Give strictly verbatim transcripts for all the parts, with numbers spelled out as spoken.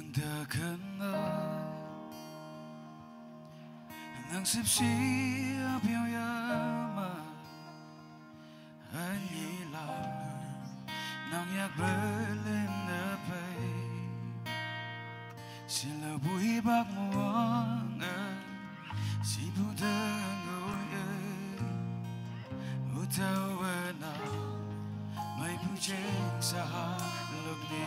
Dăkănna nang sipsip yau yama anila nang yak belen na pei. Sila bui bak muang si bu dang oi. Utawa na mai bu jeng sa ha lok ni.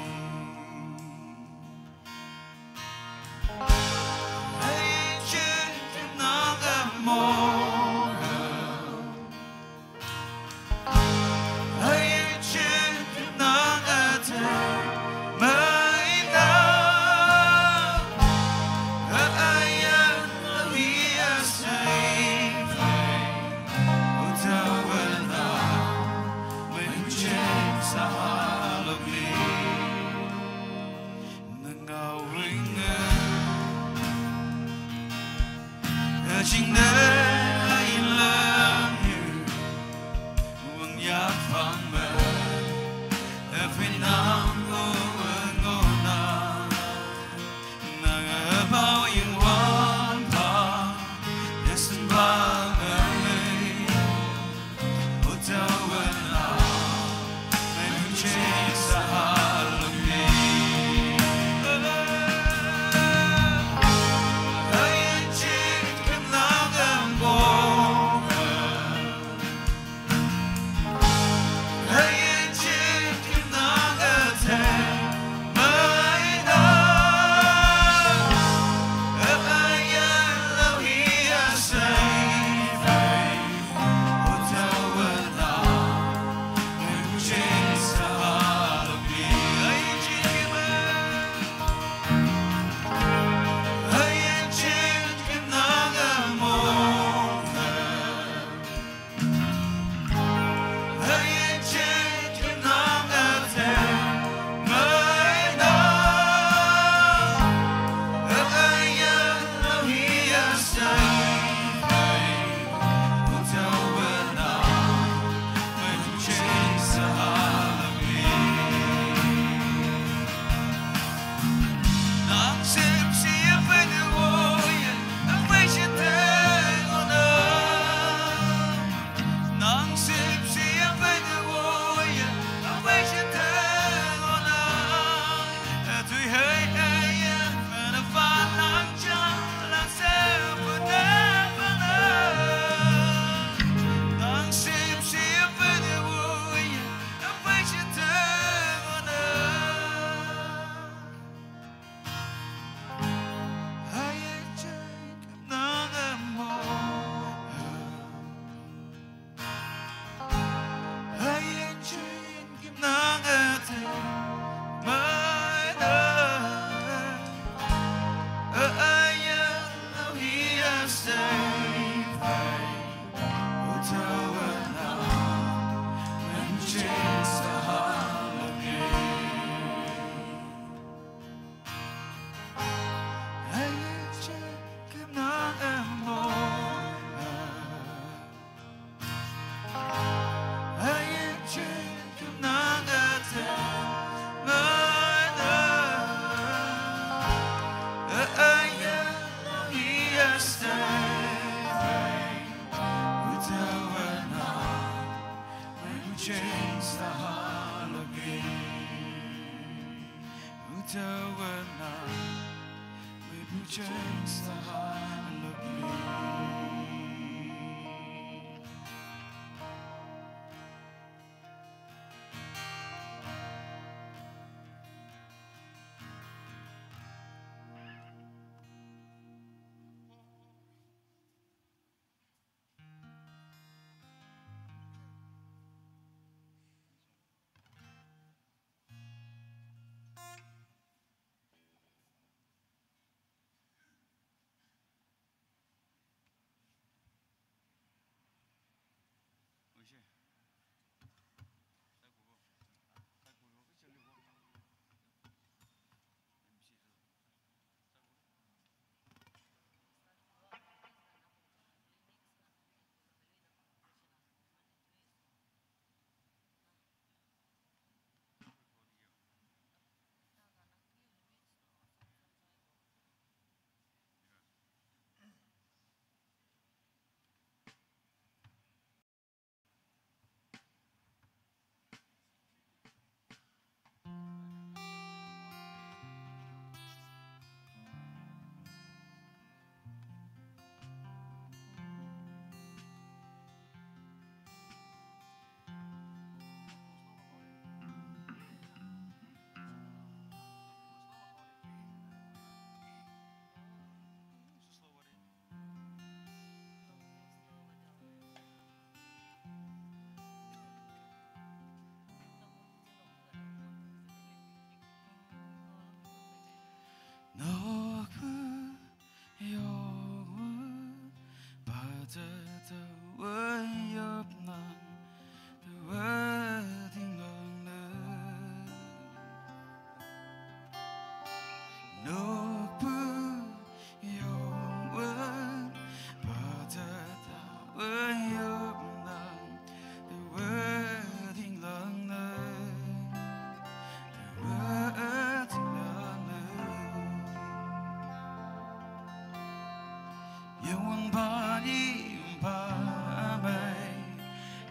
Panyim pamai,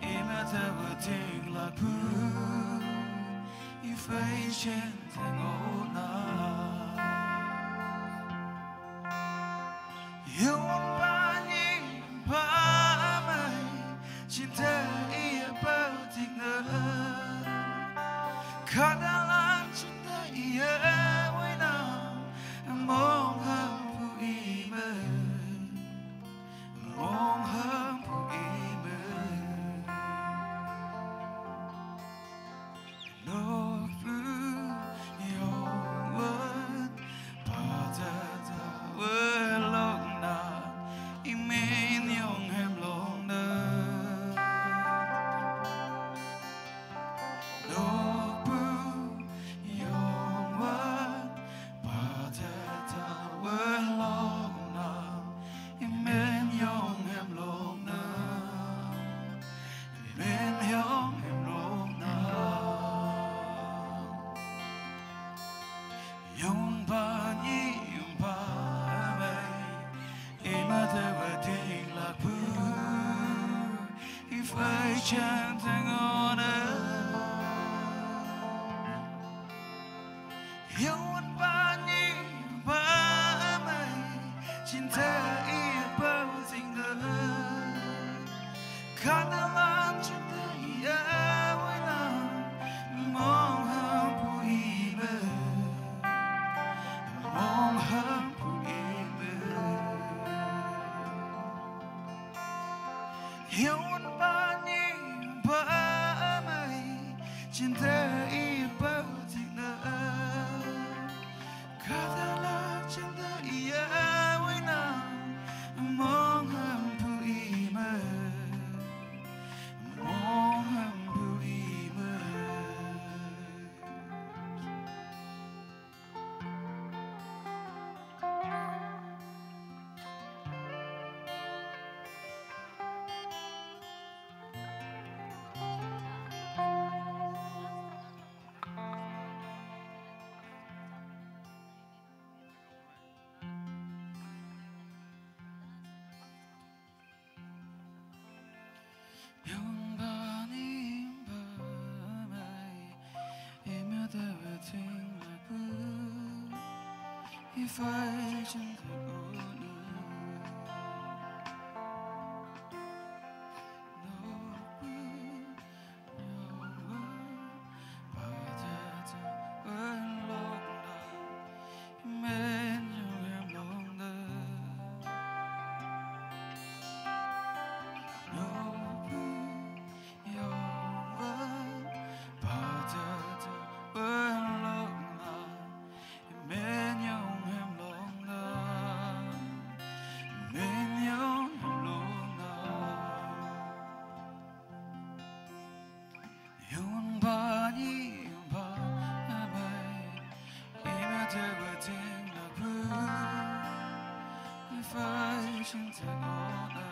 imata wating lapu, ifai chen tengona. Yun panyim pamai, cinta iya pau tinggal. Kadalan cinta iya wainam, mong hampu ime. Mong hampu ime. Nokpu yongwan, patata welokna, imen yong hem lokna. Nokpu yongwan, patata welokna, imen yong hem lokna, imen yong hem lokna. Yong panyim pamai, imata wating lapu, ifai chen tengona. Yun panyim pamai, cinta iya pau tinggal. Kadalan cinta iya wainam, mong hampu ime. Mong hampu ime. Yun panyim pamai, cinta iya pau tinggal. Kadalan cinta iya wainam, mong hampu ime. Mong hampu ime. Yong panyim pamai, imata wating lapu, ifai chen tengona. Nokpu yongwan, patata welokna, imen yong hem lokna. Nokpu yongwan, patata welokna, imen yong hem lokna, imen yong hem lokna. Yun panyim pamai, imata wating lapu, ifai chen tengona.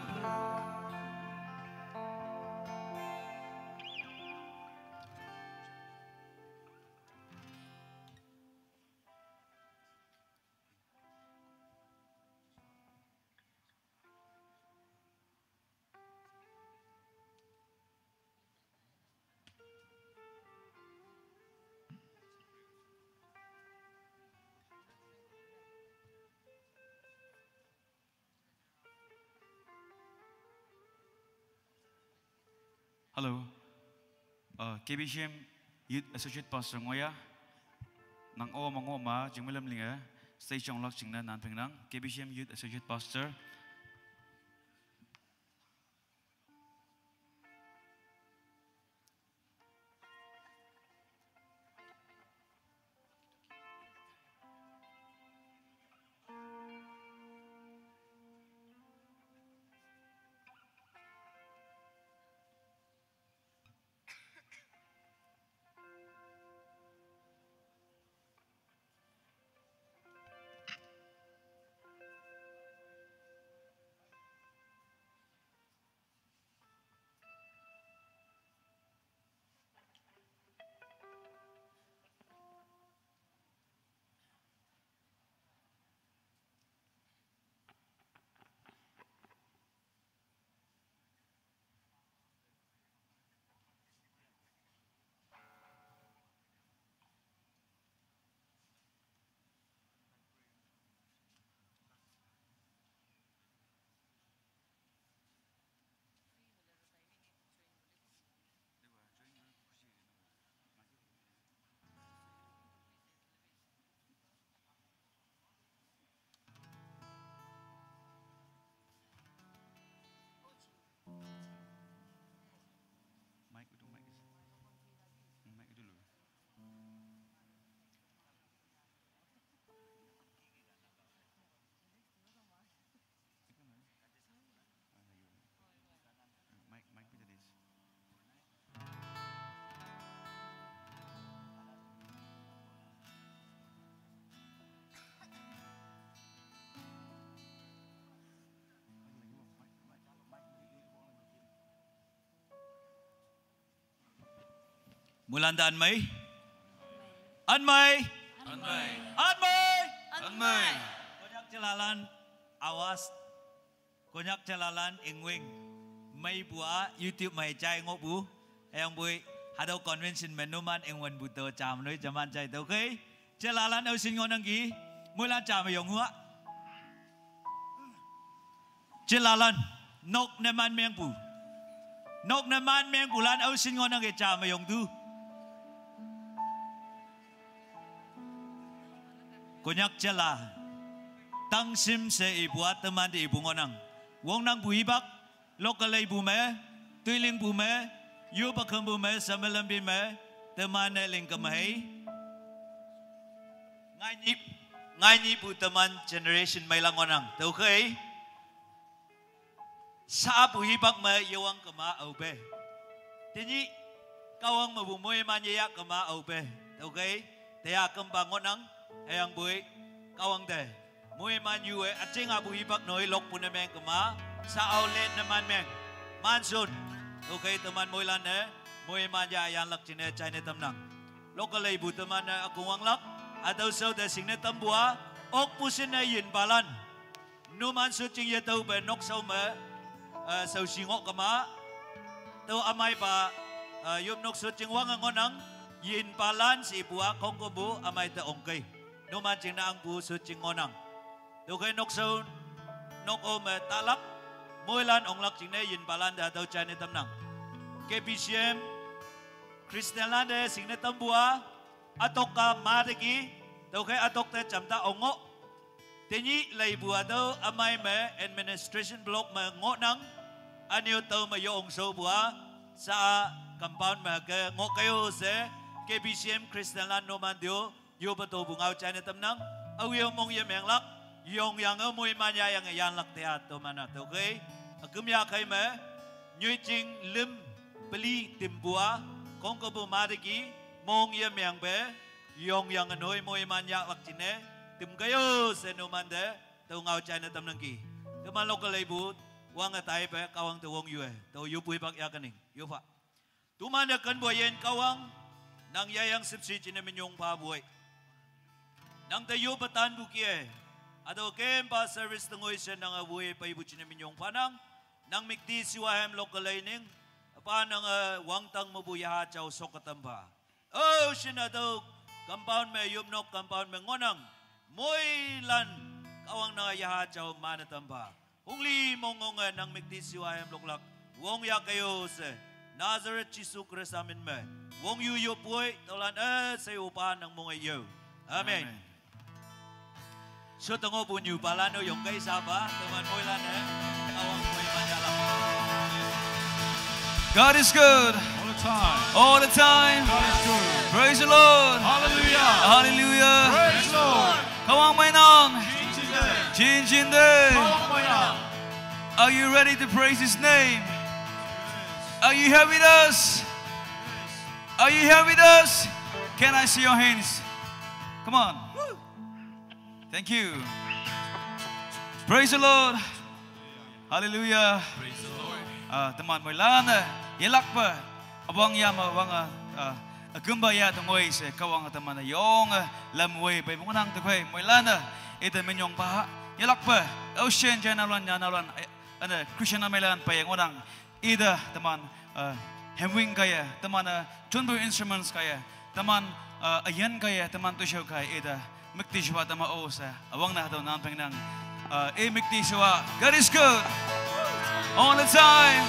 Hello. Uh, K B C M Youth Associate Pastor ngoya. Nang o mango ma jingmilam linga. Stage jong lak jingna nan peng nang. K B C M Youth Associate Pastor. Mulan ta anmei. Anmei. Anmei. Anmei. Anmei. Konyak jalalan awas. Konyak jalalan ingwing. Mei bua YouTube mei jai ngok bu. Eyang bui. Hadau convention mei numan ingwen bu to jam nui jaman jai to kei. Jalalan au sin ngonang ki. Mulan jam yong hua. Jalalan, nok neman mengpu. Nok neman mengpu lan au sin ngonang ke jam yong tu. Konyak jala. Tang sim se ibu ateman di ibu ngonang. Wong nang bu ibak, lokalei bu me, tuiling bu me, yu bakam bu me, samalam bi me, teman ne ling kemahei. Ngai ni, ngai ni bu teman generation mei lang ngonang. Tau kei. Sa bu hibak me yewang kema au be. Tini kawang me bu mui man yeya kema au be. Tau kei. Teya kemba ngonang. Eyang bui. Kawang te. Mui man yu e. Acing abu hibak noi lok pune meng kema. Sa au let ne man meng. Mansun. Tau kei teman mui lan ne. Mui man ya yan lak cine chai ne tamnang. Lokalei bu teman ne akung wang lak. Atau sau te sing ne tambua. Ok pusin ne yin balan. Numan sucing ye tau be nok sau me, eh, sau singok kema. Tau amai ba, eh, yup nok sucing wang ngonang, yin palan si bua kong ko bu amai te ong kei. Numan cing na ang bu sucing ngonang. Tau kei nok sau, nok o me talak, moilan ong lak cing ne yin palan da tau chai ne tamnang. K B C M, Christian lan de sing ne tambua, atok ka ma de ki, tau kei atok te cham ta ong ngok. Tini lei bua tau amai me administration block me ngok nang, anio tau me yo ong so bua, sa compound me ke ngok kayo se, K B C M Christian lan no man dio, yo pa to bu ngau chai ne tamnang, au yo mong ye meng lak, yong yang au mui man ya yang yan lak te a to mana tau kei, akum ya kei me, nyui ching lim, peli tim bua, kong ko bu ma de ki, mong ye meng be, yong yang anoi mui man ya lak cine, tim kayo se no man de, tau ngau chai ne tamnang ki. Teman lokalei bu, wang atai be, kawang te wong yue, tau yu bui bak ya kening, yu fa. Tuman de kan bua yen kawang, nang ya yang sip si cine minyong pa bui. Nang te yu batan bu kie, atau kem pa service tengoi se nang a bui pa ibu cine minyong pa nang, nang mikti siwa hem lokalei ning, pa nang, eh, wang tang me bu ya ha chau sok katam pa. Oh, shin adok, compound me yum nok compound me ngonang. Moilan, kawang na yaha chau mana tamba. Hungli mong ngong nang mikti siwa em lok lak. Wong ya kayo se. Nazareth Jisu Krista min me. Wong yu yu pui, tolan eh, se upa nang mong yo. Amen. Amen. Sutango bu nyu palano yong kai saba, teman moilan eh. Awang pui manyalam. God is good. All the time. All the time. God is good. Praise the Lord. Hallelujah. Hallelujah. Praise the Lord. Kawang mainang. Jin jin de. Jin jin de. Kawang mainang. Are you ready to praise his name? Are you here with us? Are you here with us? Can I see your hands? Come on. Thank you. Praise the Lord. Hallelujah. Praise the Lord. Ah, teman moilan, eh, yelak pa. Abang ya ma wang, ah, ah, agumba ya tengoi se kawang teman yong, eh, lam wei bai mong nang te koi moilan, eh, ite menyong pa. Yelak pa. Ocean jana lan jana lan, eh, ane Christian moilan pa yang orang. Ida teman, eh, hemwing kaya, teman, eh, chunbu instruments kaya, teman, eh, ayan kaya, teman tushau kaya, ida mikti shua teman o sa, awang na tau nan peng nang, eh, e mikti shua, God is good, all the time.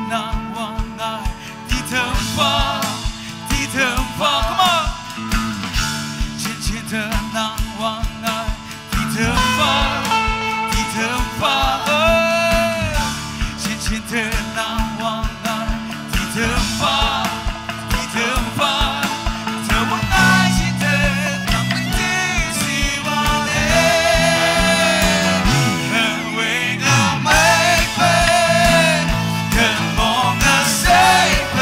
难忘爱的疼法，的疼法，Come on！ 浅浅的难忘爱的疼法，的疼法，哦，浅浅的难忘爱的疼法，的疼法，这我爱情的难忘的希望的，很伟大美味，很梦的谁会。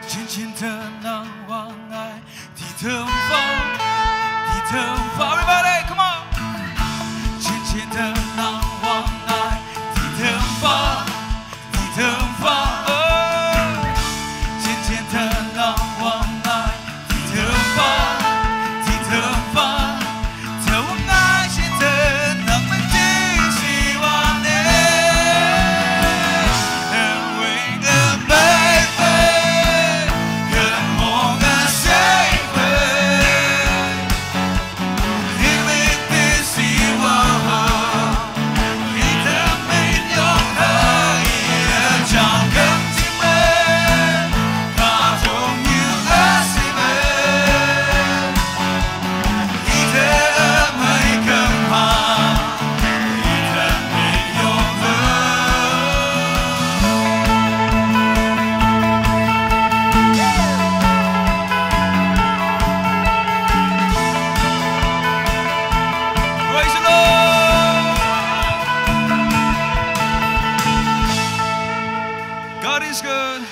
浅浅的难忘爱的疼法，的疼法，Everybody, come on！ 浅浅的难忘爱的疼法，的疼法，哦，浅浅的难忘爱的疼法，的疼法，这我爱情的难忘的希望的，很伟大美味，很梦的谁会。 Praise the Lord! God is good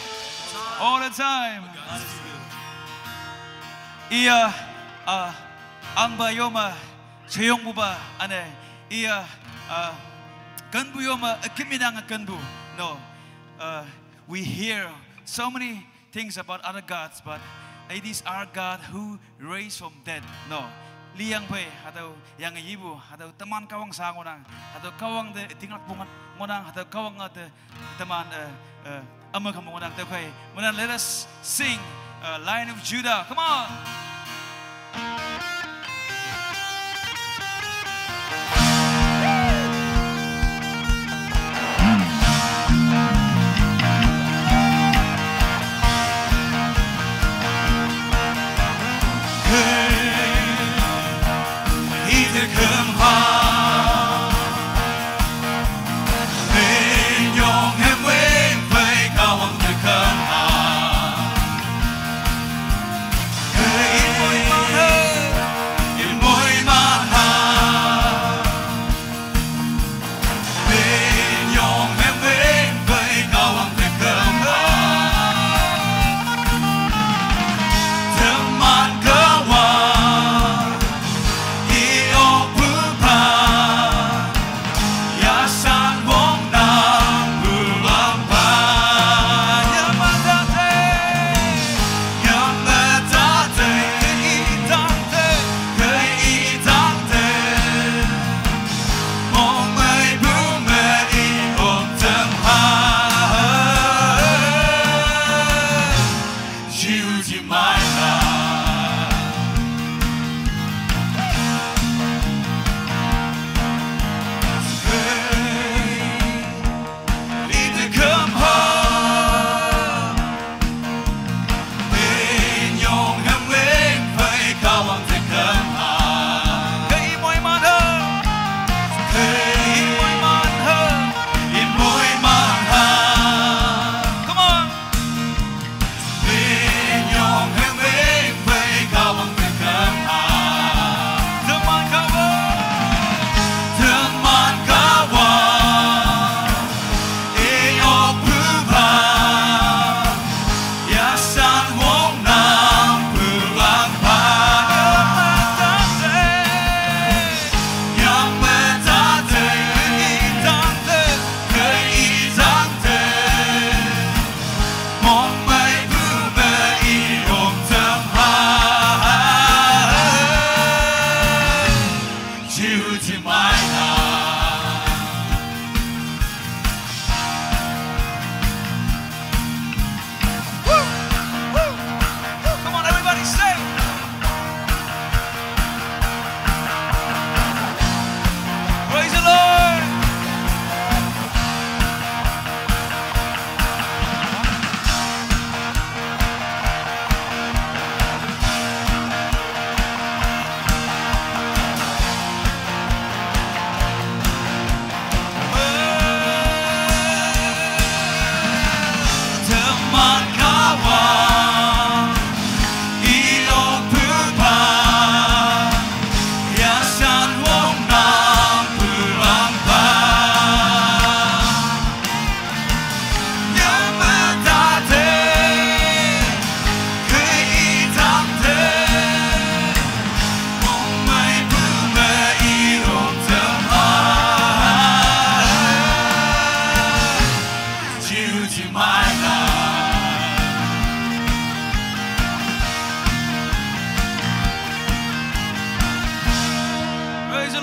all the time. Iya, uh, angba yoma, cheyong buba, ane, iya, uh, kanbu yoma, akimi nang kanbu. No, uh, we hear so many things about other gods, but it is our God who raised from dead. No, liang pei, hatüo yang yibu, hatüo teman Kahwang sa ngohnang, hatüo Kahwang te tinglak pungan ngohnang, hatüo Kahwang te teman, eh, eh, ame kamu ngohnang tüokhei. Mena, let us sing, uh, Lion of Judah. Come on.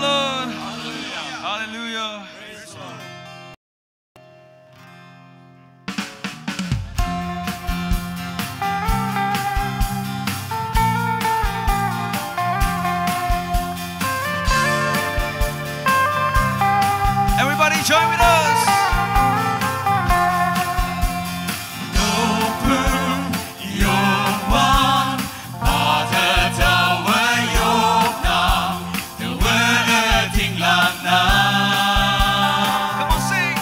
Lord. Hallelujah. Everybody join with us. Come on, sing.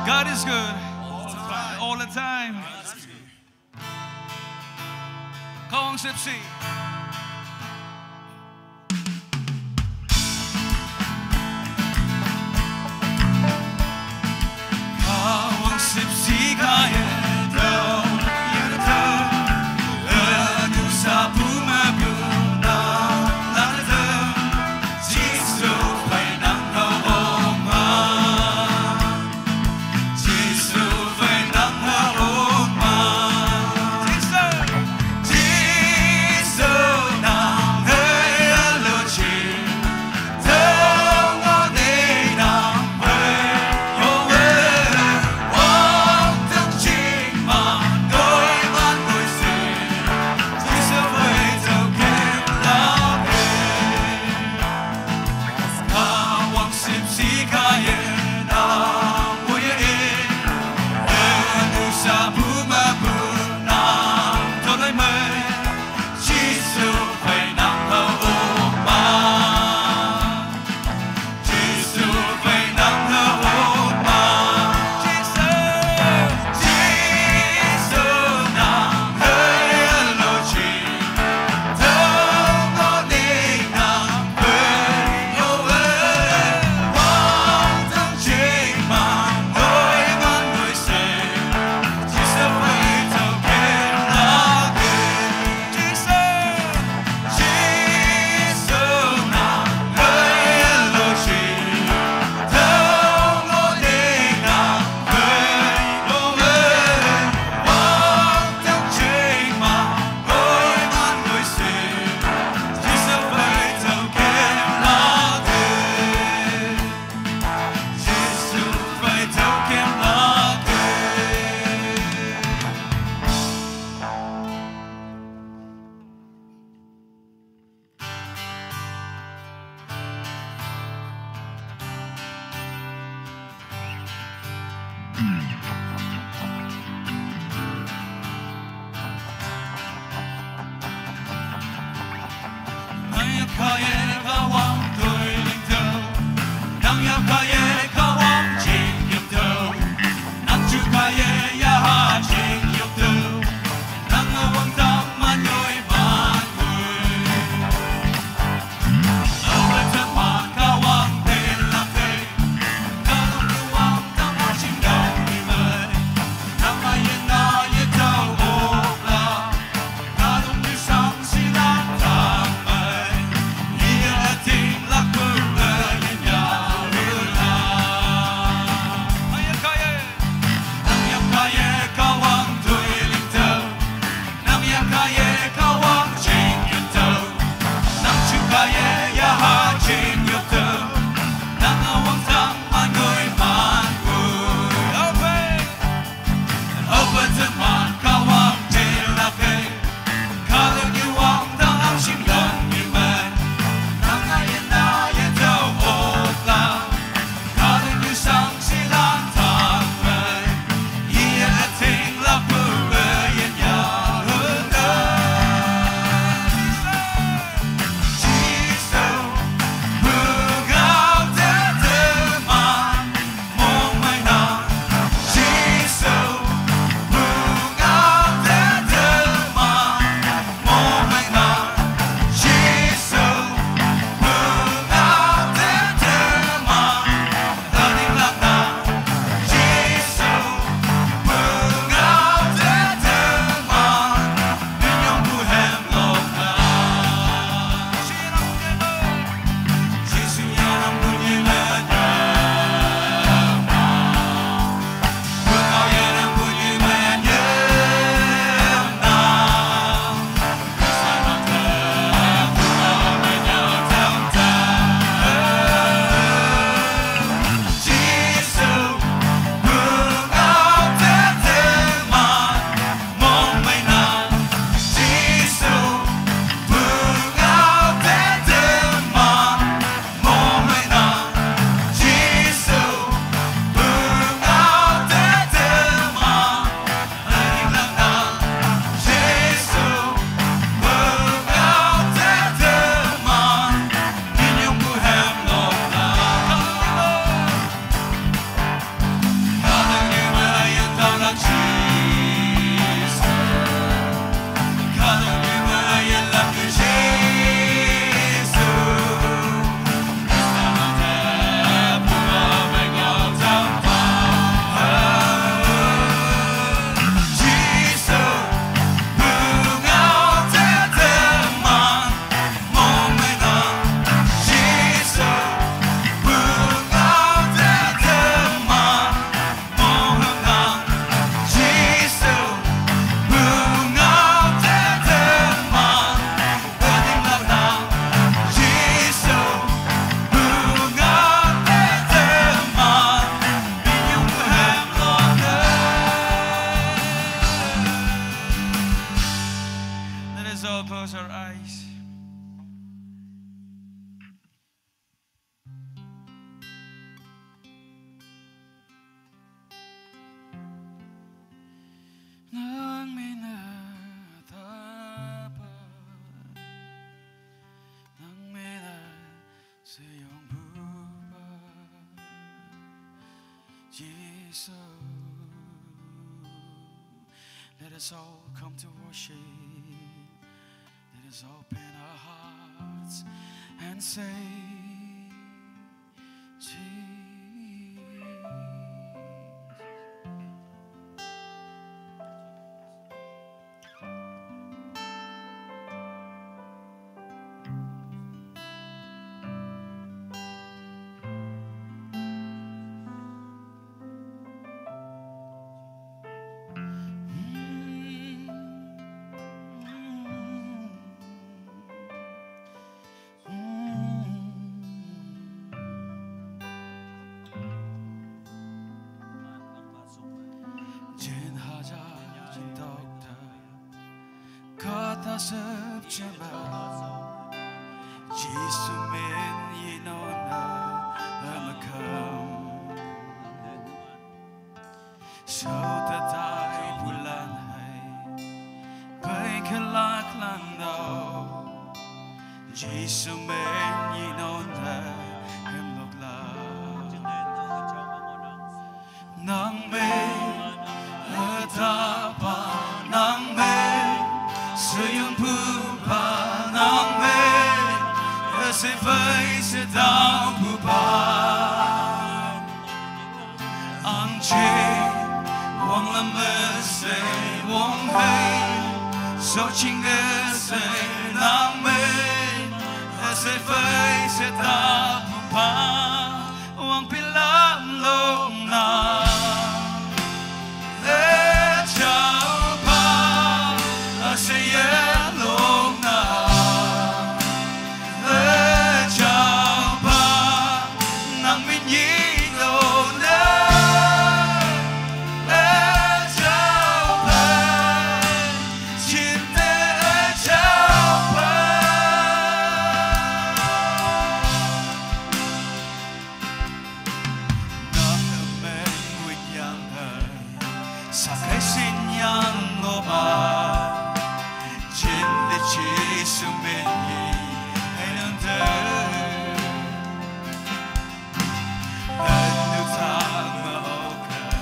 God is good. All the time. Kawang Sipsi. Jesus. Let us all come to worship. Let us open our hearts and say, Jesus. Jin haja jin dokta kata sep jema. Jisu min yinona amakam. Sota tai pulan hai pai kelak lang dau. Jisu min yinona hem lok la. Nang me atapa, nang me seyun pupa, nang me ese fai sedau pupa. Ang che wang la me se wang hei so ching ge se nang me ese fai sedau pupa. Wang pilam long na. E chau pa, a se ye long na. E chau pa, nang min yi long na. E chau pa, chin te e chau pa. Nang ameng wit yang hai, sa kai sin yang lo ma. Chin de chi su min yi, hai nun de. Hai nu tang ma o kai.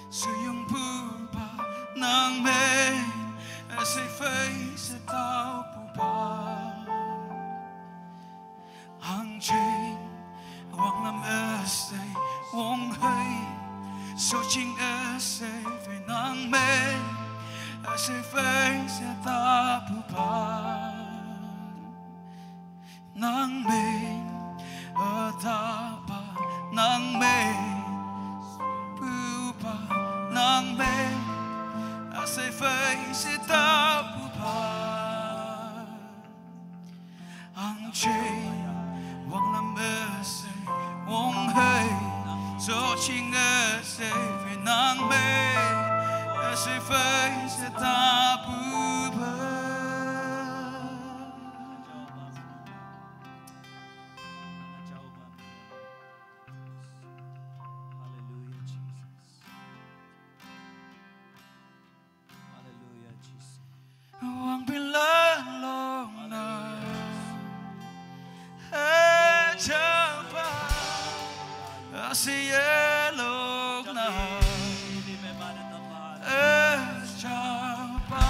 Suyung pupa nang me, ese face tau pupa. Ang ching, wang lam ese, wong hei, so ching ese, fe nang me, ese face tau pupa. Nang me, atapa, nang me, pupa, nang me, ase fei se ta pupa. Ang che, wang lam ese, wong hei, so ching ese, fe nang me, ase fei se ta pupa. Hallelujah, Jesus. Hallelujah, Jesus. Wang pin la long na. Eh, chapa. Asi ye long na. Eh, chapa.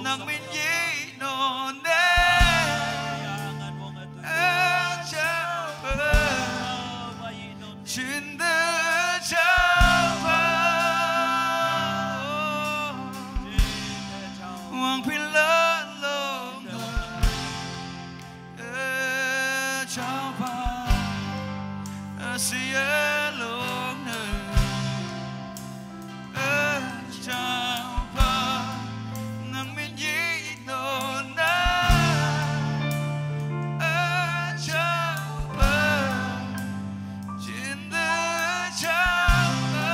Nang min yi no ne. Eh, chapa. Chin de chapa. Wang pin la long. Eh, chapa, eh, si eh long ne. Eh, chapa, nang min yi no na. Eh, chapa, chin de chapa.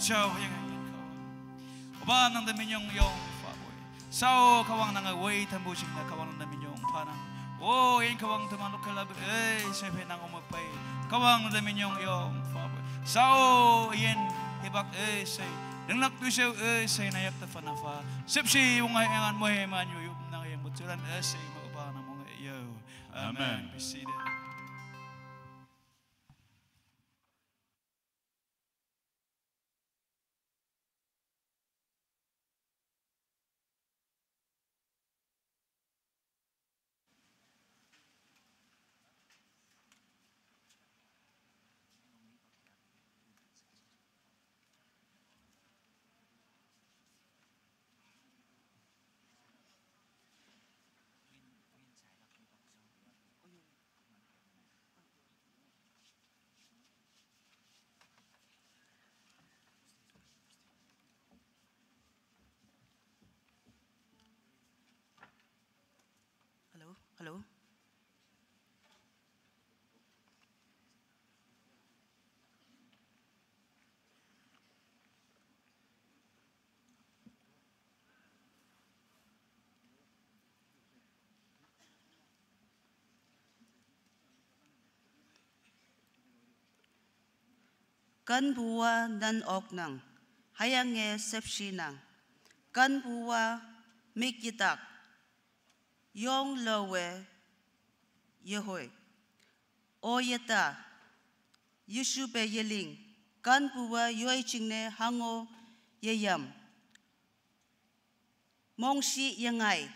Chao, yang, yang, yang, kau. Oba nang de minyong yong fa boy. Sao Kawang nang wei than bu ching na Kawang nang da minyong pha nang. O yin Kawang tu ma luk kala bu ei se phe nang om pai. Kawang nang da minyong yong pha bu. Sao yin he bak ei se. Nang lak tu se ei se na yak ta fa na fa. Sip si wong hai ngan mo he man yu yup nang yang bu churan ei se ma ba nang mo yo. Amen. Amen. Be seated. Hello, hello. Kan puwa nan ok nang, hayange sepshi nang. Kan puwa mik yitak, yong lowe yehoi. O yeta, Yeshu pe yeling, kan puwa yoi chingne hango yeyam. Mongshi yengai,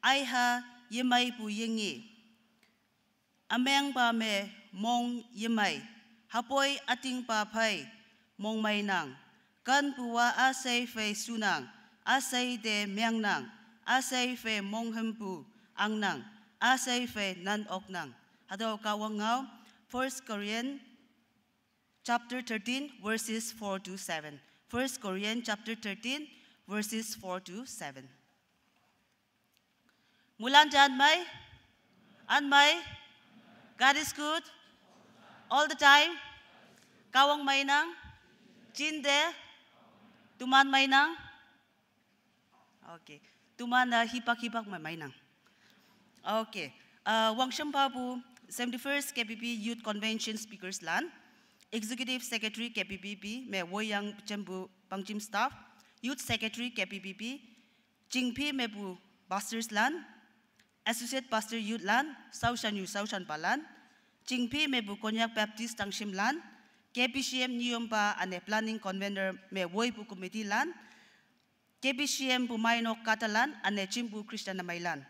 aiha yemai pu yengi. Ameng pa me mong yemai, hapoi ating pa phai, mong mai nang. Kan puwa asei fei sunang, asei de meng nang, asei fei mong hempu ang nang, asei fei nan ok nang. Hatüo Kahwang ngao, First Corinthians chapter thirteen, verses four to seven. First Corinthians chapter thirteen, verses four to seven. Mulan jan mai, an mai, God is good, all the time. Kahwang mai nang, jinde, teman mai nang. Okay. Teman, uh, hipak hipak mai mai nang. Okay. Uh, wangsham papu seventy-first K B B B Youth Convention speakers lan, Executive Secretary K B B B me Woyang Chembu Pangjim staff, Youth Secretary K B B B, Chingphi mepu pastors lan, Associate Pastor Youth lan, Saoshan Yu Saoshan Palan, Chingphi mepu Konyak Baptist Tangshimlan, K B C M Niyompa ane Planning Convener me woipu committee lan, K B C M pu mainok katalan ane chimpu Christian namailan.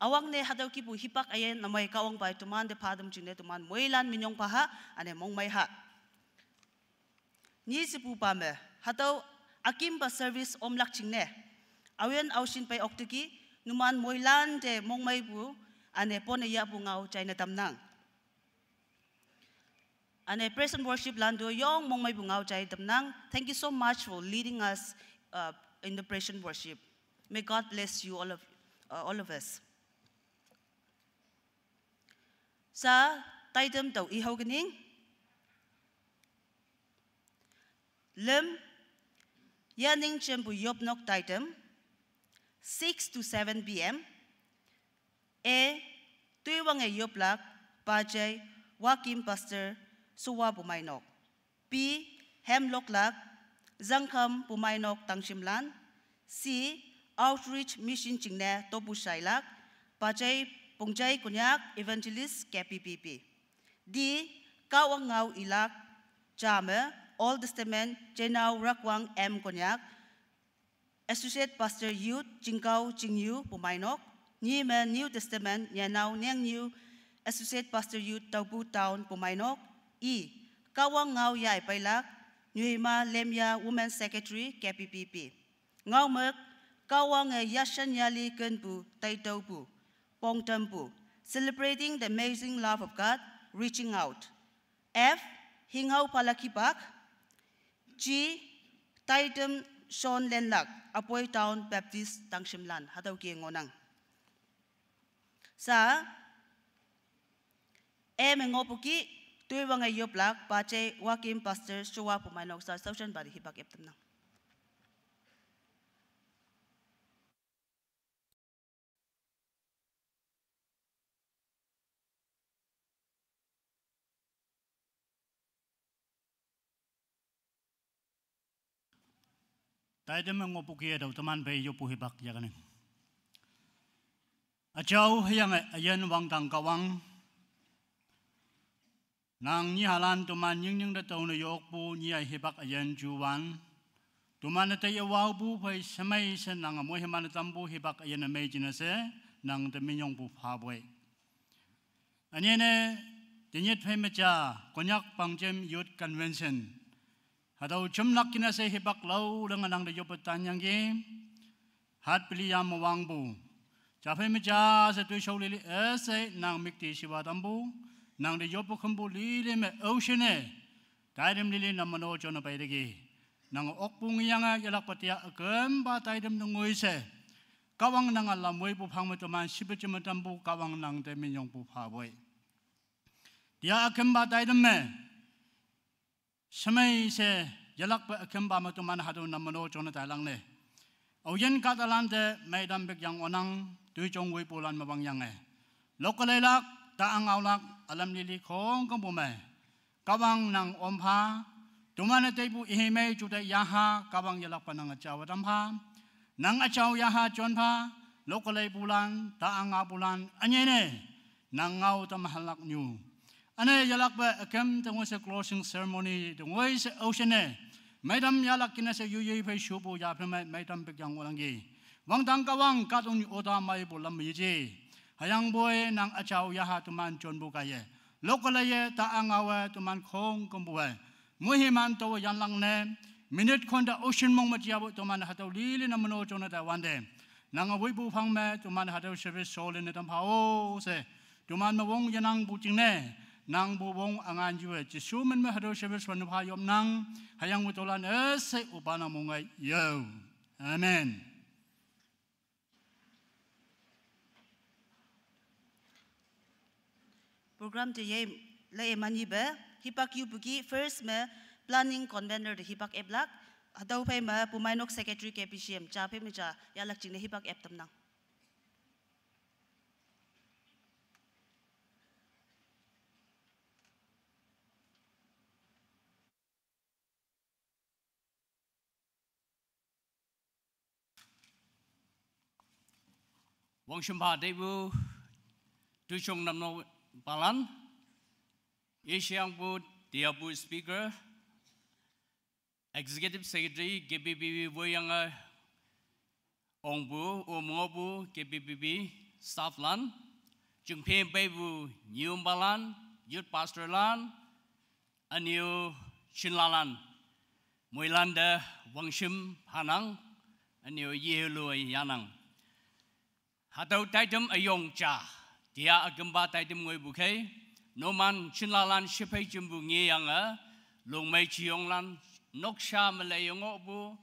Awang ne hatüo kihpu hipak üyin namai Kahwangpa-e teman te phatam jingne teman moilan minyong phaha ane mongmei ha. Nyi shepupa me, hatüo ükimpa service omlak jingne, aoyin aoshin pei okteki, numan moilan te mongmeipu, ane pone yahpu ngao jaine tamnang. Ane praise and worship lan to yong mongmeipu ngao jai tamnang. Thank you so much for leading us uh, in the praise and worship. May God bless you all of uh, all of us. Sa, taitam tao i hao kening. Lüm, yaning chempu yopnok taitam, six to seven P M. A, toiwange yoplak, pajai, Wakim Pastor, Suwa pu mainok. B, hemloklak, Zangkham pu mainok Tangshimlan. C, outreach mission jingne topu shailak, pajai, Pongjai Konyak Evangelist K P P P. D, Kahwang ngao ilak, jame, Old Testament, Jenao Rakwang M Konyak, Associate Pastor Youth, Chingkao Chingyu pu mainok, nyi me New Testament, Nyanao Nengyu, Associate Pastor Youth, Taupu Town pu mainok. E, Kahwang ngao yai peilak, Nyuhima Lemya Women Secretary, K P P P. Ngao mek, Kahwange yashan yali kenpu, taitaupu, pongtampu, celebrating the amazing love of God, reaching out. F, hingao phalak hipak. G, taitam shon lenlak, Aboi Town Baptist Tangshimlan, hatüo ke ngohnang. Sa, M ngohpu ki, toiwange yoplak, pajai Wakim Pastor Suwa pu mainok sa, saoshan bari hipak ep tamnang. Taitam me ngohpu ki hatüo teman phei yoppu hipak yakaning. Üjao hüyange üyin wangdang Kahwang. Nang nyihalan toman nyingnying te tüone yokpu nyi-a hipak üyin juwan. Toman-e taiye waopu phei shemei she nang moiman tampu hipak üyin mei jingne she nang te minyongpu phapoi. Ünyene, tenyit phei me ja, Konyak Pangjem Youth Convention. Hatüo jemlak jingne she hipak lao lenge nang te yoppe tanyangki. Hat peli yam wangpu. Japhei me ja she toishao lili üshei nang müktishiwa tampu. Nang te yoppu khümpu lili me aoshine. Taitam lili nam mano jone peiteki. Nang okpu ngeyange yelakpa tia ükempa taitam te ngoi she. Kahwang nang ülam woipu phang me teman shipe jeme tampu Kahwang nang te minyongpu phapoi. Tia ükempa taitam me. Shemei she yelakpe ükempa me teman hatüo nam mano jone tailangne. Aoyin kahtalan te meitam pik yang onang, toijong woipulan me wangyange. Lokkeleilak, ta angaolak, ülam lili khongkümpu me. Kahwang nang ompha, toman-e teipu ihimei jute yaha, Kahwang yelakpa nang üjao tampha. Nang üjao yaha jonpha, lokkeleipulan, ta angapulan, ünyene, nang ngao tam halak nyu. Üne yelakpe ükem te ngoi she closing ceremony te ngoi she aoshine. Meitam yahlak jingne she yuyei phei shupu yaphei me meitam pik yang olangki. Wangdang Kahwang kahtoknyu ota meipu lam me yeje. Hüyangpoi nang üjao yaha teman jonpu kaiye. Lokkeleiye ta angaowe teman khongkümpuwe. Moiman taowe yanlak ne. Minute khonte ocean mong me jiapu teman hatüo lili nam mano jone taiwante. Nang woipu phang me teman hatüo service sholin ne tampha-o she. Teman me wong yenangpu jingne. Nangpu wong üngan yuwe. Jesu min me hatüo service wan pha yopnang. Hüyangpu tolan üshei opa nang mongai yo. Amen. Program te ye lei manyipe, hipak yupu ki first me planning convener te hipak eplak, hatüo phei me pumeinok secretary K P C M, ja phei me ja yahlak jingne hipak ep tamnang. Wangshim pha teipu, toishong namno palan, Yeshiangpu, Diapu Speaker, Executive Secretary, K B B B Woyange, Ongpu, Umngopu, K B B B, staff lan, Jingpin Beipu, Nyumbalan, Youth Pastor lan, Aniu Chinlalan, Moilante, Wangshim Hanang, Aniu Yelu Yanang. Hatüo taitam üyong ja, tia akümpa taitam ngoipu khei, numan Chinlalan shiphei jimpu ngeyange, lungmei jiyonglan, noksha me lei ngohpu,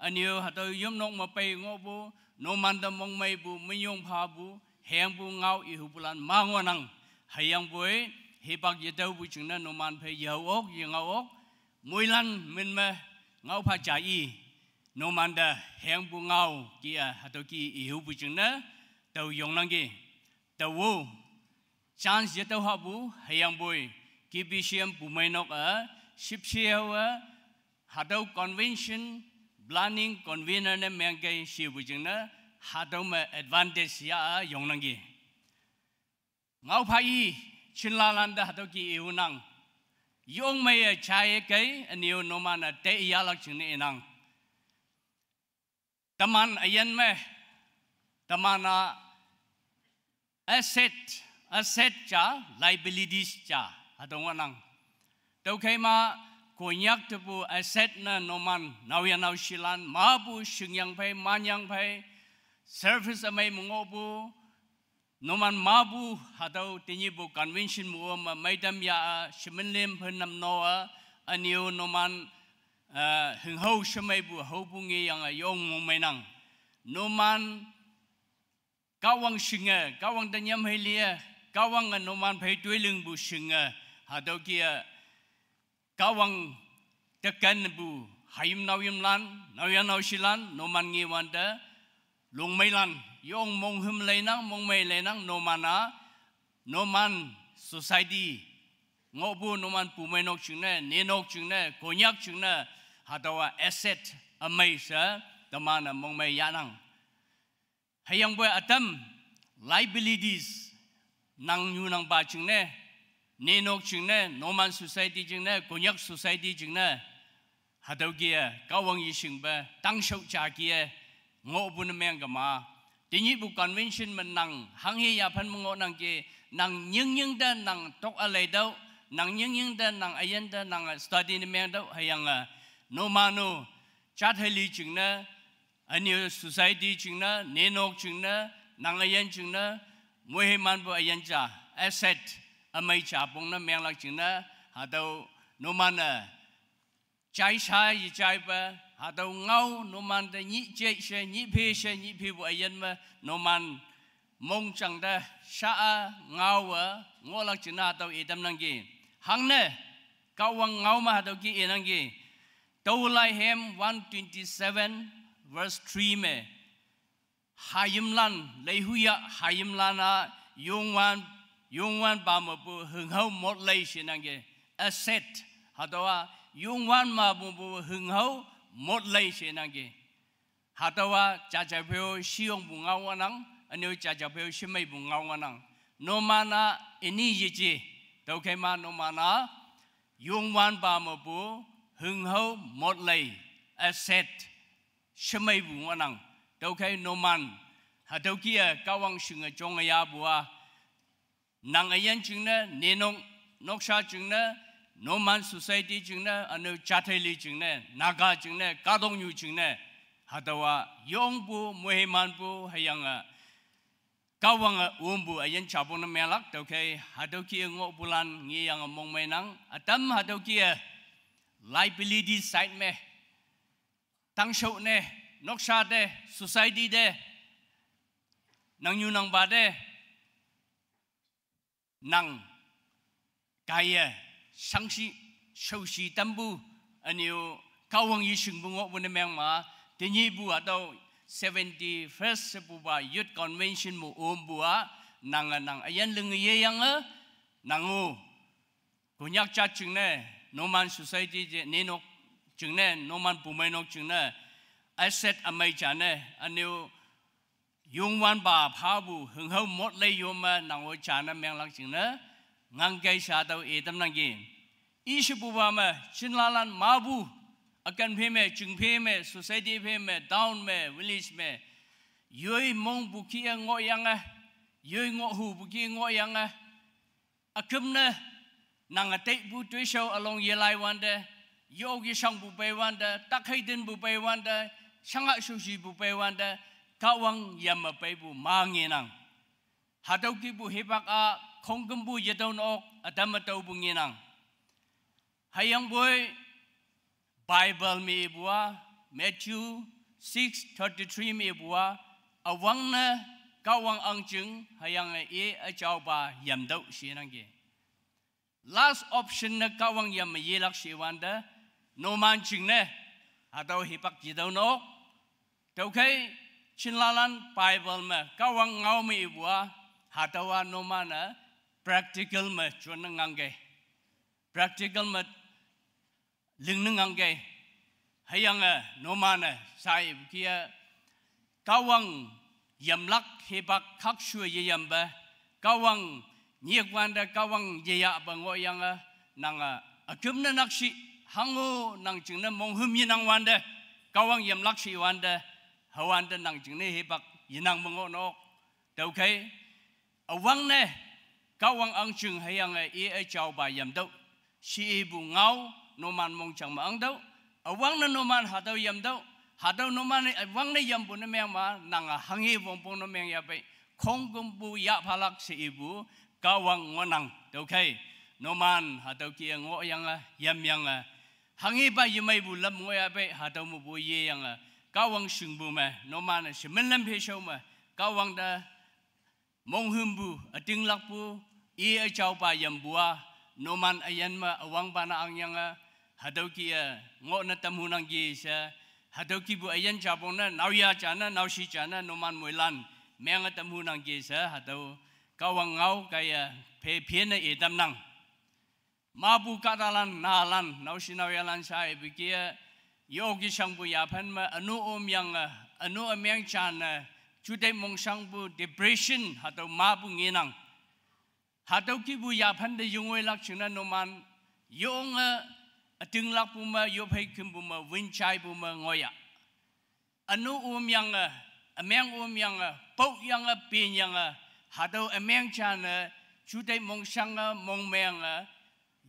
ünyu hatüo yomnok me pei ngohpu, numan te mongmeipu, minyong phapu, hengpu ngao ihupulan ma ngohnang, hüyangpoi, hipak yetüopu jingne numan phei yao ok, yengao ok, moilan min me, ngao pha ja i, numan te hengpu ngao kia hatüo ki ihupu jingne, tao yongnangki. Tao-o, chance yetüo hahpu, hüyangpoi, K B C M pumeinok a, shipsheo a, hatüo convention, planning convener ne mengkei shipu jingne, hatüo me advantage ya a yongnangki. Ngao pha i, Chinlalan te hatüo ki ihunang. Yongmeiye jaiye kei, ünyu numan a te yahlak jingne inang. Teman üyin me, teman a asset, asset ja, liabilities ja, hatüo ngohnang. Tüokhei ma, Konyak tepu asset ne numan, naoyha naoshilan, mapu shingyang phei, manyang phei, service ümei me ngohpu, numan mapu hatüo tenyihpu convention me-o me meitam ya a, sheminlem phenam no a, ünyu numan, eh, hinghao shemeipu haopu ngeyange yong mongmeinang. Numan Kahwang shinge, Kahwang te nyam hei lie, Kahwange numan phei toilingpu shinge, hatüo kia, Kahwang te kenpu, hayim naoyimlan, naoyha naoshilan, numan ngewante, lungmeilan, yong monghüm leinang, mongmei leinang, numan a, numan society, ngohpu numan pumeinok jingne, nenok jingne, Konyak jingne, hatüowa asset, ümei she, teman a mongmei yahnang. Hüyangpoi ütam, liabilities, nang nyu nang pa jingne, nenok jingne, numan society jingne, Konyak society jingne, hatüo kie, Kahwang yeshingpe, tangshao ja kie, ngohpu ne meng kema. Tenyihpu convention me nang, hanghe yaphan me ngohnangki, nang nyingnying te nang tok ülei tüoh, nang nyingnying te nang üyin te nang study ne meng tüoh, hüyange, numan-o, jat heli jingne, ünyu society jingne, nenok jingne, nang üyin jingne, moimanpu üyin ja, asset, ümei ja pong ne menglak jingne, hatüo numan-e, jaisha yejaipe, hatüo ngao numan te nyih jei she, nyih phe she, nyih phepu üyin me, numan mongjang te sha-a ngaowe ngohlak jingne hatüo itamnangki. Hangne, Kahwang ngao me hatüo ki inangki. Tüolaihem one twenty-seven verse three me, hayimlan, leihuya hayimlan a, Youngwan, Youngwanpa mepu hinghao mot lei shenangki. Asset, hatüowa, Youngwan mepu hinghao mot lei shenangki. Hatüowa, jaja pheo shiyongpu ngao ngohnang, ünyu jaja pheo shemeipu ngao ngohnang. Numan a, ini yeje, tüokhei ma numan a, Youngwanpa mepu, hinghao mot lei, asset, shemeipu ngohnang, tüokhei numan, hatüo kia Kahwang shinge jonge yapu a, nang üyin jingne, nenok, noksha jingne, numan society jingne, üne jat heli jingne, Naga jingne, kahtoknyu jingne, hatüowa yongpu, moimanpu, hüyange, Kahwange wongpu üyin ja pong ne menglak, tüokhei, hatüo ki ngohpulan ngeyange mongmeinang, ütam hatüo ki liability side me, tangshao ne, noksha te, society te, nang nyu nang pa te, nang, kaiye, shangshi, shaoshi tampu, ünyu, Kahwang yeshingpu ngohpu ne meng ma, tenyihpu hatüo seventy-first shepupa Youth Convention me ompu a, nange nang üyin linge yeyange, nang-o, Konyak jat jingne, numan society je, nenok jingne, numan pumeinok jingne, asset ümei ja ne, ünyu, Youngwanpa phapu, hinghao mot lei yome, nang-o ja ne menglak jingne, ngang kai sha tau e tam nang ki. I shi bu ba me, chin la lan ma bu, akan phe me, ching phe me, society phe me, town me, village me, yoi mong bu ki e ngo yang e, yoi ngo hu bu ki e ngo yang e, akum ne, nang a tei bu tui shao along ye lai wan de, yo ki shang bu pai wan de, tak hai din bu pai wan de, shang a shu shi bu pai wan de, ka wang yam a pai bu ma nge nang. Hatau ki bu hipak a, khong kum bu ye tau nok, a tam a tau bu nge nang. Hayang boi, Bible me i bu a, Matthew six thirty-three me i bu a, a wang ne, ka wang ang ching, hayang e e a chao ba yam dau shi nang ki. Last option ne ka wang yam me ye lak shi wan de, no man ching ne, hatau hipak ye tau nok. Tau kai, chin la lan Bible me, ka wang ngau me i bu a, hatau a no man ne, practical me, chuan ne ngang kai. Practical me, ling ne ngang kai. Hayang e, no man ne, sai bu ki e, ka wang yam lak hipak khak shua ye yam ba, ka wang nyek wan de, ka wang ye ya ba ngo yang e, nang a, akum ne nak shi, hang o nang ching ne mong hum ye nang wan de, ka wang yam lak shi wan de, ha wan de nang ching ne hipak ye nang ba ngo nok. Tau kai, a wang ne, ka wang ang ching hayang e e a chao ba yam dau. Shi i bu ngau, no man mong chang ma ang dau. A wang ne no man hatau yam dau. Hatau no man e a wang ne yam bu ne meng ma, nang a hang e wong pong no meng ya pai. Khong kum bu ya pha lak shi i bu, ka wang ngo nang. Tau kai, no man hatau ki e ngo yang e, yam yang e. Hang e ba ye mai bu lam ngo ya pai, hatau mu bu ye yang e. Ka wang shing bu me, no man e shi men lam phe shao me. Ka wang de, mong hum bu, a ting lak bu, i a chao ba yam bu a, no man a yan ma a wang ba na ang yang e, hatau ki e, ngo ne tam hu nang ki she, hatau ki bu a yan cha bong ne, nau ya cha ne, nau shi cha ne, no man mui lan, meng a tam hu nang ki she, hatau, ka wang ngau, ka ye, phe phe ne e tam nang. Ma bu ka da lan, na lan, nau shi nau ya lan sha e bu ki e, yo ki shang bu ya phan me, anu um yang e, anu a meng chan e, chu dei mong shang bu depression, hatau ma bu nge nang. Hatau ki bu ya phan de yung wei lak ching ne no man, yong e, a ting lak bu me, yo phei kim bu me, win chai bu me, ngo ya. Anu um yang e, a meng um yang e, pau yang e, pin yang e, hatau a meng chan e, chu dei mong shang e, mong meng e,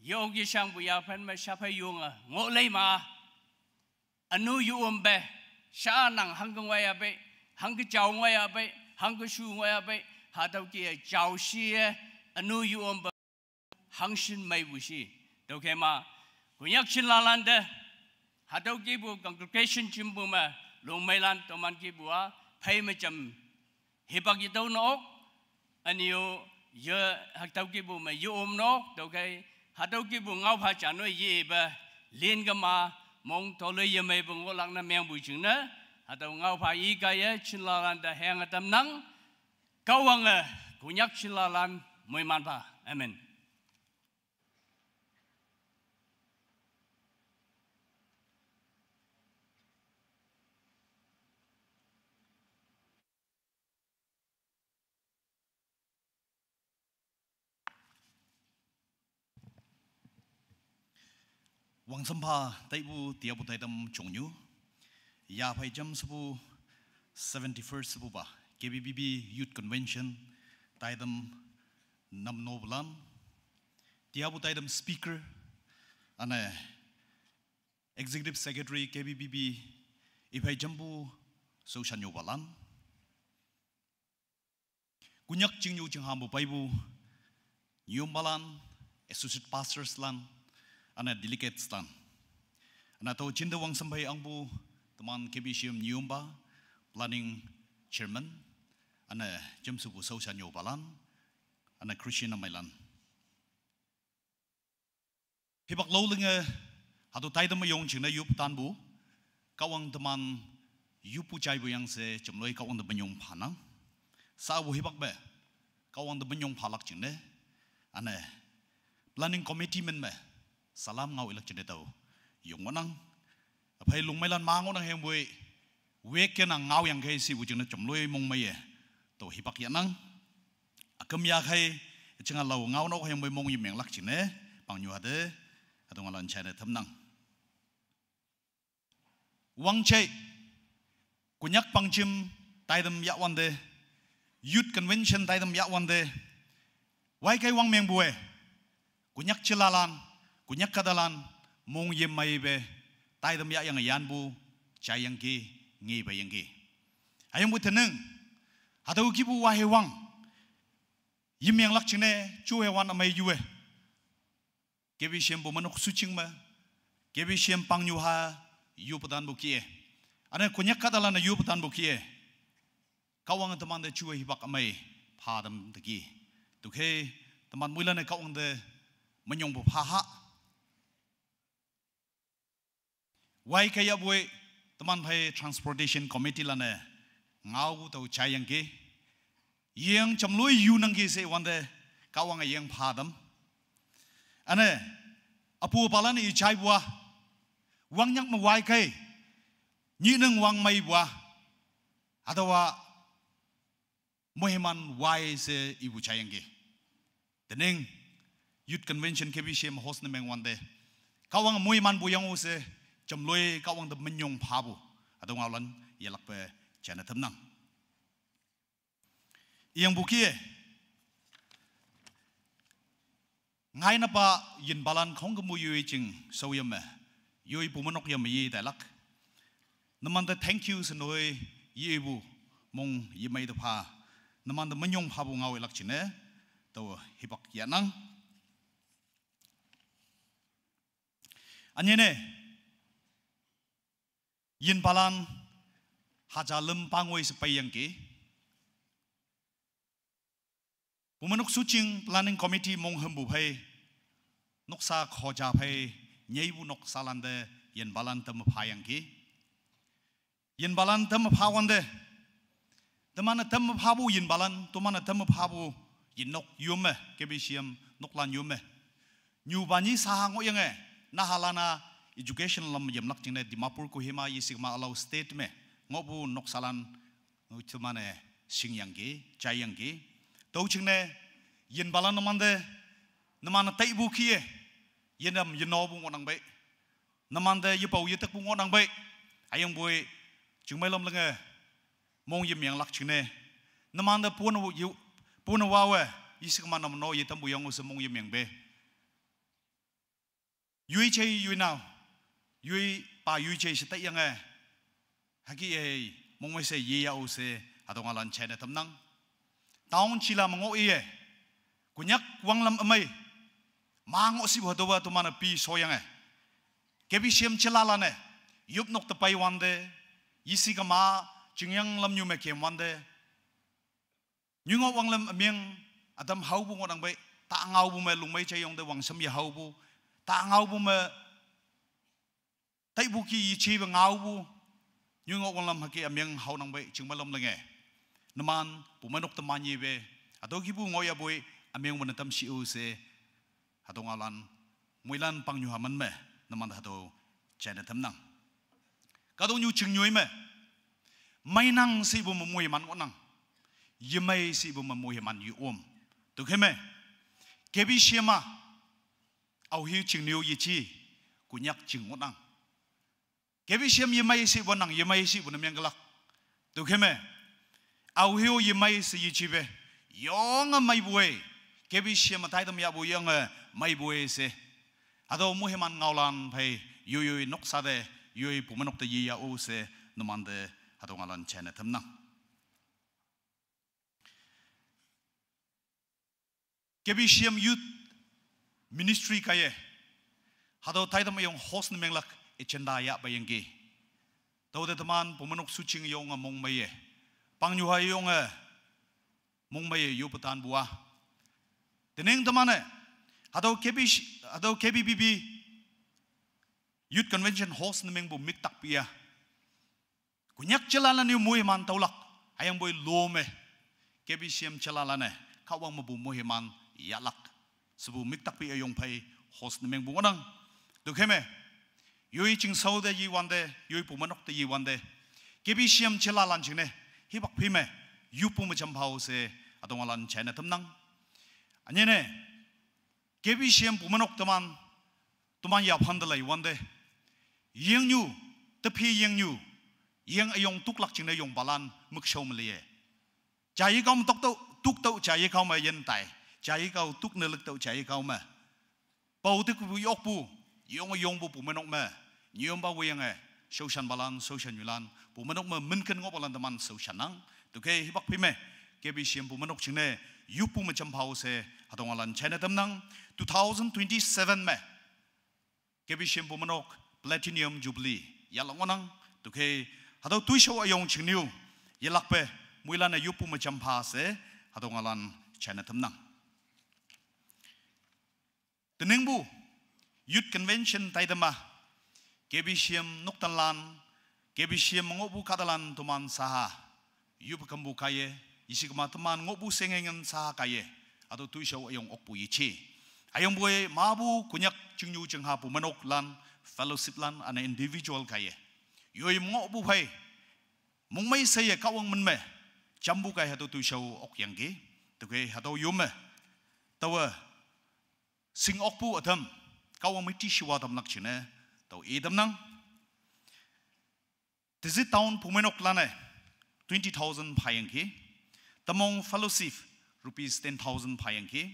yo ki shang bu ya phan me sha phai yung e, ngo lei ma. Anu yu um be, sha nang hang ke ngoi a be, hang ke chao ngoi a be, hang ke shu ngoi a be, hatau ki e chao shi e, anu yu um be, hang shin mai bu shi. Tau kai ma, Konyak chin la lan de, hatau ki bu congregation chim bu me, long mai lan to man ki bu a, phai me cham, hipak ye tau nok, ani yo, ye hatau ki bu me, ye um nok, tau kai, hatau ki bu ngau pha cha no ye ba, lin ka ma, mong to le ye mai bu ngo lak na meng bu ching ne, hatau ngau pha i ka ye, chin la lan de heng a tam nang, ka wang e, Konyak chin la lan, mui man pha. Amen. Wang sampha tai bu tia bu tai dam chong nyu. Ya phai jam sabu seventy-first sabu ba. K B B B Youth Convention tai dam nam no bulan. Tia bu tai dam speaker. Ane Executive Secretary K B B B i phai jam bu so shan yo balan. Konyak ching nyu ching ham bu pai bu, nyu balan, associate pastors lan, ana delegates lan. Ana to chin de wang sampai ang bu, teman K B C M nyu ba, planning chairman, ana jam su bu so shan yo balan, ana Christian amai lan. Hipak lo lenge, hatu tai dam yong ching na yup tan bu, kawang teman yup pu chai bu yang se, chemloi kawang dam yong panang. Sa bu hipak be, kawang dam yong palak ching ne, ane, planning committee men me, salam ngau ilak ching ne tau, yong wanang. Apai lung mai lan ma ngo nang heng bui, wek ke nang ngau yang kai si bu ching ne chemloi mong mai ye, to hipak ya nang. Akam ya kai, Chinga lau ngau nok hayang bui mong yim yang lak chine, pang nyu hade, adong alan chine tamnang. Wang chai, Konyak pangchim taidam yak wande, Youth Convention taidam yak wande, wai kai wang meng bue, Konyak chilalan, Konyak kadalan, mong yim mai be, taidam yak yang yan bu, chai yang ki, ngi be yang ki. Ayang bu teneng, hatau ki bu wahai wang, yim yang lak chine, chu he wan amai yue. Kebi shem bu manuk suching ma, kebi shem pang nyu ha, yu patan bu kie. Ane Konyak kadalan yu patan bu kie. Kawang teman de chu hibak amai, pha dam de ki. Tukhe, teman muilan e kawang de, menyong bu pha ha. Wai kaya bui, teman phai Transportation Committee lane, ngau tau chai yang ki. Yang chamlui yu nang ki se wande, kawang yang pha dam. Ane, apu palan i chai bua, wang nyak ma wai kai, nyi nang wang mai bua, atawa muhiman wai se ibu chai yang ki. Tening, Youth Convention kebi shem host ne meng wande. Kawang muhiman bu yang u se, chamlui kawang de menyong pha bu. Adong alan, yalak pe, chane tamnang. Yang bu kie. Ngai na pa yin balan khong kemu yui ching, so yam me. Yui pu manok yam yi dai lak. Naman de thank you senoi yi bu, mong yi mai de pha. Naman de menyong pha bu ngau lak chine, tau hibak ya nang. Anye ne, yin balan, haja lem pangoi sepai yang ki. Pumanuk suching Planning Committee mong hembu phai, noksa khoja phai, nyei bu noksa lande, yin balan tem pha yang ki. Yin balan tem pha wande. Temana tem pha bu yin balan, temana tem pha bu yin nok yume, kebi shem nok lan yume. Nyu bani saha ngo yang e, nahalana education lam yem lak ching ne Dimapur Kohima yisik ma alau state me, ngo bu noksalan, ngo chumane sing yang ki, chai yang ki. Tau ching ne, yin balan namande, namana tai bu kie, yin am yin no bu ngo nang bai. Namande yipau yitek bu ngo nang bai. Ayang bui, ching mai lam lenge, mong yim yang lak ching ne. Namande pun wu, yu, pun wawe, yisik ma nam no yitam bu yang u se mong yim yang be. Yui chei yui nau. Yui pa yui chei se tai yang e. Haki e, mong mai se ye ya u se, adong alan chai ne tamnang. Taung chila mango ye. Konyak wang lam amai. Mango si bu hatoba temana pi so yang e. Kebi shem chila lane. Yup nok tepai wande. Yisi kama, ching yang lam nyu me kem wande. Nyu ngo wang lam aming, adam hau bu ngo nang bai, ta ngau bu me lung mai chai yong de wang sam ya hau bu, ta ngau bu me, tai bu ki yi chi ba ngau bu, nyu ngo wang lam haki aming hau nang bai, ching ma lam lenge. Naman, bu manok teman ye be, ado ki bu ngo ya bui, aming bu na tam shi u se, hado ngau lan, mui lan pang nyu haman me, naman hado, chai na tam nang. Kado nyu ching nyu me, mai nang si bu ma mui man ngo nang. Yemai si bu ma mui man yu um. Tu khe me, kebi shema, au hi ching niu yi chi, Konyak ching ngo nang. Kebi shem yemai si bu nang, yemai si bu na miang galak. Tu khe me, au hi yemai si yi chi be, yong a mai bu e, kebi shem a tai tam ya bu yong a mai bu e se. Hado muhiman ngau lan phai, yui yui nok sa de, yui pu manok de yi ya u se, numan de, hado ngau lan chai na tam nang. Kebi shem youth ministry ka ye. Hado tai tam yong host na meng lak agenda ya ba yang ge. Tau de teman pu manok suching yong a mong mai ye. Pang nyu ha yong a mong mai ye yu patan bua. Teneng teman e. Hado kebi sh-, hado K B B B Youth Convention host na meng bu mik tak pia. Konyak chela lan yu mui man tau lak, ayang bui lo me. Kebi shem chela lan e, ka wang ma bu mui man ya lak. Sebu mik tak pi ayong phai host na meng bu ngodang. Tu khe me, yui ching sau de yi wan de, yui pu manok de yi wan de. Kebi shem chela lan ching ne, hi bak phi me, yu pu ma cham phau se, adong alan chai na tam nang. Anyine, K B C M pumenok teman, teman yaphante laiwante, yingnyu, tephi yingnyu, ying üyong tuklak jingne yongpalan mükshao meliye. Jayikao me toktüoh, tuktüoh jayikao me yintai, jayikao tukne lüktüoh jayikao me. Paote kupu yokpu, yong yongpu pumenok me, nyüompa weyange, shaoshanpalan, shaoshannyulan, pumenok me minken ngohpalan teman shaoshannang, tüokhei hipak phei me, K B C M pumenok jingne, yoppu me jampao she, hatüo ngaolan jaine tamnang, two thousand twenty-seven me, K B C M pumenok Platinum Jubilee, yahlak ngohnang, tüokhei, hatüo toishao üyong chingnyu, yelakpe, moilan-e yoppu me jampha she, hatüo ngaolan jaine tamnang. Teningpu, Youth Convention taitema, K B C M noktanlan, K B C M ngohpu kahtalan toman saha, yoppe kampu kaiye, yeshikema teman ngohpu shengengin saha kaiye, hatüo toishao üyong okpu yeje. Üyongpoi mapu Konyak chingnyu chingha pumenoklan, fellowshiplan, üne individual kaiye, yoi ngohpu phei, mongmei sheye Kahwang min me, jampu kai hatüo toishao okyangki, tüokhei hatüo yome, taowe, shing okpu ütam, Kahwang mei tishiwa tamlak jingne, tao i tamnang. Tizit Town pumenoklan-e twenty thousand phayangki, Tamong Fellowship rupees ten thousand phayangki,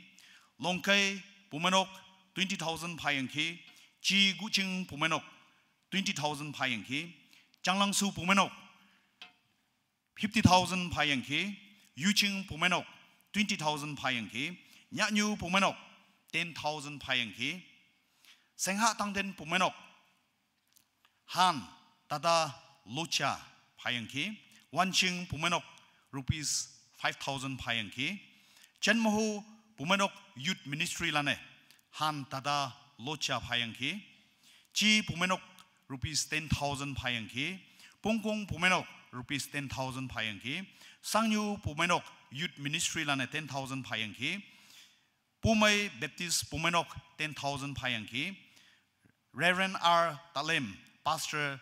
Longkei pumenok twenty thousand phayangki, Chi Guching pumenok twenty thousand phayangki, Changlangsu pumenok fifty thousand phayangki, Yuching pumenok twenty thousand phayangki, Nyahnyu pumenok ten thousand phayangki, Sengha Tangten pumenok Han Tata Locha phayangki, Wanching pumenok rupees five thousand phayangki, Chenmoho pumenok Youth Ministry lan-e Han Tata Locha phayangki, Chi pumenok rupees ten thousand phayangki, Pongkong pumenok rupees ten thousand phayangki, Sangyu pumenok Youth Ministry lan-e ten thousand phayangki, Pumei Baptist pumenok ten thousand phayangki, Reverend R Talem, Pastor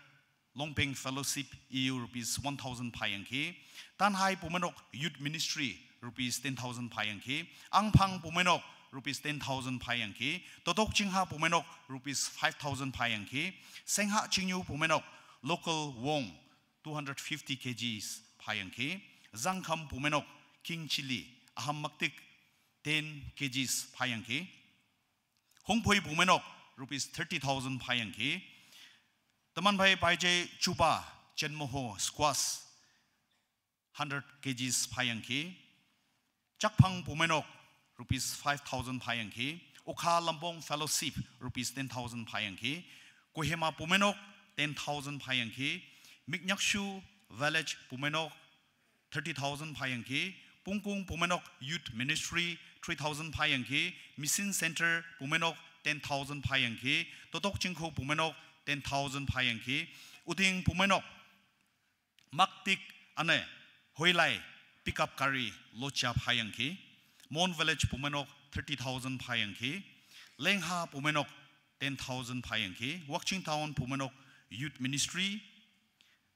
Longpeng Fellowship E U rupees one thousand phayangki, Tanhai pumenok Youth Ministry rupees ten thousand phayangki, Angphang pumenok rupees ten thousand phayangki, Totok Chingha pumenok rupees five thousand phayangki, Sengha Chingyu pumenok local wong two hundred fifty kgs phayangki, Zangkham pumenok king chilli, aham maktik ten kgs phayangki, Hongphoi pumenok rupees thirty thousand phayangki, teman phei paije chupa, chenmoho, squash, hundred kgs phayangki, Chakphang pumenok rupees five thousand phayangki, Okha Lampong Fellowship rupees ten thousand phayangki, Kohima pumenok ten thousand phayangki, Miknyakshu Village pumenok thirty thousand phayangki, Pongkong pumenok Youth Ministry three thousand phayangki, Mission Center pumenok ten thousand phayangki, Totok Chingkho pumenok ten thousand phayangki, Uting pumenok maktik üne Hoilai pickup gari locha phayangki, Mon Village pumenok thirty thousand phayangki, Lengha pumenok ten thousand phayangki, Wakching Town pumenok Youth Ministry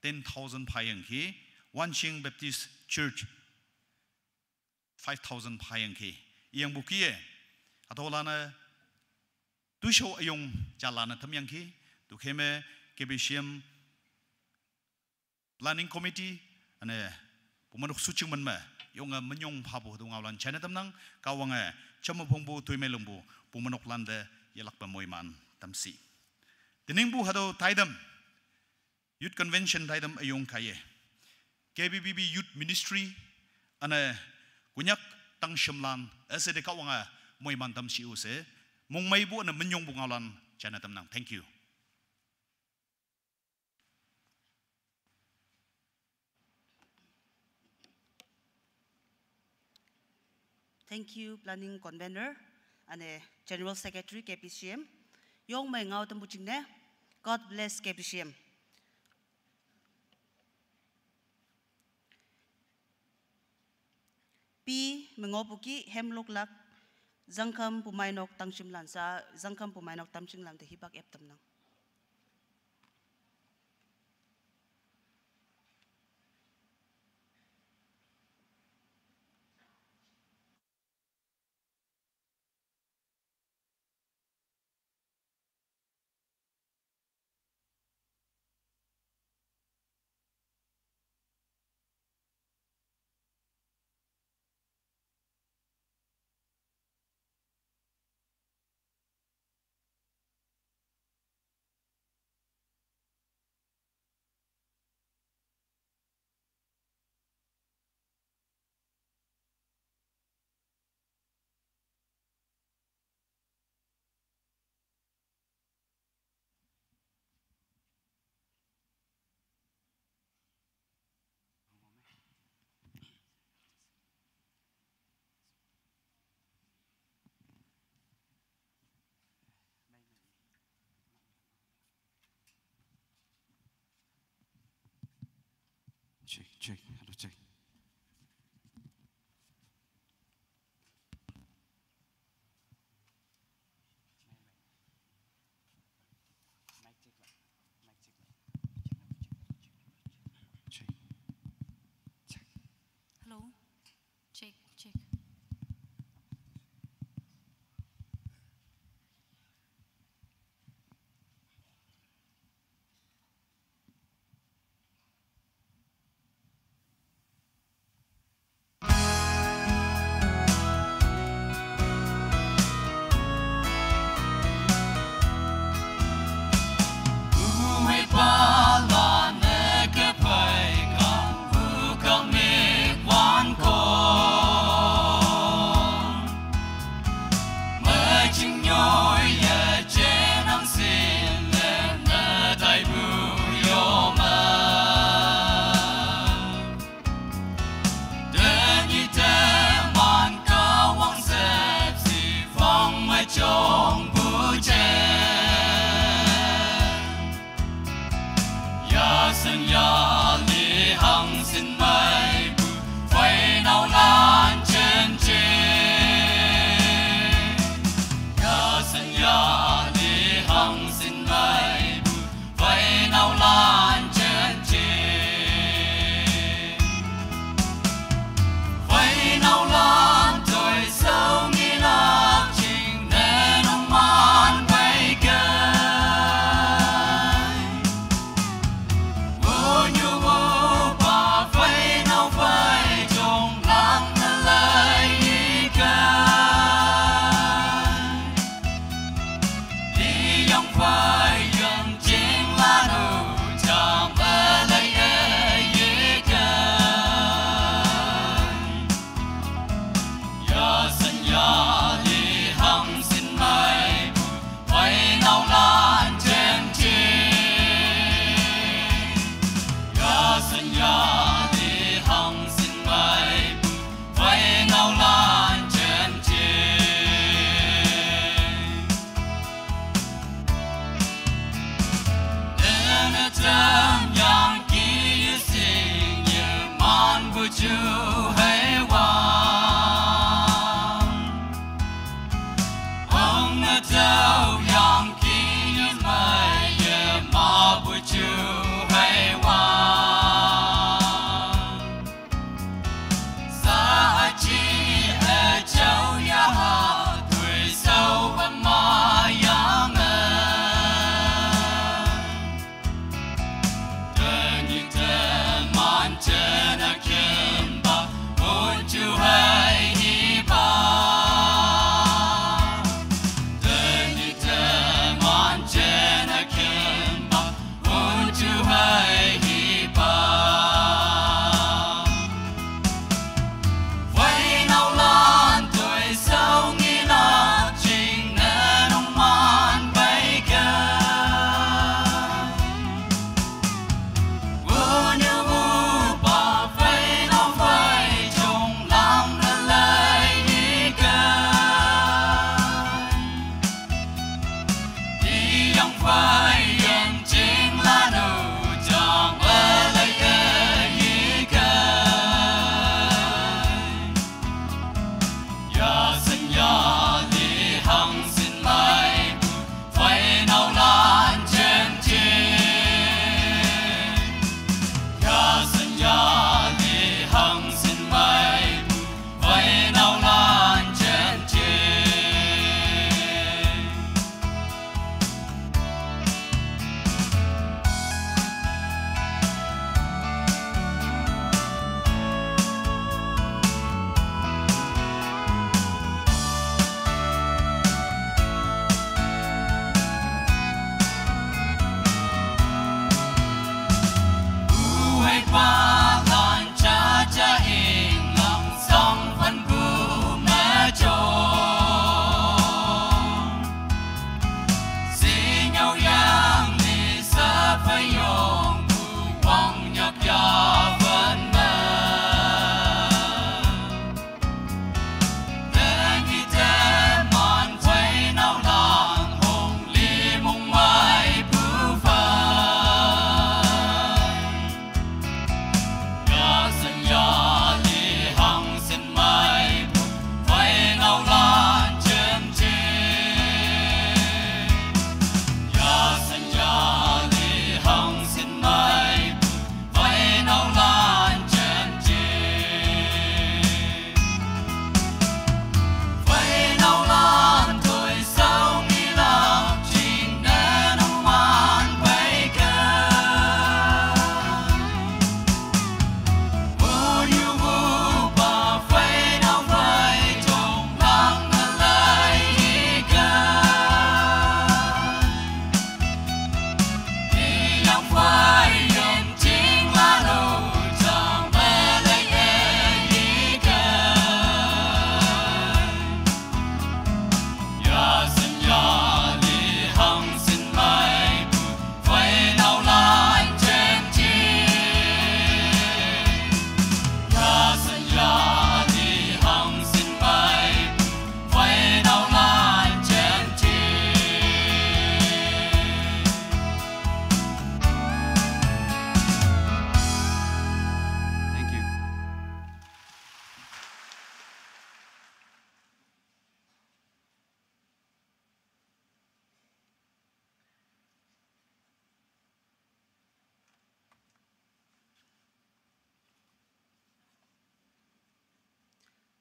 ten thousand phayangki, Wanching Baptist Church five thousand phayangki. Iyangpu kih-e, hatüolan-e toishao üyong jalan-e tamyangki, tüokhei me K B C M Planning Committee, üne, pumenok shujing men me, yonge minyong phapu hatüo ngaolan jaine tamnang, Kahwange, jamme phongpu toimei lingpu, pumenoklan te yelakpe moiman tamshi. Teningpu hatüo taitam, Youth Convention taitam üyong kaiye, K B B B Youth Ministry, üne, Konyak tangshimlan üshei te Kahwange moiman tamshi-o she, mongmeipu üne minyongpu ngaolan jaine tamnang. Thank you. Thank you, Planning Convener, üne General Secretary K B C M. Yong me ngao tampu jingne, God bless K B C M. Pi me ngohpu kih hemloklak, Zangkham Bumeinok tangshimlan sa, Zangkham Bumeinok tangshimlan te hipak ep tamnang. Check, check. Hello, check. Check. Check. Hello. Check, check.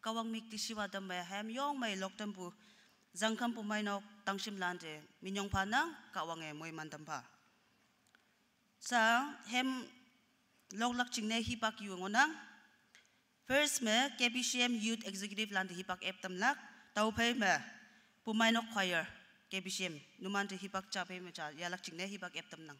Kahwang mik tüshiwa tamme hem yong me loktampu zangkhampu meinok tangshimlante minyong phanang Kahwange moiman tampha. Sa hem loklak jingne hipak yu ngohnang. First me K B C M Youth Executive lante hipak eptamlak. Tüophei me Bumeinok Choir K B C M numante hipak ja phei me ja yahlak jingne hipak eptamnang.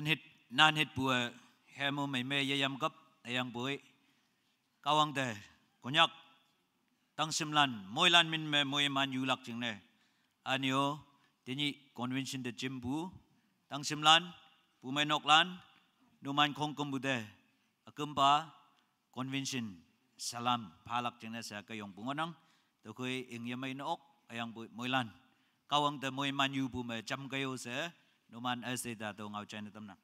Nan hit, nan hitpu-e hemo meime yeyamkap, hüyangpoi Kahwang te Konyak tangshimlan moilan min me moiman yulak jingne, üne-o tenyih convention te jimpu tangshimlan, bumeinoklan, numan khongkümpu te ükümpa convention salam phalak jingne she hüke yongpu ngohnang. Tüokhei ingyemei ne ok, hüyangpoi moilan Kahwang te moiman yupu me jamkei-o she numan üshei ta tüo ngao jaine tamnang.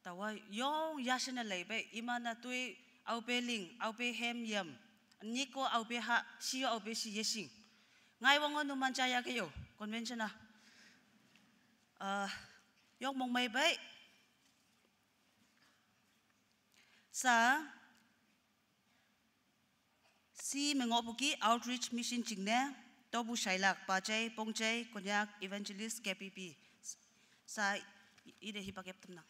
Tawa yong yasene leibe, imana tui, aupe ling, aupe hem yem, niko aupe ha, siyo aupe si yesing. Ngai wango numan chaya ke yo, convention a. Ah, yok mong mai bai. Sa, si mengo puki outreach mission chingne, tobu shailak, pachai, pongchai, Konyak, evangelist, K P P. Sa, ide hipak yap temnang.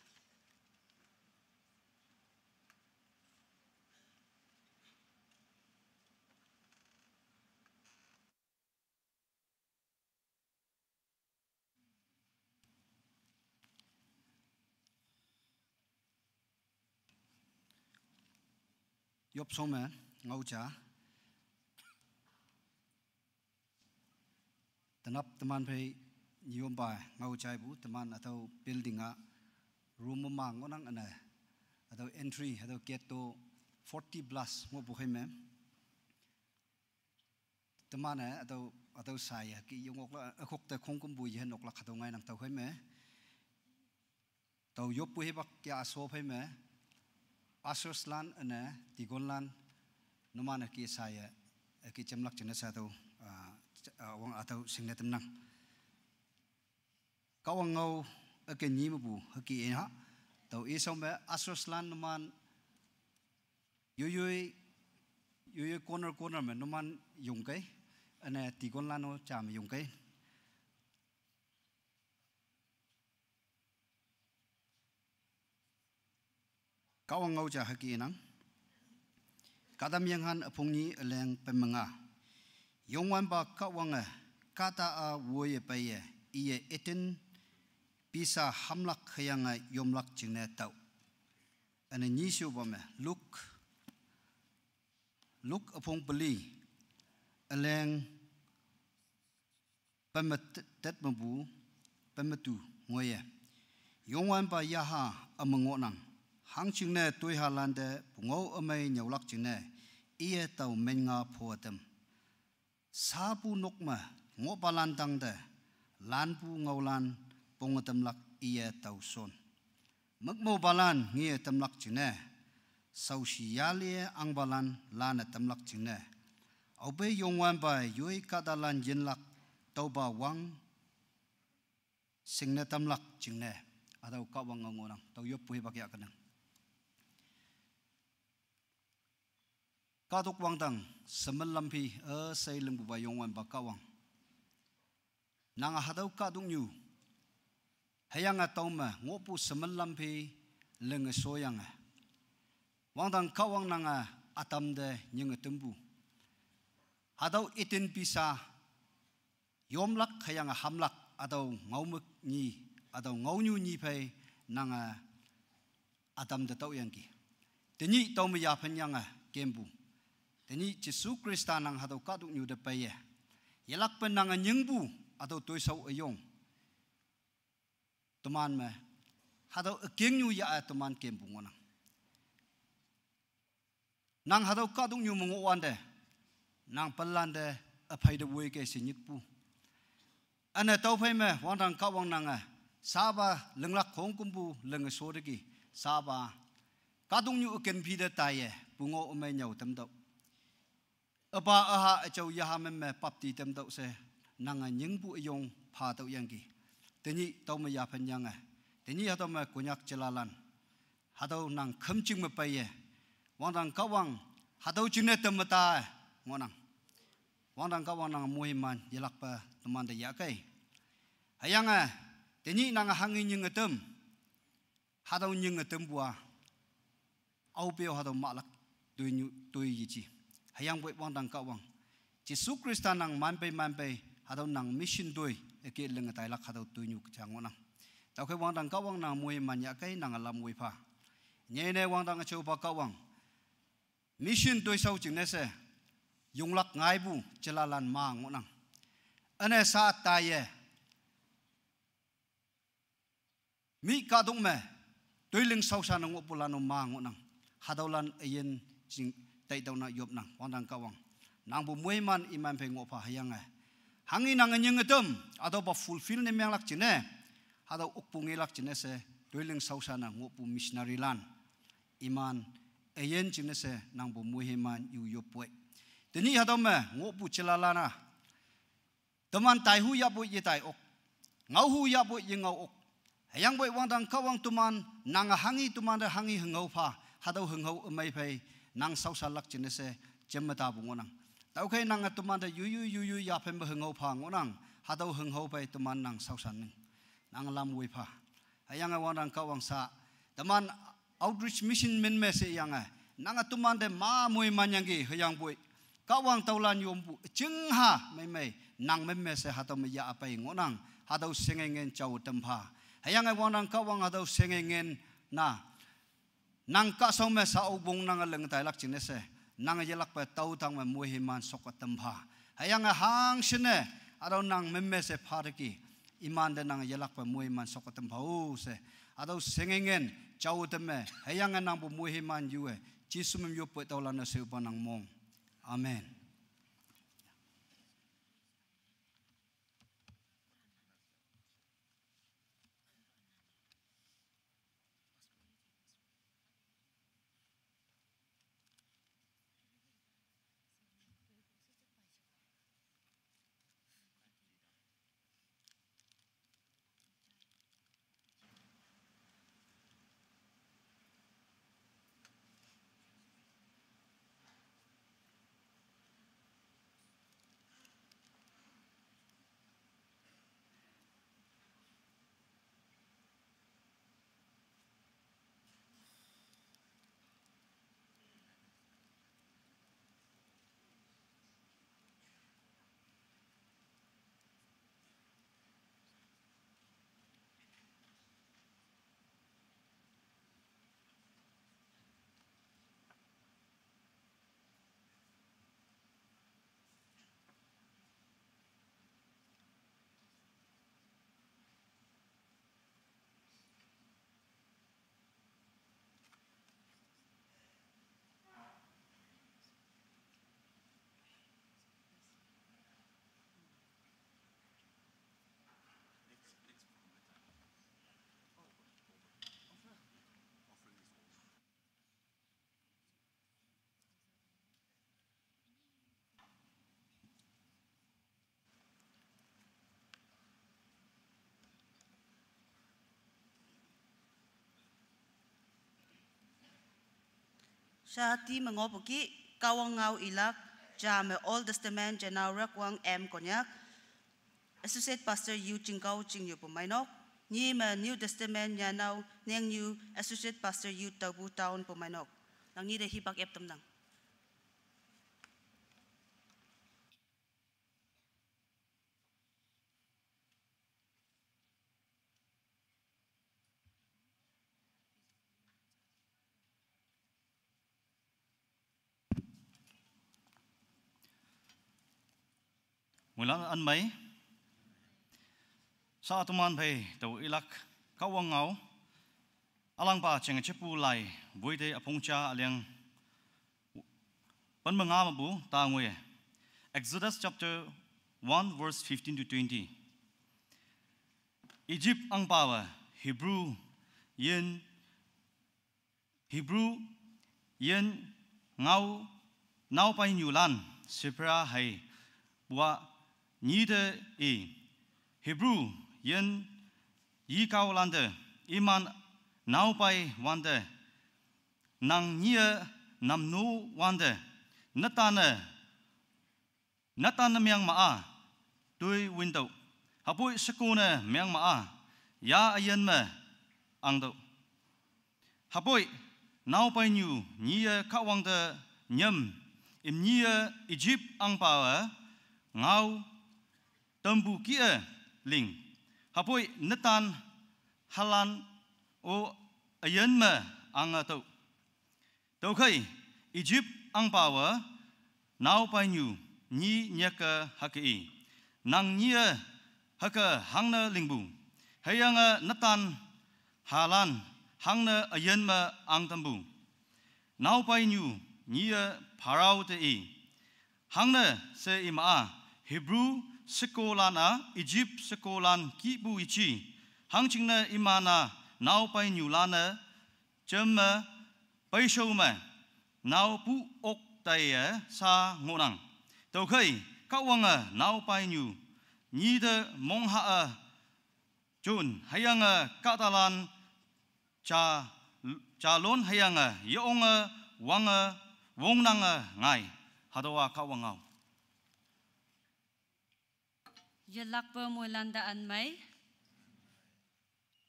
Yop some, ngau cha. Tanap teman phei nyiom ba ngau chai bu, teman atau building a room ma ngonang ane. Atau entry, atau gate to forty plus ngo bu hai me. Teman eh, atau, atau sai ya, ki yong ok la, eh, khok te khong kum bu yen ok la khatau ngai nang tau hai me. Tau yop pu hibak kia aso phei me, ushers lan ane, deacon lan, numan aki saya, aki chemlak chena sa tau, ah, ch-, ah, wang atau sing ne temnang. Kawang ngau, aki ni mu bu, aki e ha. Tau e sau me, ushers lan numan, yuyui, yuyui corner corner me, numan yong kai, ane deacon lan o cha me yong kai. Kawang ngau cha haki inang. Kadam yang han apung ni aleng pemenga. Yongwan ba kawang eh, kata a woye paye, iye itin pisa hamlak khayang eh yomlak chingne tau. Ane nyi siu ba me, Luke, Luke apung peli, aleng pemetet mabu, pemetu ngoye. Yongwan ba yaha amengo nang. Hang chingne tui ha lande pungau amai nyaulak chingne. Iye tau men nga pho atem. Sa pu nok ma ngo pa lan tang de. Lan pu ngau lan pong atem lak iye tau son. Mekmo balan ngi temlak chingne. Sau si yalie ang balan lan temlak chingne. Au bei yongwan bai yoi kadalan yenlak tau ba wang singne temlak chingne. Atau kawang ngonang. Tau yop pui bak ya kenang. Kaduk wangtang, semelam pi, eh, sei lengbu ba yongwan ba kawang. Nang a hadau kaduk nyu. Hayang a tau ma, ngopu semelam pi leng soyang a. Wangtang kawang nang a atam de nyeng tembu. Hadau itin pisa, yomlak hayang a hamlak, atau ngau mek nyi, atau ngau nyu nyi phei nang a atam de tau yang ki. Tenyi tau me ya phen yang a kembu. Tenyi Jesu Krista nang hadau kaduk nyu de pei ye. Yelak pen nang a nyengbu, atau toi sau ayong. Teman me, hadau aking nyu ya a teman kembu ngonang. Nang hadau kaduk nyu mengo wan de, nang pelan de, apai de woi ke sinyik pu. Ane tau phei me, wangtang kawang nang a, saba lenglak khong kumbu leng so de ki, saba. Kaduk nyu aken pi de tai ye, pungo umai nyau temdau. Apa aha achau yaha me me pap ti temdau se, nang a nyengbu ayong pha tau yang ki. Tenyi tau me ya phen yang a. Tenyi hatau me Konyak chelalan. Hatau nang khem ching me pei ye. Wangtang kawang, hatau chingne tem mata eh, ngonang. Wangtang kawang nang muhi man, yelak pa teman de ya kai. Hayang eh, tenyi nang hangi nying etem. Hatau nying etem bua. Au peo hatau malak, tui nyu, tui yichi. Hayang boi wangtang kawang. Jesu Krista nang manpei manpei, hatau nang mission doi, eke leng tai lak hatau tui nyu kachang ngonang. Tau ke wangtang kawang nang muhi man ya kai nang alam woi pha. Nyene wangtang achau pa kawang. Mission doi sau chingne se, yonglak ngaibu, chelalan ma ngonang. Ane sa ta ye. Mi kaduk me, tui ling sau sa nang ngopu lanu ma ngonang. Hadau lan ayen ching tai tau na yop nang, wangtang kawang. Nang bu muhi man iman phei ngopa hayang eh. Hangi nang nying etem, atau ba fulfill ne menglak chingne. Hatau ukpu ngelak chingne se, toiling shaoshan-e ngohpu missionary lan iman üyin jingne she nangpu moiman yu yoppoi. Tenyih hatüo me ngohpu jelalan-a teman taihu yahpoi yetai ok, ngaohu yahpoi yengao ok. Hüyangpoi wangdang Kahwang teman nange hanghi, temante hanghi hünghao pha, hatüo hünghao ümei phei nang shaoshanlak jingne she jemme tapu ngohnang. Tüokhei nange temante yuyu yuyu yaphenpe hünghao pha ngohnang, hatüo hünghao phei teman nang shaoshan ning, nang lam woi pha. Hüyange wangdang Kahwang sha, teman outreach mission min me sheyange, nange temante ma moiman yangki hüyangpoi Kahwang taolan yompu jingha meimei nang min me she hatüo me yahpei ngohnang, hatüo shenge ngen jao tam pha. Hüyange wangdang Kahwang hatüo shenge ngen na nang kahshao me sha-o wong nange ling tailak jingne she, nange yelakpe tao tang me moiman shoke tam pha. Hüyange hangshinne hatüo nang min me she pha teki, imante nange yelakpe moiman shoke tam pha-o she, hatüo shenge ngen jao tam me hüyange nangpu moiman yu-e, Jesu min yoppoi taolan-e shepa nang mong. Amen. Shati me ngohpu kih, Kahwang ngao ilak, ja me Old Testament janao Rakwang M Konyak, Associate Pastor U Chingkao Chingyo pu meinok, nyi me New Testament janao Nengnyu, Associate Pastor U Taopu Town pu meinok. Nang nyi te hipak ep tamnang. Moilan anmei. Sha teman phei tao ilak Kahwang ngao. Ülangpa jing jepu lai, woite üpong ja üleng pen me nga mepu ta ngoi. Exodus chapter one verse fifteen to twenty. Egypt ahngpawe Hebrew yin, Hebrew yin ngao naopainyulan Shiphrah hei pua nyi te i. Hebrew yin yikaolante iman naopai wante, nang nyie namno wante, netan-e netan-e meng ma-a, toi wintüoh. Hüpoi shekone meng ma-a, ya üyin me angtüoh. Hüpoi naopainyu nyie Kahwang te nyam, imnyie Egypt ahngpawe ngao tampu kih-e ling. Hüpoi netan halan-o üyin me ange tüoh. Tüokhei Egypt ahngpawe naopainyu nyi nyeke hüke i, nang nyie hüke hangne lingpu, hüyange netan halan hangne üyin me angtampu. Naopainyu nyie Pharao te i, hangne she ima-a, Hebrew shekolan-a Egypt shekolan kihpu yeji, hangjingne iman-a naopainyu lan-e jemme peishao me nao pu ok taiye sha ngohnang. Tüokhei Kahwange naopainyu nyi te mongha-e jon hüyange kahtalan ja, jalon hüyange yeonge wange wongnange ngai. Hatüowa Kahwang ngao. Yelakpe moilan te anmei.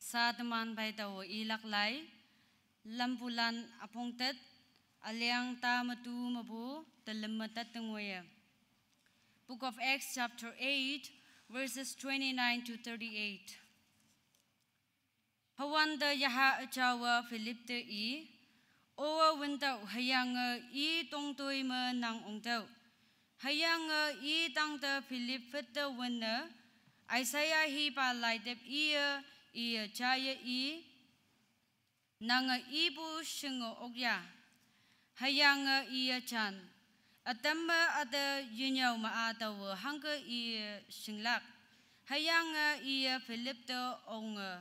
Sha teman phei taowe ilak lai, Lampulan üpong tet, üleng ta me tu mepu telüm me tet te ngoiye. Book of Acts, chapter eight, verses twenty-nine to thirty-eight. Hüwante yaha üjaowe Philip te i, Owe wüntao hüyange i tongtoi me nang ongtüoh. Hüyange i tangte Philip phette wünne, Isaiah hipa laitep iye, iye jaiye i, nange ipu shinge okya. Hüyange iye jan, ütam me üte yenyüo me-a taowe hangke iye shinglak. Hüyange iye Philip te onge,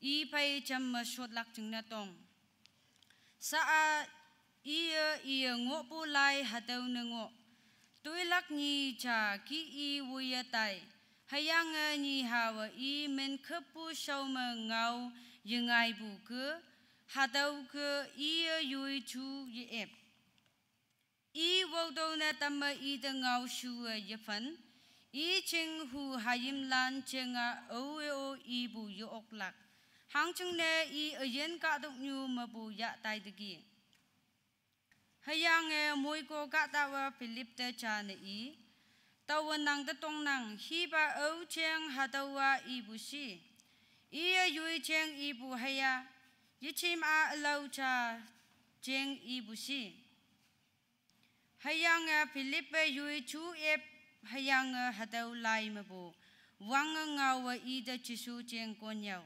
i phei jam me shotlak jingne tong. Sha-a iye, iye ngohpu lai hatüo ne ngoh. Toilak nyi ja ki i woiye tai. Hüyange nyi hawe i min khüppu shao me ngao yengaipu ke, hatüo ke iye yoi ju ye-ep. I wotüo ne tamme ite ngao shuwe yephen, i jing hu hayimlan jeng-a aowe-o ipu ye-oklak. Hangjingne i üyin kahtoknyu mepu yah taiteki. Hüyange moiko kahtawe Philip te jane i, Taowe nang te tongnang, hipa ao jeng hatüowa ipu shi. Iye yoi jeng ipu hüya, yejim-a ülao ja jeng ipu shi. Hüyange Philip-e yoi ju ep, hüyange hatüo lai mepu wange ngaowe ite Jesu jeng konyüo.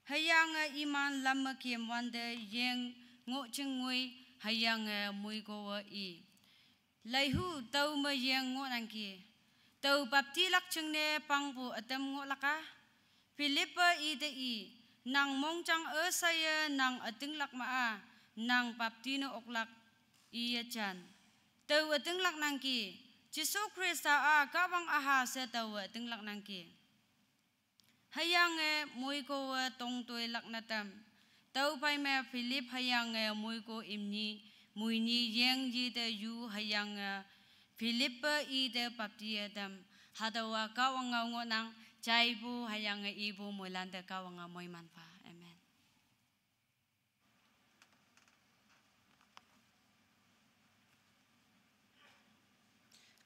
Hüyange iman lam me kem wante yeng ngoh jing ngoi, hüyange moikowe i, Leihu, tao me yeng ngohnangki. Tao baptilak jingne pangpu ütam ngohlak-a? Philip-e ite i, Nang mongjang üsheiye nang ütinglak ma-a, nang bapti ne oklak, iye jan. Tao ütinglak nangki, Jesu Khrista-a Kahwang üha she taowe ütinglak nangki. Hüyange moikowe tongtoilak ne tam. Tüophei me Philip hüyange moiko imni, moini yeng yite yu hüyange Philip-e ite baptiye tam. Hatüowa Kahwang ngao ngohnang, jaipu hüyange ipu moilante Kahwange moiman pha. Amen.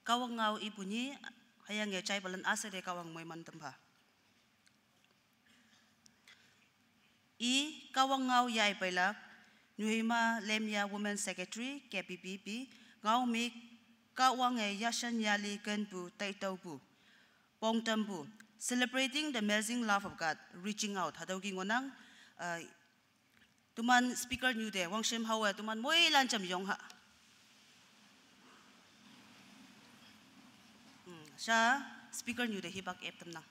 Kahwang ngao ipu nyi, hüyange jaipalan üshei te Kahwang moiman tampha. I Kahwang ngao yaipeilak, Nyuhima Lemya, Women Secretary, K B B B, ngao me Kahwange yashan yali kenpu taitüopu, pongtampu, Celebrating the Amazing Love of God, Reaching Out, hatüo ki ngohnang. Uh, teman speaker nyu te wangshim haowe, teman moilan jam yong ha. Hmm, sha speaker nyu te hipak ep tamnang.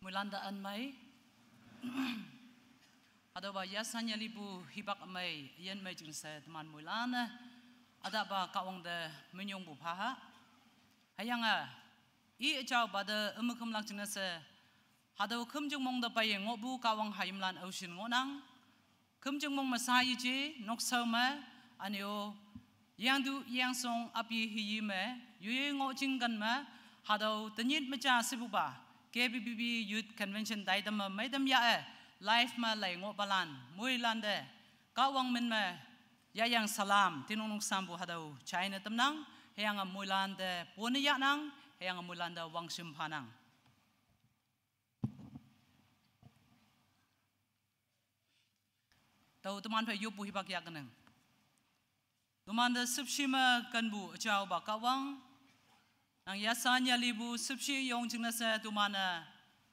Moilante anmei. Hatüopa yashan yalipu hipak ümei, üyin mei jingne she teman moilan-e ütapa Kahwang te minyongpu pha ha. Hüyange i üjaopa te ümekümlak jingne she hatüo khümjing mong te peiye ngohpu Kahwang hayimlan aoshin ngohnang. Khümjing mong me sha yeje, nokshao me, üne-o yengtu yengshong api hiyi me, yoi ngoh jingken me, hatüo tenyit me ja shepupa K B B B Youth Convention taitam me meitam yah-e, live me lei ngohpalan moilante Kahwang min me yahyang salam tinongnok shampu hatüo jaine tamnang. Hüyange moilante pone yahnang, hüyange moilante wangshim phanang. Tao teman phei yoppu hipak yahkenang. Temante shüpshe me kenpu üjaopa Kahwang, nang yashan yalipu shüpshe yong jingne she teman-e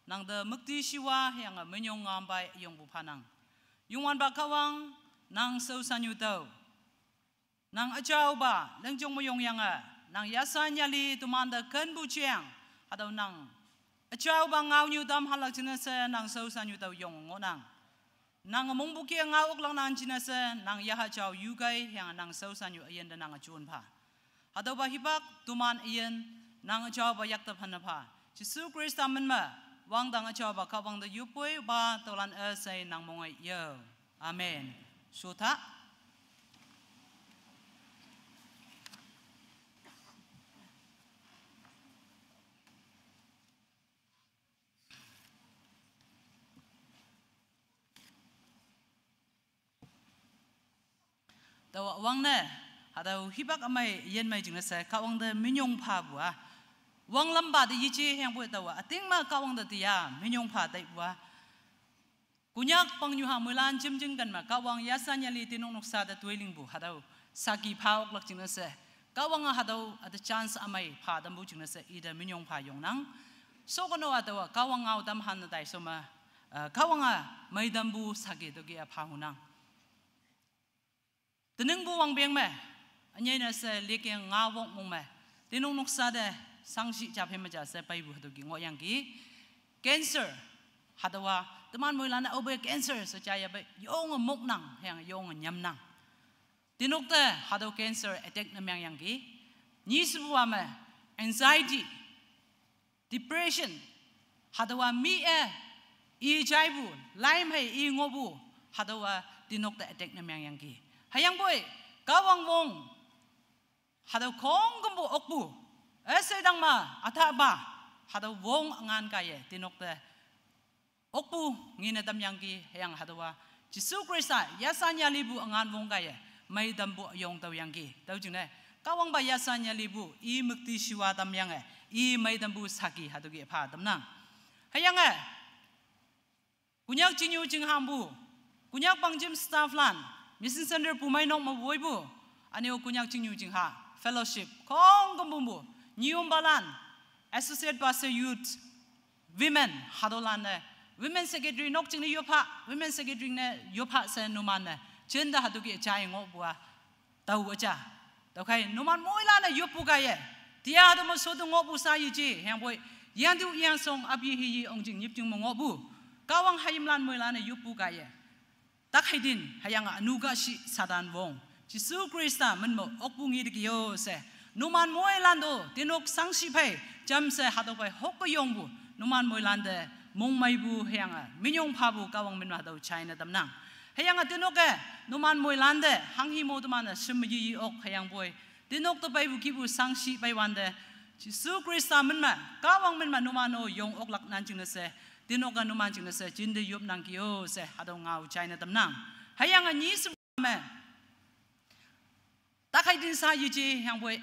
nangte müktishiwa hüyange minyong ngampei yongpu phanang. Youngwanpa Kahwang, nang shaoshanyu tüo, nang üjaopa lingjong me yongyange, nang yashan yali temante kenpu jeng, hatüo nang Achaoba ngaonyu tam halak jingne she nang shaoshanyu tao yong ngohnang. Nang mongpu kih-e ngao oklak nang jingne she nang yaha jao yukai hüyange nang shaoshanyu üyin te nang üjon pha. Hatüopa hipak toman üyin nang üjaopa yakte phanne pha. Jesu Khrista min me wangdang üjaopa Kahwang te yoppoipa tüolan üshei nang monge yo. Amen. Shota. Taowa wangne, hatüo hipak ümei yin mei jingne she Kahwang te minyong phapu a. Wanglampa te yeje hüyangpoi taowa üting me Kahwang te tiya minyong pha taipu a. Konyak pangnyu ha moilan jimjing ken me Kahwang yasanyali tinok noksa te toilingpu hatüo saki pha oklak jingne she, Kahwange hatüo üte chance ümei pha tampu jingne she ite minyong pha yongnang. Shokono hatüowa Kahwang ngao tam hanne tai shome, eh, Kahwange meitampu saki tüoke-a pha hunang. Teningpu wangpeng me, ünyei ne she liking nga wok mong me, tinok noksa te shangshih ja phei me ja she peipu hatüoki ngohyangki. Cancer, hatüowa teman moilan-e aope cancer she ja yape yonge moknang hüyange yonge nyamnang. Tinok te hatüo cancer attack ne mengyangki. Nyishepuwa me, anxiety, depression, hatüowa mi-e i jaipu, lai mei i ngohpu, hatüowa tinok te attack ne mengyangki. Hüyangpoi Kahwang wong, hatüo khongkümpu okpu, üsheidang me üthahpa, hatüo wong üngan kaiye tinok te okpu ngene tamyangki hüyange hatüowa Jesu Khrista yasanyalipu üngan wong kaiye meitampu üyong tüoyangki. Tüo jingne Kahwangpa yasanyalipu i müktishiwa tamyange i meitampu saki hatüoki pha tamnang. Hüyange Konyak chingnyu chinghapu, Konyak pangjim staff lan, Mission Centre Pumeinok me woipu, üne-o Konyak chingnyu chingha fellowship khongkümpu, nyiyompa lan, Associate Pastor Youth, Women, hatüolan-e, Women Secretary nok jingne yoppha, Women Secretary ne yoppha she numan-e jinte hatüoki jai ngohpu a, tao üja. Tüokhei numan moilan-e yoppu kaiye, tiya hatüo me shote ngohpu sha yeje hüyangpoi, yangtu yangshong api hiyi ongjing nyipjing me ngohpu, Kahwang hayimlan moilan-e yoppu kaiye, takheidin hüyange ünu kahshih Satan wong, Jesu Khrista min me okpu ngi tekeo she, numan moilan to tinok shangshih phei jamshe hatüo phei hokke yongpu, numan moilan te mongmeipu hüyange minyong phapu Kahwang min me hatüo jaine tamnang. Hüyange tinoke numan moilan te hanghi mo teman-e shim me yiyi ok hüyangpoi, tinok te peipu kihpu shangshih peiwante, Jesu Khrista min me, Kahwang min me numan-o yong oklak nan jingne she, tinoke numan jingne she jinte yopnangkeo she hatüo ngao jaine tamnang. Hüyange nyishe me, takheidin sha yeje hüyangpoi,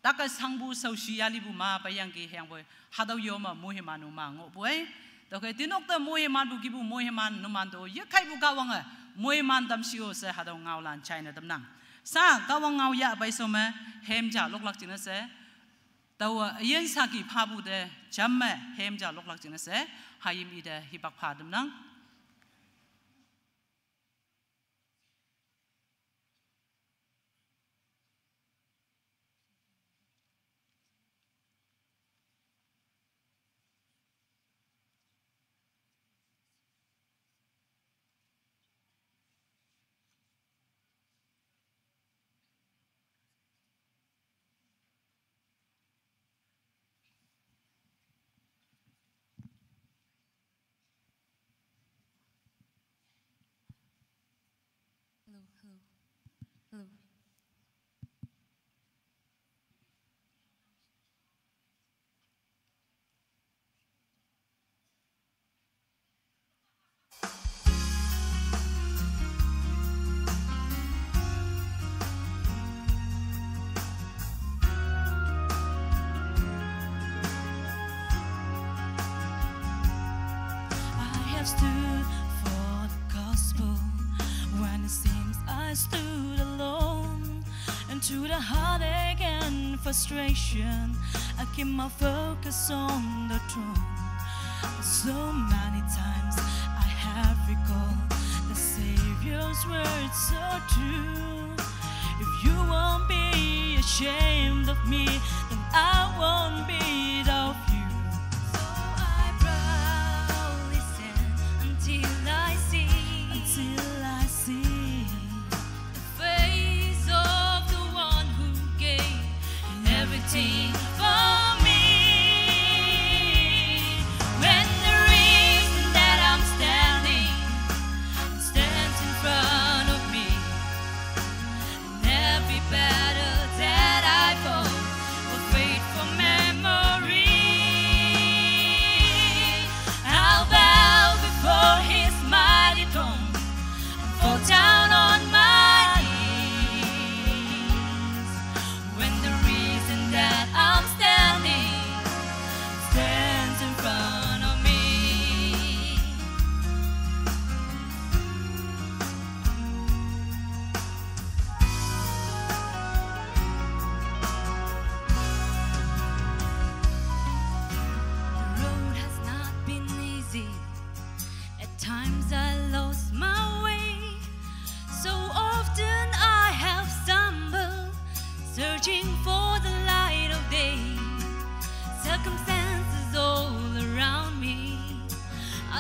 take shangpu shaoshi yalipu ma peiyangki hüyangpoi, hatüo yo me moiman-o ma ngohpu ei. Tüokhei tinok te moimanpu kihpu moiman numan to yekhaipu Kahwange moiman tamshi-o she hatüo ngaolan jaine tamnang. Sha Kahwang ngao yah peisho me, hem ja loklak jingne she, taowa üyin saki phapu te jam me hem ja loklak jingne she, hayim ite hipak pha tamnang. Hello, hello, hello. I have stood for the gospel when it seems I stood alone. And through the heartache and frustration, I keep my focus on the throne. So many times I have recalled the Savior's words so true. If you won't be ashamed of me, then I won't be of you. So I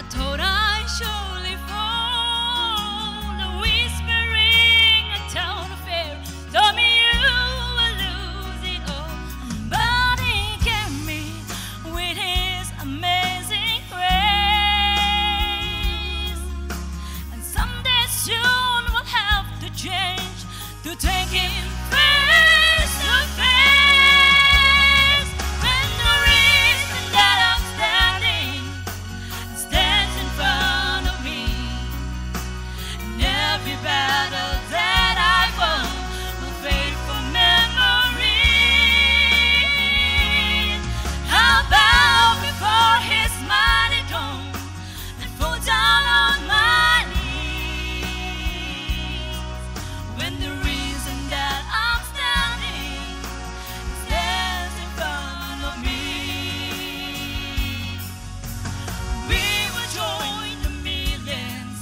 Thought I surely fall, the whispering and tell the fear, told me you will lose it all. But he came me with his amazing grace. And someday soon we'll have to change to take him face to face. When the reason that I'm standing stands in front of me, and every battle that I won will fade from memory. I'll bow before his mighty throne and fall down on my knees. When the reason that I'm standing stands in front of me, we will join the millions,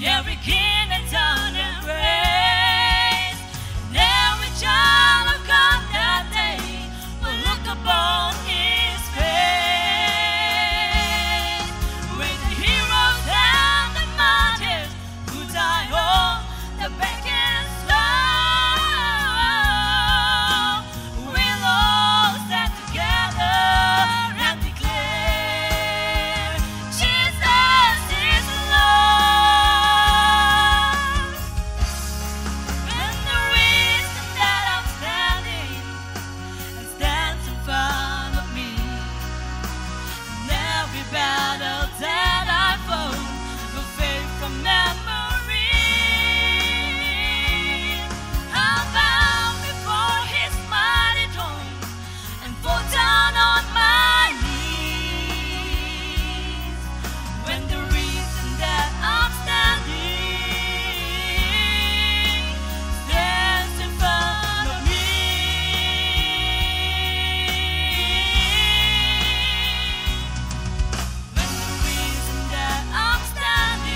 every king and town and praise, and every child of God that day will look upon his face. With the heroes and the martyrs who died on the battlefield, we'll all stand together and declare, "Jesus is Lord." When the reason that I'm standing stands in front of me, and every battle that I fought will fade from memory. I'll bow before his mighty throne and fall down on my knees. When the reason that I'm standing stands in front of me. When the reason that I'm standing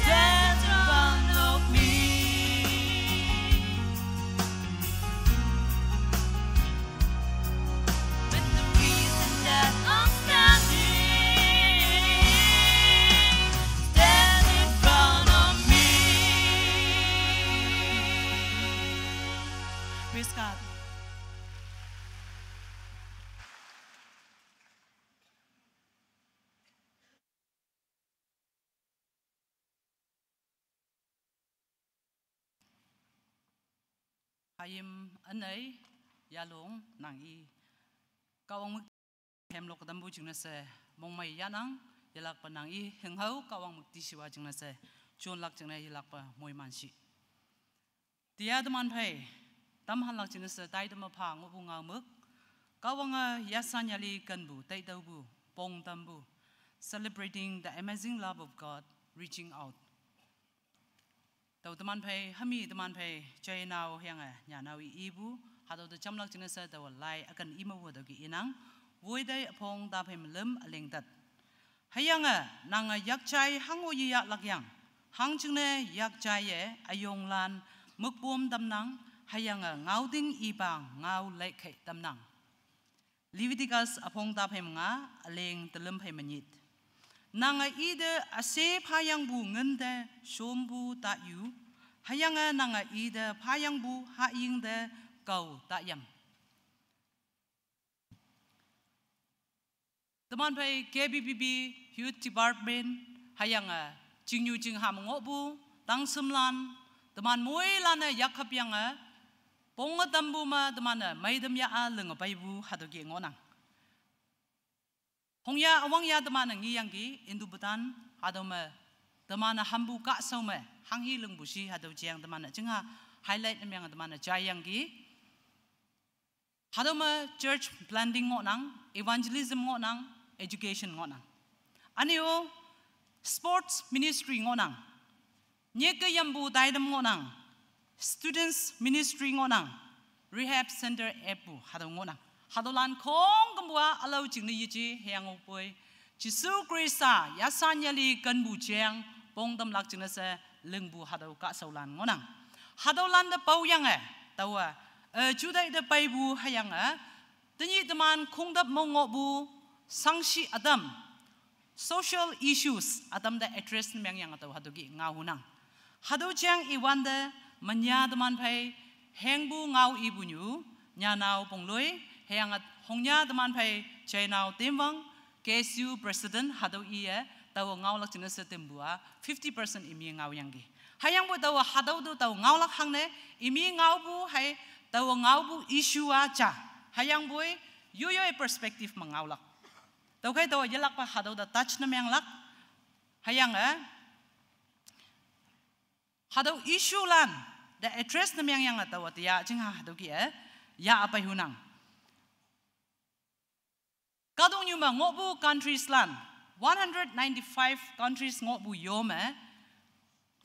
stands in front of me. When the reason that I'm standing stands in front of me. Praise God. Hayim anai yalong nang i. Kawang muk hem lok dambu jingnase mongmai yanang yalak pa nang i, heng hau kawang muk tisiwa jingnase chun lak jingne yalak pa moi mansi. Tia teman phei, tam han lak jingnase tai tema pha ngobu ngau muk. Kawang a yasan yali kanbu, tai taubu, pong tambu. Celebrating the amazing love of God, reaching out. Tau teman phei, hami teman phei, chai nau hiang a, nya nau i ibu, hatau te cham lak jingnase tau lai akan ima wo tau ki inang, woi dai apong ta phei melem aleng tat. Hayang a, nang a yak chai hang o yi yak lak yang, hang jingne yak chai ye, ayong lan, mukbom tam nang, hayang a, ngau ding i bang, ngau lai khai tam nang. Leviticus apong ta phei menga, aleng telem phei menyit. Nang a ide ase phayang bu ngente shombu ta yu, hayang a nang a ide phayang bu ha ying de kau ta yam. Teman phei K B B B Youth Department hayang a jingyu jing ha mengobu, tang semlan, teman moi lan a yak hap yang a, pong a tambu ma teman a, mai dem ya a leng a pai bu, hatau ki ngonang. Hong ya awang ya teman a ngi yang ki, indu butan, hatau ma, teman a hambu ka sau ma, hang hi leng bu si, hatau jiang teman a, jing ha, highlight nem yang teman a, jai yang ki. Hatau ma church planting ngonang, evangelism ngonang, education ngonang. Anio sports ministry ngonang. Nyeke yambu taidam ngonang. Students ministry ngonang. Rehab center epu hatau ngonang. Hatau lan kong kembua alau jing ni yichi heang opoi. Jisu Krista, yasan yali kanbu jeng, pong tam lak jingnase, lengbu hatau ka saulan ngonang. Hatau lan de pau yang e, tau e, eh, judai de paibu hayang e, tenyi teman kongdap mo ngobu, sangshi atam, social issues atam te address ne meng yang tao hatüo ki ngao hunang. Hatüo jeng iwante, menya teman phei, hengpu ngao ipu nyu, nyanao Pongloi, hüyange hongnya teman phei, jainao Temwang, K S U President, hatüo iye, tao ngaolak jingne she tempu-a, fifty percent imi ngaoyangki. Hüyangpoi tao hatüo tu tao ngaolak hangne, imi ngaopu hei, tao ngaopu issue-a ja. Hüyangpoi, yoyoi perspective me ngaolak. Tüokhei tao yelakpa hatüo te touch ne menglak. Hüyange, hatüo issue lan, te address ne mengyange tao teya jingha hatüo ki-e, ya apei hunang. Kahtoknyu me ngohpu countries lan, one hundred ninety-five countries ngohpu yo me,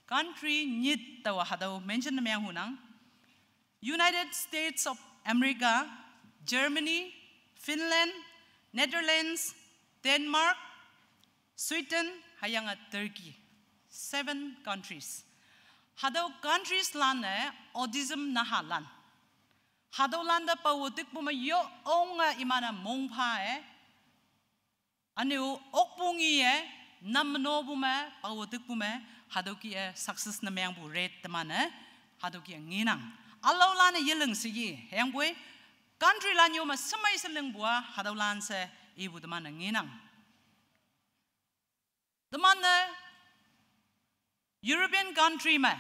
country nyit tao hatüo mention ne meng hunang. United States of America, Germany, Finland, Netherlands, Denmark, Sweden, hüyange Turkey. Seven countries. Hatüo countries lan-e autism nahalan. Hatüolante pawe tikpu me yo onge iman-e mongpha-e. Üne-o okpu ngi-e, nam nopu me, pawe tikpu me, hatüo ki-e success ne mengpu rate teman-e, hatüo ki-e ngenang. Ülaolan-e yeling she yi, hüyangpoi, country lan yo me shemei she lingpu-a, hatüolan she ipu teman-e ngenang. Teman-e European country me,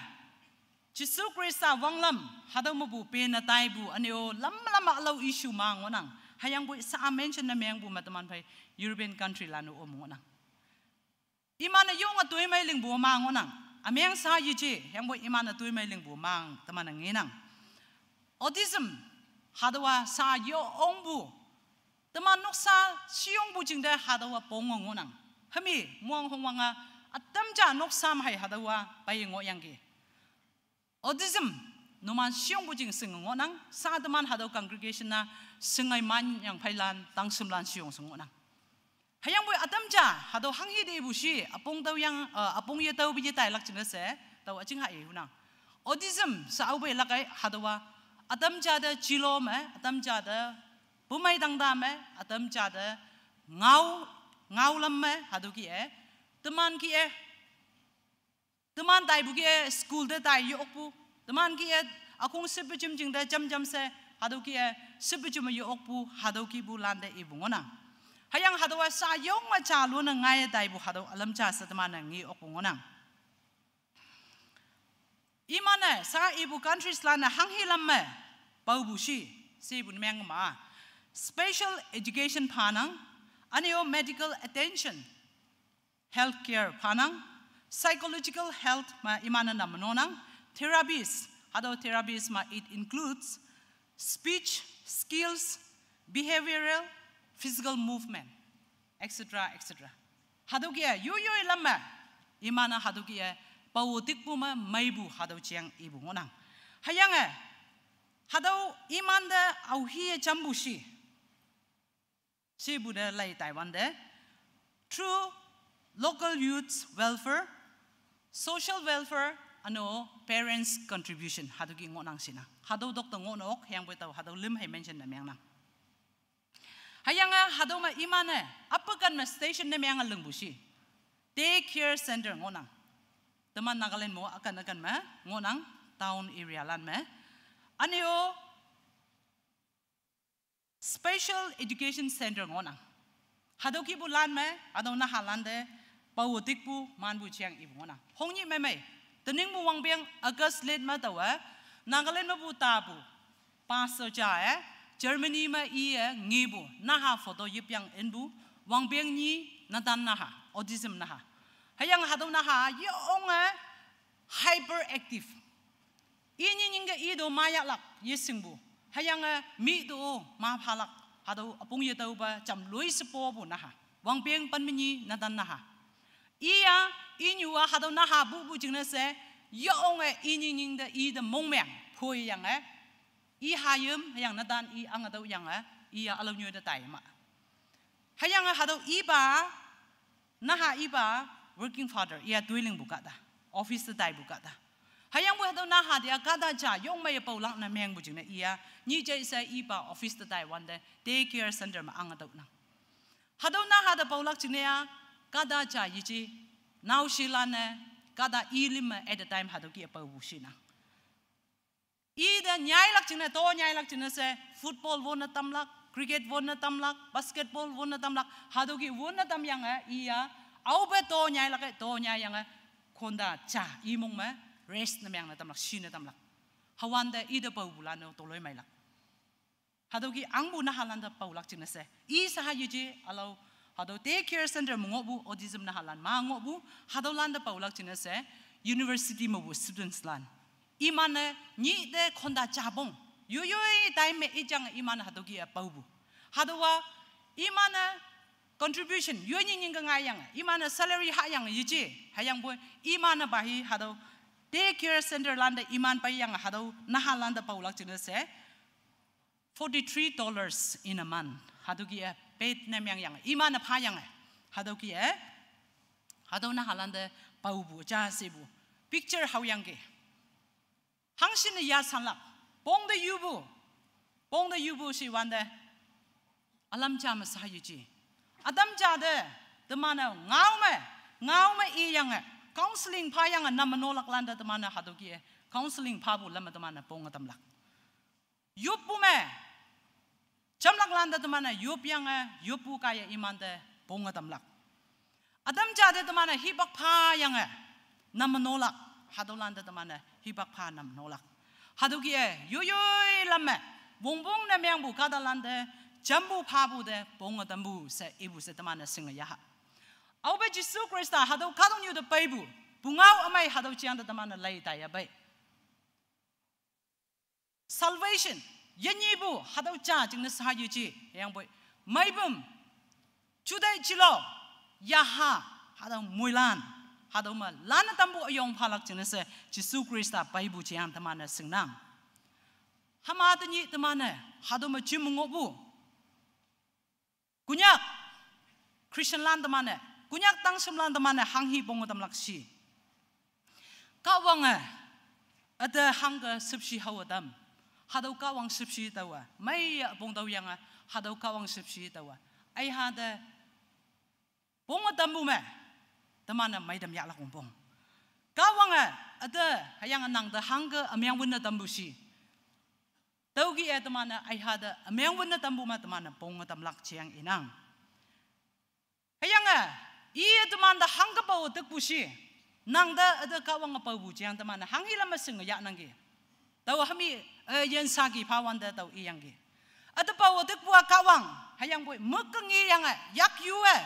Jesu Khrista wanglam, hatüo mepu pene taipu, üne-o lam lam ülao issue ma ngohnang. Hüyangpoi sha mention ne mengpu me teman phei European country lan-o om ngohnang. Iman-e yonge toimei lingpu ma ngohnang. Ümeng sha yeje, hüyangpoi iman-e toimei lingpu mang teman-e ngenang. Autism, hatüowa sha yo ongpu. Teman noksa shiyongpu jingte hatüowa ponge ngohnang. Hümi, muang hongwange, ütam ja noksa me hei hatüowa pei ngohyangki. Autism, numan shiyongpu jing shinge ngohnang, sha teman hatüo congregation-a, shingai manyang pheilan, tangshimlan shiyong she ngohnang. Hüyangpoi ütam ja, hatüo hanghi te ipu shi, üpong tao yang, eh, üpong ye taopu ye tailak jingne she, tao üjing ha i hunang. Autism, sha aope lak ei, hatüowa, ütam ja te jilo me, ütam ja te, pumei tangta me, ütam ja te, ngao, ngaolam me, hatüo ki-e, teman ki-e, teman taipu ki-e school te tai yokpu. Teman ki-e ükhong shepe jim jing te jam jam she, hatüo ki-e shepe jim yokpu, hatüo kipu lan te ipu ngohnang. Hüyange hatüowa sha yonge ja lune ngai taipu hatüo ülam ja she teman-e nge okpu ngohnang. Iman-e sha ipu countries lan-e hanghi lam me, paopu shi, shepu ne meng ma. Special education phanang, üne-o medical attention, healthcare phanang, psychological health me iman-e nam nonang, therapies, hatüo therapies me it includes speech, skills, behavioral, physical movement, et cetera, et cetera. Hatüo ki-e, yoyoi lam me, iman-e hatüo ki-e, pawe tikpu me meipu hatüo jeng ipu ngohnang. Hüyange, hatüo imante aohi-e jampu shi. Shepu te lai taiwante, through local youths welfare, social welfare, üne-o parents contribution, hatüo ki ngohnang shinang. Hatüo tokte ngohne ok, hüyangpoi tao hatüo lüm hei mention ne mengnang. Hüyange hatüo me iman-e, apakan me station ne menge lingpu shi. Day care center ngohnang. Teman Nagaland mo akan akan me, ngohnang, town area lan me. Üne-o, special education center ngohnang. Hatüo kipu lan me, hatüo nahalan te, pawe tikpu, manpu jeng ipu ngohnang. Hongnyih meimei, teningpu wangpeng August let me taowe, Nagaland mepu tapu, pastor ja-e, Germany me iye ngepu, naha photo yepyang inpu, wangpeng nyi, netan naha, autism naha. Hüyange hatüo naha, yonge hyperactive. I nyi nyingke i to mayahlak, yeshingpu. Hüyange mi to maphalak, hatüo üpong yetaopa jam loi shepopu naha. Wangpeng pen me nyi netan naha. Iya, inyu-a hatüo naha pupu jingne she, yonge i nyi nyingte i te mongmeng, phoiyange. I hayim, hüyange netan i ange tüoyange, iya ülao nyoi te tai ma. Hüyange hatüo ipa, naha ipa, working father, iya toilingpu kahta, office te taipu kahta. Hüyangpoi hatüo naha te-a kahta ja yong meiye paolak ne mengpu jingne iya, nyi jai she ipa office te tai wante, day care center me ange tüonang. Hatüo naha te paolak jingne a, kahta ja yeje, naoshilan-e, kahta i lim me at a time hatüo kih-e paopu shinang. I te nyailak jingne, to nyailak jingne she, football wonne tamlak, cricket wonne tamlak, basketball wonne tamlak, hatüo kih wonne tamyange, i ya, aope to nyailak-e, to nyaiyange, khonta ja, i mong me, rest ne meangne tamlak, shine tamlak. Hüwante i te paopulan-o toloimeilak. Hatüo kih angpu nahalan te paolak jingne she. I shaha yeje, ülao, hatüo day care center me ngohpu, autism nahalan ma ngohpu, hatüolan te paolak jingne she, university mepu students lan. Iman-e, nyih te khonta japong. Yoiyoi time me i jang iman hatüo kih-e paopu. Hatüowa, iman-e contribution, yoi nying nying ke ngaiyange, iman-e salary hayange yeje, hüyangpoi, iman-e pa hi hatüo day care center lan te iman peiyange hatüo nahalan te paolak jingne she, forty-three dollars in a month. Hatüo kih-e paid ne meangyange, iman-e phayange. Hatüo kih-e, hatüo nahalan te paopu, ja shepu. Picture haoyangki. Hangshin-e ya sanlak. Pong te yupu. Pong te yupu shiwante, ülam ja me sha yeje. Ütam ja te, teman-e ngao me, ngao me iyange, counseling phayange, nam me nolak lan te teman-e hatüo kih-e, counseling phapu lam me teman-e ponge tamlak. Yoppu me, jamlak lan te teman-e yopyange, yoppu kaiye imante ponge tamlak. Ütam ja te teman-e hipak phayange, nam me nolak, hatüolan te teman-e hipak pha nam nolak. Hatüo kih-e, yoiyoi lam me, wongpong ne meangpu kahtalan te, jampu phapu te, ponge tampu she, ipu she teman-e shinge yaha. Aope Jesu Khrista, hatüo kahtoknyu te peipu, pungao ümei hatüo jeang te teman-e lei taiya pei. Salvation, yenyipu, hatüo ja jingne sha yeje, hüyangpoi, meipüm, jutai jilo, yaha, hatüo moilan, hatüo me, lan tampu üyong phalak jingne she, Jesu Khrista peipu jeang teman-e shingnang. Hüma tenyih teman-e, hatüo me jim ngohpu. Konyak, Christian lan teman-e, Konyak tangshimlan teman-e hanghi ponge tamlak shi. Kahwange, üte hangke shüpshe haowe tam. Hatüo Kahwang shüpshe taowe, meiye pong taoyange, hatüo Kahwang shüpshe taowe. Aiha te, ponge tampu me, teman-e meitam yahlak wongpong. Kahwange, üte, hüyange nang te hangke ümeang wünne tampu shi. Tüokih-e teman-e aiha te ümeang wünne tampu me teman-e ponge tamlak jeang inang. Hüyange, iye teman te hangke paowe tükpu shi, nang te üte Kahwange paopu jeang teman-e hanghi lam me shinge yahnangki. Taowe hami, eh, yin saki phawante tao iyangki. Üte paowe tükpu-a Kahwang, hüyangpoi mük ke ngeyange, yak yu-e.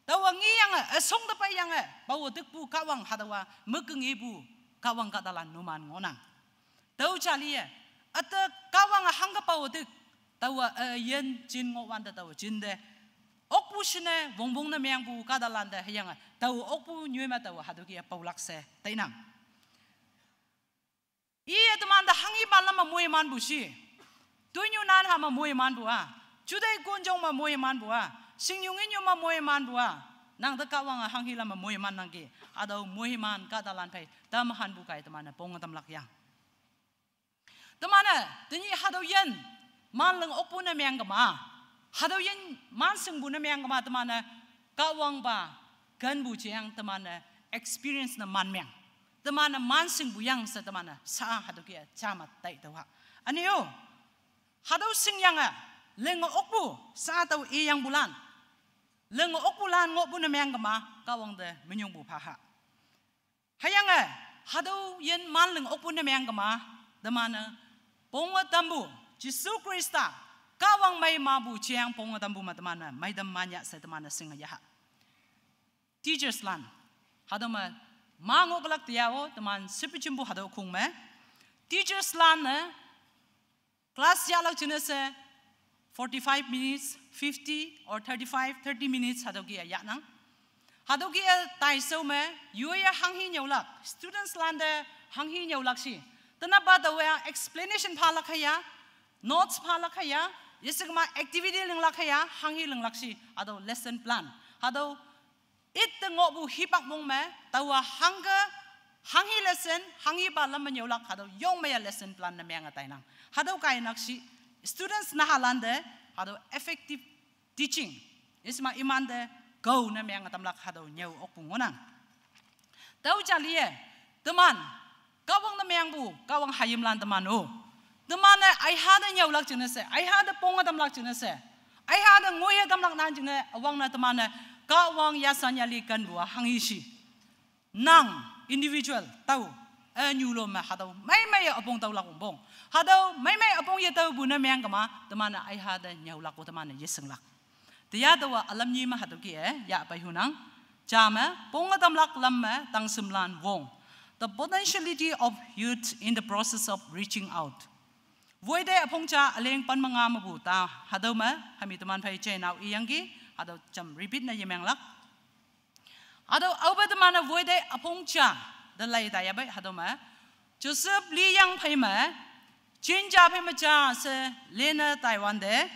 Taowe ngeyange, eh, üshong te peiyange, paowe tükpu Kahwang hatüowa mük ke ngepu Kahwang kahtalan numan ngohnang. Tüo jaliye, üte Kahwange hangke paowe tük, taowe, eh, yin jin ngohwante taowe jinte. Okpu shine, wongpong ne meangpu kahtalan te hüyange, taowe okpu nyoi me taowe hatüo kih-e paolak she tainang. Iye teman te hanghipa lam me moimanpu shi. Toinyu nan ha me moimanpu-a. Jutai konjong me moimanpu-a. Shingnyu nginyu me moimanpu-a. Nang te Kahwange hanghi lam me moimannangki. Hatüo moiman kahtalan phei tamhanpu kai teman-e ponge tamlak yang. Teman-e, tenyih hatüo yin, manling okpu ne meang kema. Hatüo yin, manshingpu ne meang kema teman-e, Kahwangpa, kenpu jeang teman-e, experience ne man meang. Teman-e manshingpu yang she teman-e, sha hatüo kih-e, jama tai taowa. Üne-o, hatüo shingyange, linge okpu, sha tao iyangpulan. Linge okpulan ngohpu ne meang kema, Kahwang te minyongpu phaha. Hüyange, hatüo yin manling okpu ne meang kema, teman-e, ponge tampu, Jesu Khrista, Kahwang mei mapu jeang ponge tampu me teman-e, meitam manya she teman-e shinge yaha. Teachers lan, hatüo me, ma ngohkelak teya-o, teman shipu jimpu hatüo khong me. Teachers lan-e, class yahlak jingne she forty-five minutes, fifty or thirty-five, thirty minutes hatüo kih-e yahnang. Hatüo kih-e taishao me, yoiye hanghi nyüolak, students lan te hanghi nyüolak shi. Tenapa taowe explanation phalak haya, notes phalak haya, yeshe kema activity linglak haya, hanghi linglak shi, hatüo lesson plan. Hatüo ite ngohpu hipak mong me, taowa hangke, hanghi lesson, hanghipa lam me nyüolak, hatüo yong me ya lesson plan ne meange tainang. Hatüo kainak shi, students nahalan te, hatüo effective teaching, Isma imante gau ne meng atamlak hatüo nyüo okpu ngohnang. Tüo jaliye, teman, Kahwang ne mengpu, Kahwang hayimlan teman-o. Teman-e aihate nyüolak jingne she, aihate pong atamlak jingne she, aihate ngoiye tamlak nan jingne, üwangne teman-e Kahwang yasan yali kenpu-a hanghi shi. Nang individual tao, ünyulo me hatüo meimei üpong tüolak wongpong. Hatüo meimei üpong yetaopu ne meng kema, teman-e aihate nyüolak-o teman-e yeshinglak. Teya taowa ülam nyi me hatüo kih-e yahpei hunang. Ja me, pong atamlak lam me tangshimlan wong. The potentiality of youth in the process of reaching out. Woite üpong ja üleng pen me nga mepu ta, hatüo me hami teman phei jeinao iyangki, hatüo jam repeat ne yemenglak. Hatüo aope teman-e woite üpong ja te lei taiyapei hatüo me, Joseph liyang phei me, jinja phei me ja she lene taiwante,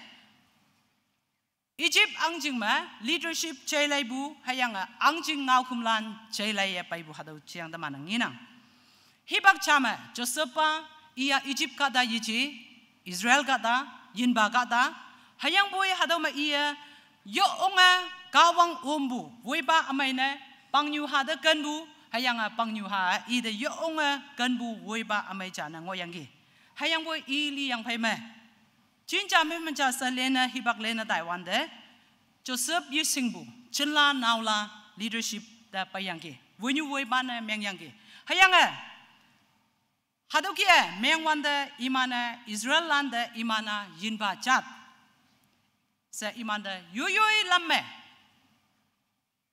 Egypt ahngjing me leadership jeileipu hüyange ahngjing ngaokhümlan jeilei yepeipu hatüo jeang teman-e ngenang. Hipak ja me Joseph-a, iya Egypt kahta yeje, Israel kahta, yinpa kahta, hüyangpoi hatüo me iye yonge Kahwang ompu woipa ümei ne, pangnyuha te kenpu, hüyange pangnyuha ite yonge kenpu woipa ümei ja ne ngohyangki. Hüyangpoi i liyang phei me, jinja me me ja she lene hipak lene taiwante, Joseph yeshingpu jinla naola leadership te peiyangki, woinyu woipa ne mengyangki. Hüyange hatüo kih-e mengwante iman-e Israellante iman-a yinpa jat she imante yoiyoi lam me,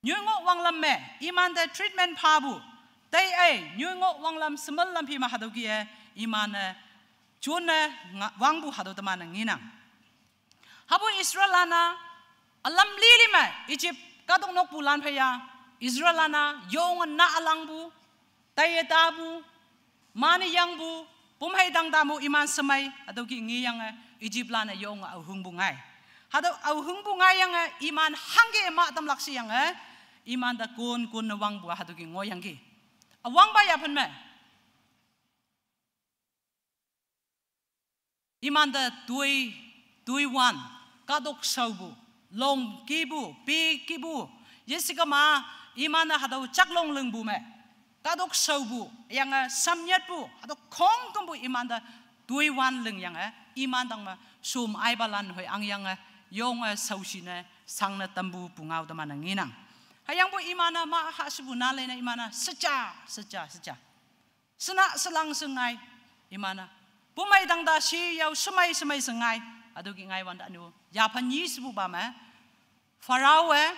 nyoi ngoh wanglam me imante treatment phapu, tei-ei nyoi ngoh wanglam shemel lam phi me hatüo kih-e iman-e jonne nga- wangpu hatüo teman-e ngenang. Hüpoi Israellan-a ülam lili me Egypt kahtok nokpulan phei-a, Israellan-a yonge na ülangpu, taiye tapu, mane yangpu, pumhei tang ta mu iman shemei hatüo kih ngeyange, Egyptlan-e yonge aohingpu ngai. Hatüo aohingpu ngaiyange iman hangke ma tamlak sheyange, imante kon kon ne wangpu hatüo kih ngohyangki. Üwangpa yaphen me imante toi, toiwan, kahtok shaopu, long kihpu, pe kihpu, yeshikema, iman-e hatüo jaklong lingpu me, kahtok shaopu, hüyange samnyatpu, hatüo khongkümpu imante toiwan lingyange, iman tang me shom aipalan hoi angyange, yonge shaoshi ne shangne tampu pungao teman-e ngenang. Hüyangpoi iman-e ma hashipu na leine iman-e sheja, sheja, sheja, shena shelang she ngai, iman-e pumei tang ta shi yao shemei shemei she ngai, hatüo kih ngaiwante ünu yaphan nyi shepupa me, Pharaoh-e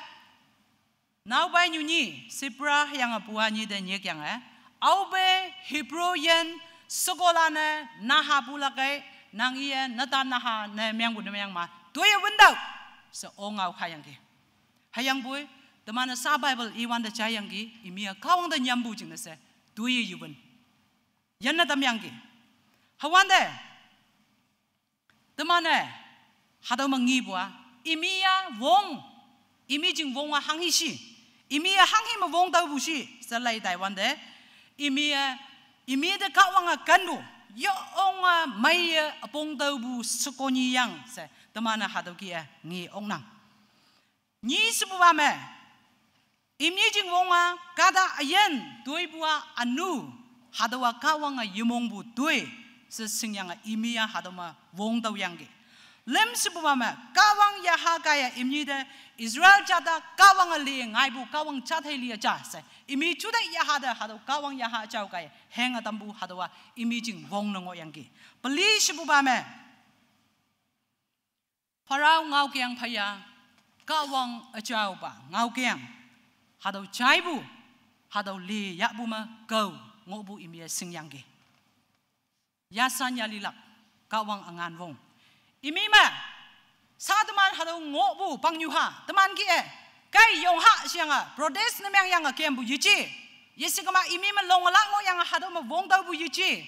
naopai nyu nyi Shiphrah hüyange Puah nyi te nyikyange, aope Hebrew yin shekolan-e naha pulak ei, nang iye netan naha ne mengpu ne meng ma toiye wintüoh she ongao hayangki. Hüyangpoi teman-e sa Bible iwante jaiyangki, imi-a Kahwang te nyampu jingne she toiye yewün, yanne tamyangki. Hüwante teman-e hatüo me ngepu-a, imi-a wong, imi jing wong-a hanghi shi, imi-a hanghi me wong taopu shi she lei taiwante, imi-e, imi te Kahwange kenpu, yonge meiye üpong taopu shekonyi yang she teman-e hatüo kih-e nge oknang. Nyi shepupa me, imi jing wong-a kahta üyin toipu-a ünu, hatüowa Kahwange yemongpu toi she shingyange imi-a hatüo me wong taoyangki. Lüm shepupa me, Kahwang yaha kaiye imnyi te Israel jat-a Kahwange li ngaipu Kahwang jat hei li ja she, imi juteih yaha te hatüo Kahwang yaha jao kaiye henge tampu hatüowa imi jing wong ne ngohyangki. Peli shepupa me, Pharaoh ngaokeng phei-a, Kahwang üjaopa ngaokeng, hatüo jaipu, hatüo li yahpu me kao ngohpu imi-e shingyangki. Yasan yalilak, Kahwang üngan wong. Imi me, sa teman hatüo ngohpu pangnyuha teman kih-e, kai yongha sheyange protest ne mengyange kempu yeje. Yeshikema imi me longlak ngohyange hatüo me wong taopu yeje.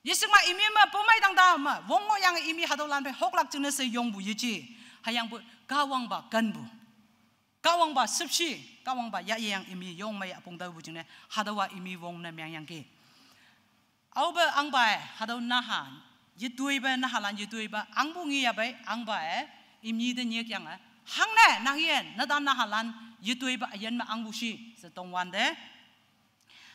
Yeshikma imi me pumei tang ta me wong ngohyange imi hatüolan phei hoklak jingne she yongpu yeje. Hüyangpoi Kahwangpa kenpu, Kahwangpa shüpshe, Kahwangpa yahyang imi yongmei üpong taopu jingne hatüowa imi wong ne mengyangki. Aope ahngpa-e hatüo naha, yetoipe nahalan yetoipe ahngpu ngeyapei ahngpa-e, imnyi te nyikyange, Hangne nang yen, natan nahalan, yetoi ba ayen me angbu shi, se tong wante.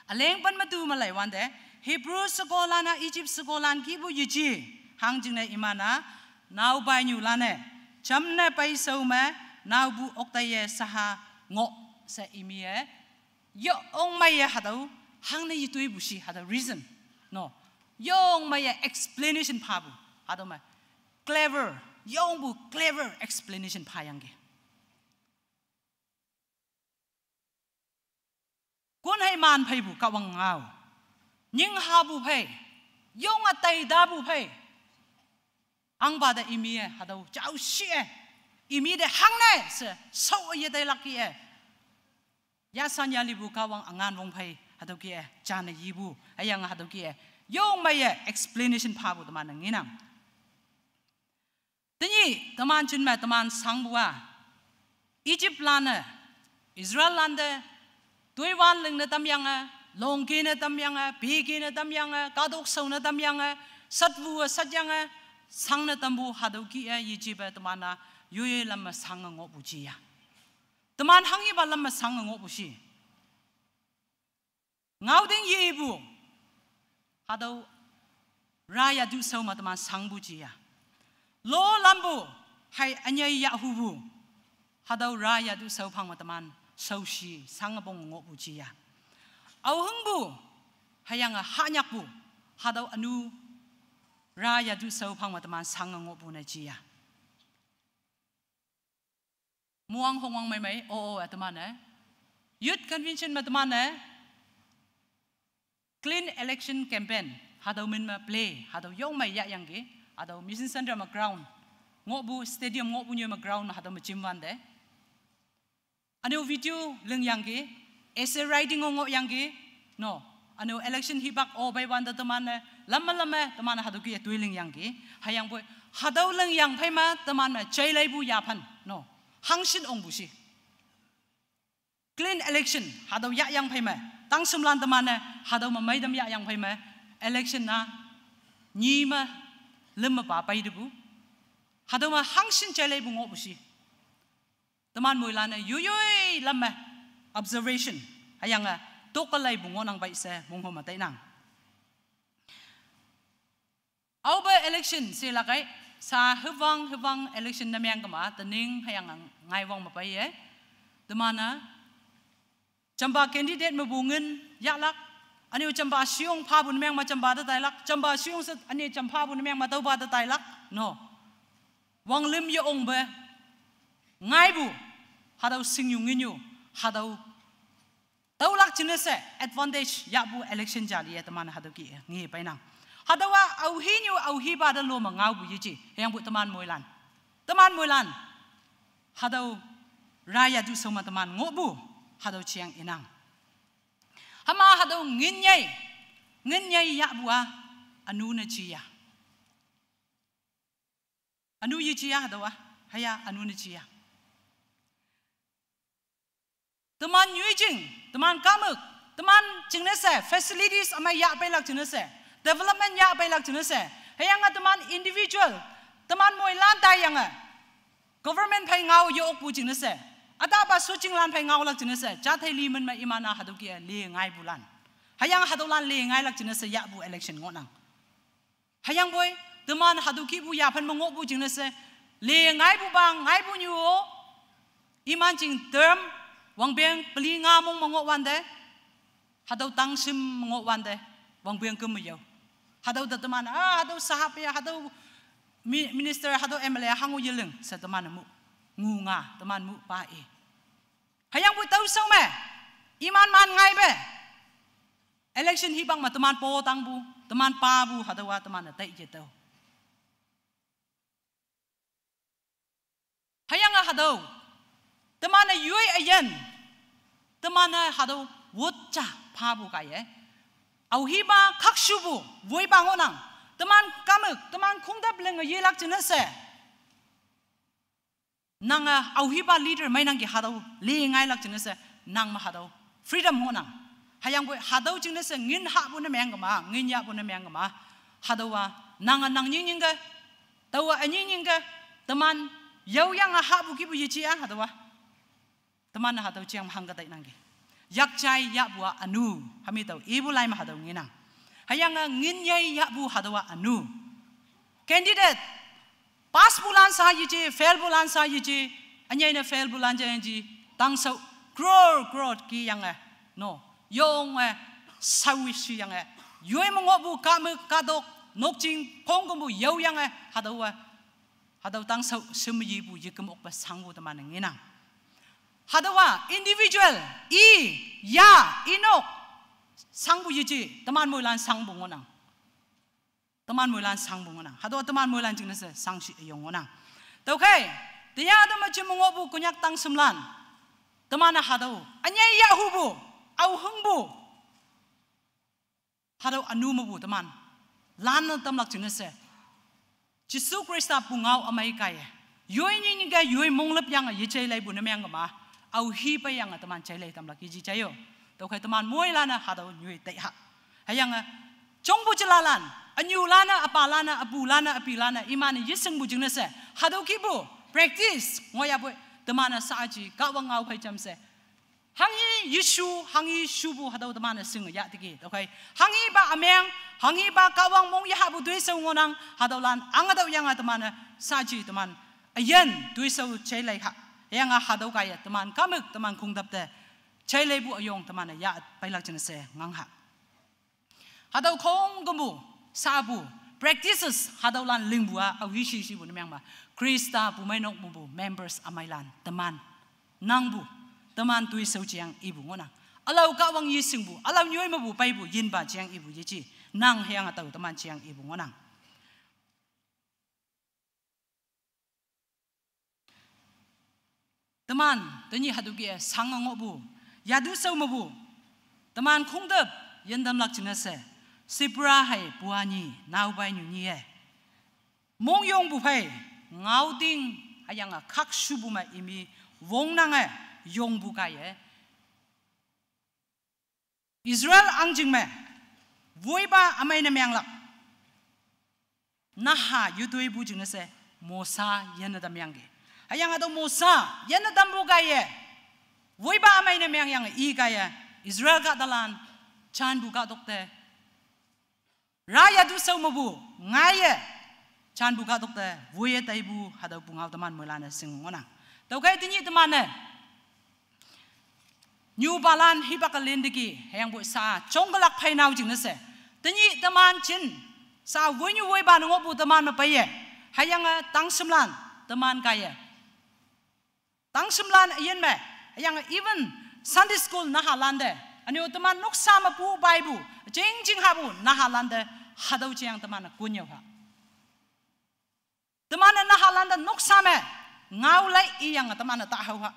Aleng pen metu me lai wante, Hebrew sekolah na Egypt sekolah kibu yeji, hangjingne imana, nao bai nyu lane, jamne pai sau me, nao bu okta ye saha ngo, se imi ye, yo ong mai ye hatau, hangne yetoi bu shi hatau reason. No, yo ong mai ye explanation pha bu, hatau me, clever, yong bu clever explanation pha yangke. Kun hai man phei bu Kahwang ngao. Nying ha bu phei. Yong atai da bu phei. Ang ba da imi e, hatau, chao shi e. Imi de hangne se, so ye tai lak ye. Ya san ya li bu Kahwang angan wong phei, hatau ki e, chane yi bu, ayang hatau ki e. Yong mai ye, explanation pha bu teman nang inang. Tenyih, teman chin me, teman sang bua. Egypt lane, Israel lante, tuiwan ling ne tam yange, longki ne tam yange, piki ne tam yange, kadok sau ne tam yange, satbu sat yange, sang ne tambu hatau ki e, Egypt e, teman na, yoi lam me sang ngo bu ji ya. Teman hangyi ba lam me sang ngo bu shi. Ngao ding ye bu. Hatau ra ya du sau ma teman sang bu ji ya. Lo lam bu, hai anya ya hu bu. Hatau ra ya du sau phang ma teman, sau shi, sang bong ngo bu ji ya. Au heng bu, hayang a ha nyak bu. Hatau anu, ra ya du sau phang ma teman, sang ngo bu na ji ya. Muang hong wang mai mai, o, o, a teman e. Youth convention ma teman e. Clean election campaign, hatau min ma play, hatau yong mai ya yangke, hatau mission center ma ground. Ngo bu stadium, ngo bu nyo ma ground, hatau ma chim wante. Anu video ling yangke, essay writing ngo yangke, no. Anu election hibak o bai wante teman e, lam ma lam e, teman hatau ki e tui ling yangke. Hayang boi, hatau ling yang phei ma, teman ma chai lai bu ya phan, no. Hangshin ong bu shi. Clean election, hatau ya yang phei me. Tang sum lan teman e, hatau ma mai dam ya yang phei me. Election na, nyi ma, lem ma pa pai de bu. Hatau ma hangshin chai lai bu ngo bu shi. Teman moi lan e, yoi yoi lam me. Observation, hayang a, tok ka lai bu ngo nang bai se, mong ho ma tai nang. Au ba election se lakai, sa hewang, hewang election na meng kama, tening hayang ngai wang ma pai ye. Teman na, chamba candidate ma bu ngin, ya lak, anu chamba shiong pha bu na meng ma chamba da tai lak, chamba shiong se, anu chamba bu na meng ma tau ba da tai lak, no. Wang lim ye ong be, ngai bu, hatau sing yu ngin yu, hatau Tau lak chine se advantage ya bu election jali ya teman hatau ki ngi pai nang. Hatau a au hi nyu au hi ba da lo ma ngau bu yi ji. Yang bu teman moi lan. Teman moi lan. Hatau ra ya du sau ma teman ngo bu. Hatau chiang inang. Hama hatau ngin yai. Ngin yai ya bu a. Anu na ji ya. Anu yi ji ya hatau a. Haya anu na ji ya. Teman nyui jing, teman kamuk, teman jingne se, facilities amai ya pai lak jingne se, development ya pai lak jingne se, hüyange teman individual, teman moi lan tai yange, government phei ngao ye ok pu jingne se, ata pa su jing lan phei ngao lak jingne se, ja thei li men ma iman a hatüo ki e le ngai pu lan. Hüyange hatüo lan le ngai lak jingne se ya pu election ngohnang. Hüyangpoi, teman hatüo kihpu yaphan me ngohpu jingne she, le ngaipu pa, ngaipu nyu-o, iman jing term, wangpeng peli nga mong me ngohwante, hatüo tangshim me ngohwante, wangpeng küm me yao. Hatüo te teman, ah, hatüo sahab ya, hatüo mi-, minister, hatüo M L A, hango yeling, she teman mu, ngu nga, teman mu pa i. Hüyangpoi tao shao me, iman man ngaipe. Election hipak me teman potangpu, teman papu, hatüowa teman-e tai yetüo. Hüyange hatüo, teman-e yoi üyin, teman-e hatüo wot ja phapu kaiye. Aohipa khakshupu, woipa ngohnang, teman kamük, teman khongtap linge yelak jingne she. Nange aohipa leader meinangki hatüo le ngailak jingne she, nang me hatüo freedom ngohnang. Hüyangpoi hatüo jingne she ngin hahpu ne meng kema, ngin yahpu ne meng kema. Hatüowa nange nang nying nyingke, taowa ünying nyingke, teman Yaoyange hahpu kihpu yeje-a hatüowa. Teman hatüo jeng hangke teinangki. Yakjai yahpu-a ünu, hami tao ipu lai me hatüo ngenang. Hüyange ngin yei yahpu hatüowa ünu. Candidate, pass pulan sha yeje, fail pulan sha yeje, ünyei ne fail pulan jayangji, tangshao, crore, crore kiyange, no, yonge, shaowi shiyange, yoi me ngohpu kahmük, kahtok, nokjing, khongkümpu yaoyange, hatüowa, hatüo tangshao shemyepu yeküm okpe shangpu teman-e ngenang. Hatüowa individual, i, ya, inok, shangpu yeje, teman moilan shangpu ngohnang. Teman moilan shangpu ngohnang. Hatüowa teman moilan jingne she shangshi üyong ngohnang. Tüokhei, tenyih hatüo me jim ngohpu Konyak tangshimlan. Teman-e hatüo, ünyei yahhupu, aohingpu. Hatüo ünu mepu teman lanne tamlak jingne she, Jesu Khrista pungao ümei kaiye, yoi nyinyi ke yoi monglüp yange yejeileipu ne mengkema, aohi peiyange teman jeilei tamlak yeji jaiyo. Tüokhei teman moilan-e hatüo nyoi taiha. Hüyange, jongpu jelalan, ünyulan-e, üpalan-e, üpulan-e, üpilan-e, iman-e yeshingpu jingne she, hatüo kihpu, practice, ngohyapoi, teman-e shaaji, Kahwang ngao phei jamshe, hanghi yeshu, hanghi shupu hatüo teman-e shinge yahteki. Tüokhei, hanghipa ümeng, hanghipa Kahwang mong yehahpu toishao ngohnang, hatüolan ange tüoyange teman-e shaaji teman üyin toishao jeilei ha. Hüyange hatüo kaiye teman kahmük teman khongtap te, jeileipu üyong teman-e yah peilak jingne she ngangha. Hatüo khongkümpu, shapu, practices, hatüolan lingpu-a, aohi shishipu ne mengma, Khrista pumeinok mepu members ümeilan, teman, nangpu, teman toishao jeng ipu ngohnang. Ülao Kahwang yeshingpu, ülao nyoi mepu peipu yinpa jeng ipu yeje, nang hüyange tao teman jeng ipu ngohnang. Teman, tenyih hatüo kih-e shange ngohpu, yatu shao mepu, teman khongtap, yintamlak jingne she, Sipra hei Puah nyi, naopai nyu nyi-e, mongyongpu phei, ngaoting, hüyange khakshupu me imi, wongnange, yongpu kaiye, Israel ahngjing me, woipa ümei ne menglak. Naha yutoipu jingne she, Mosa yinne tamyangki. Hüyange hatüo Mosa yinne tampu kaiye, woipa ümei ne mengyange i kaiye, Israel kahtalan, janpu kahtok te, ra yatu shao mepu, ngaiye, janpu kahtok te, woiye taipu, hatüo pungao teman moilan-e shing ngohnang. Tüokhei tenyih teman-e, nyupalan hipak ke lin teki, hüyangpoi sha, jongkelak phei nao jingne she. Tenyih teman jin, sha woinyu woipa ne ngohpu teman me peiye. Hüyange tangshimlan, teman kaiye. Tangshimlan üyin me, hüyange even Sunday school nahalan te. Ünyu teman noksa mepu peipu, jingjing hahpu nahalan te, hatüo jeng teman-e konnyüo ha. Teman-e nahalan te noksa me, ngao lai iyange teman-e tahao ha.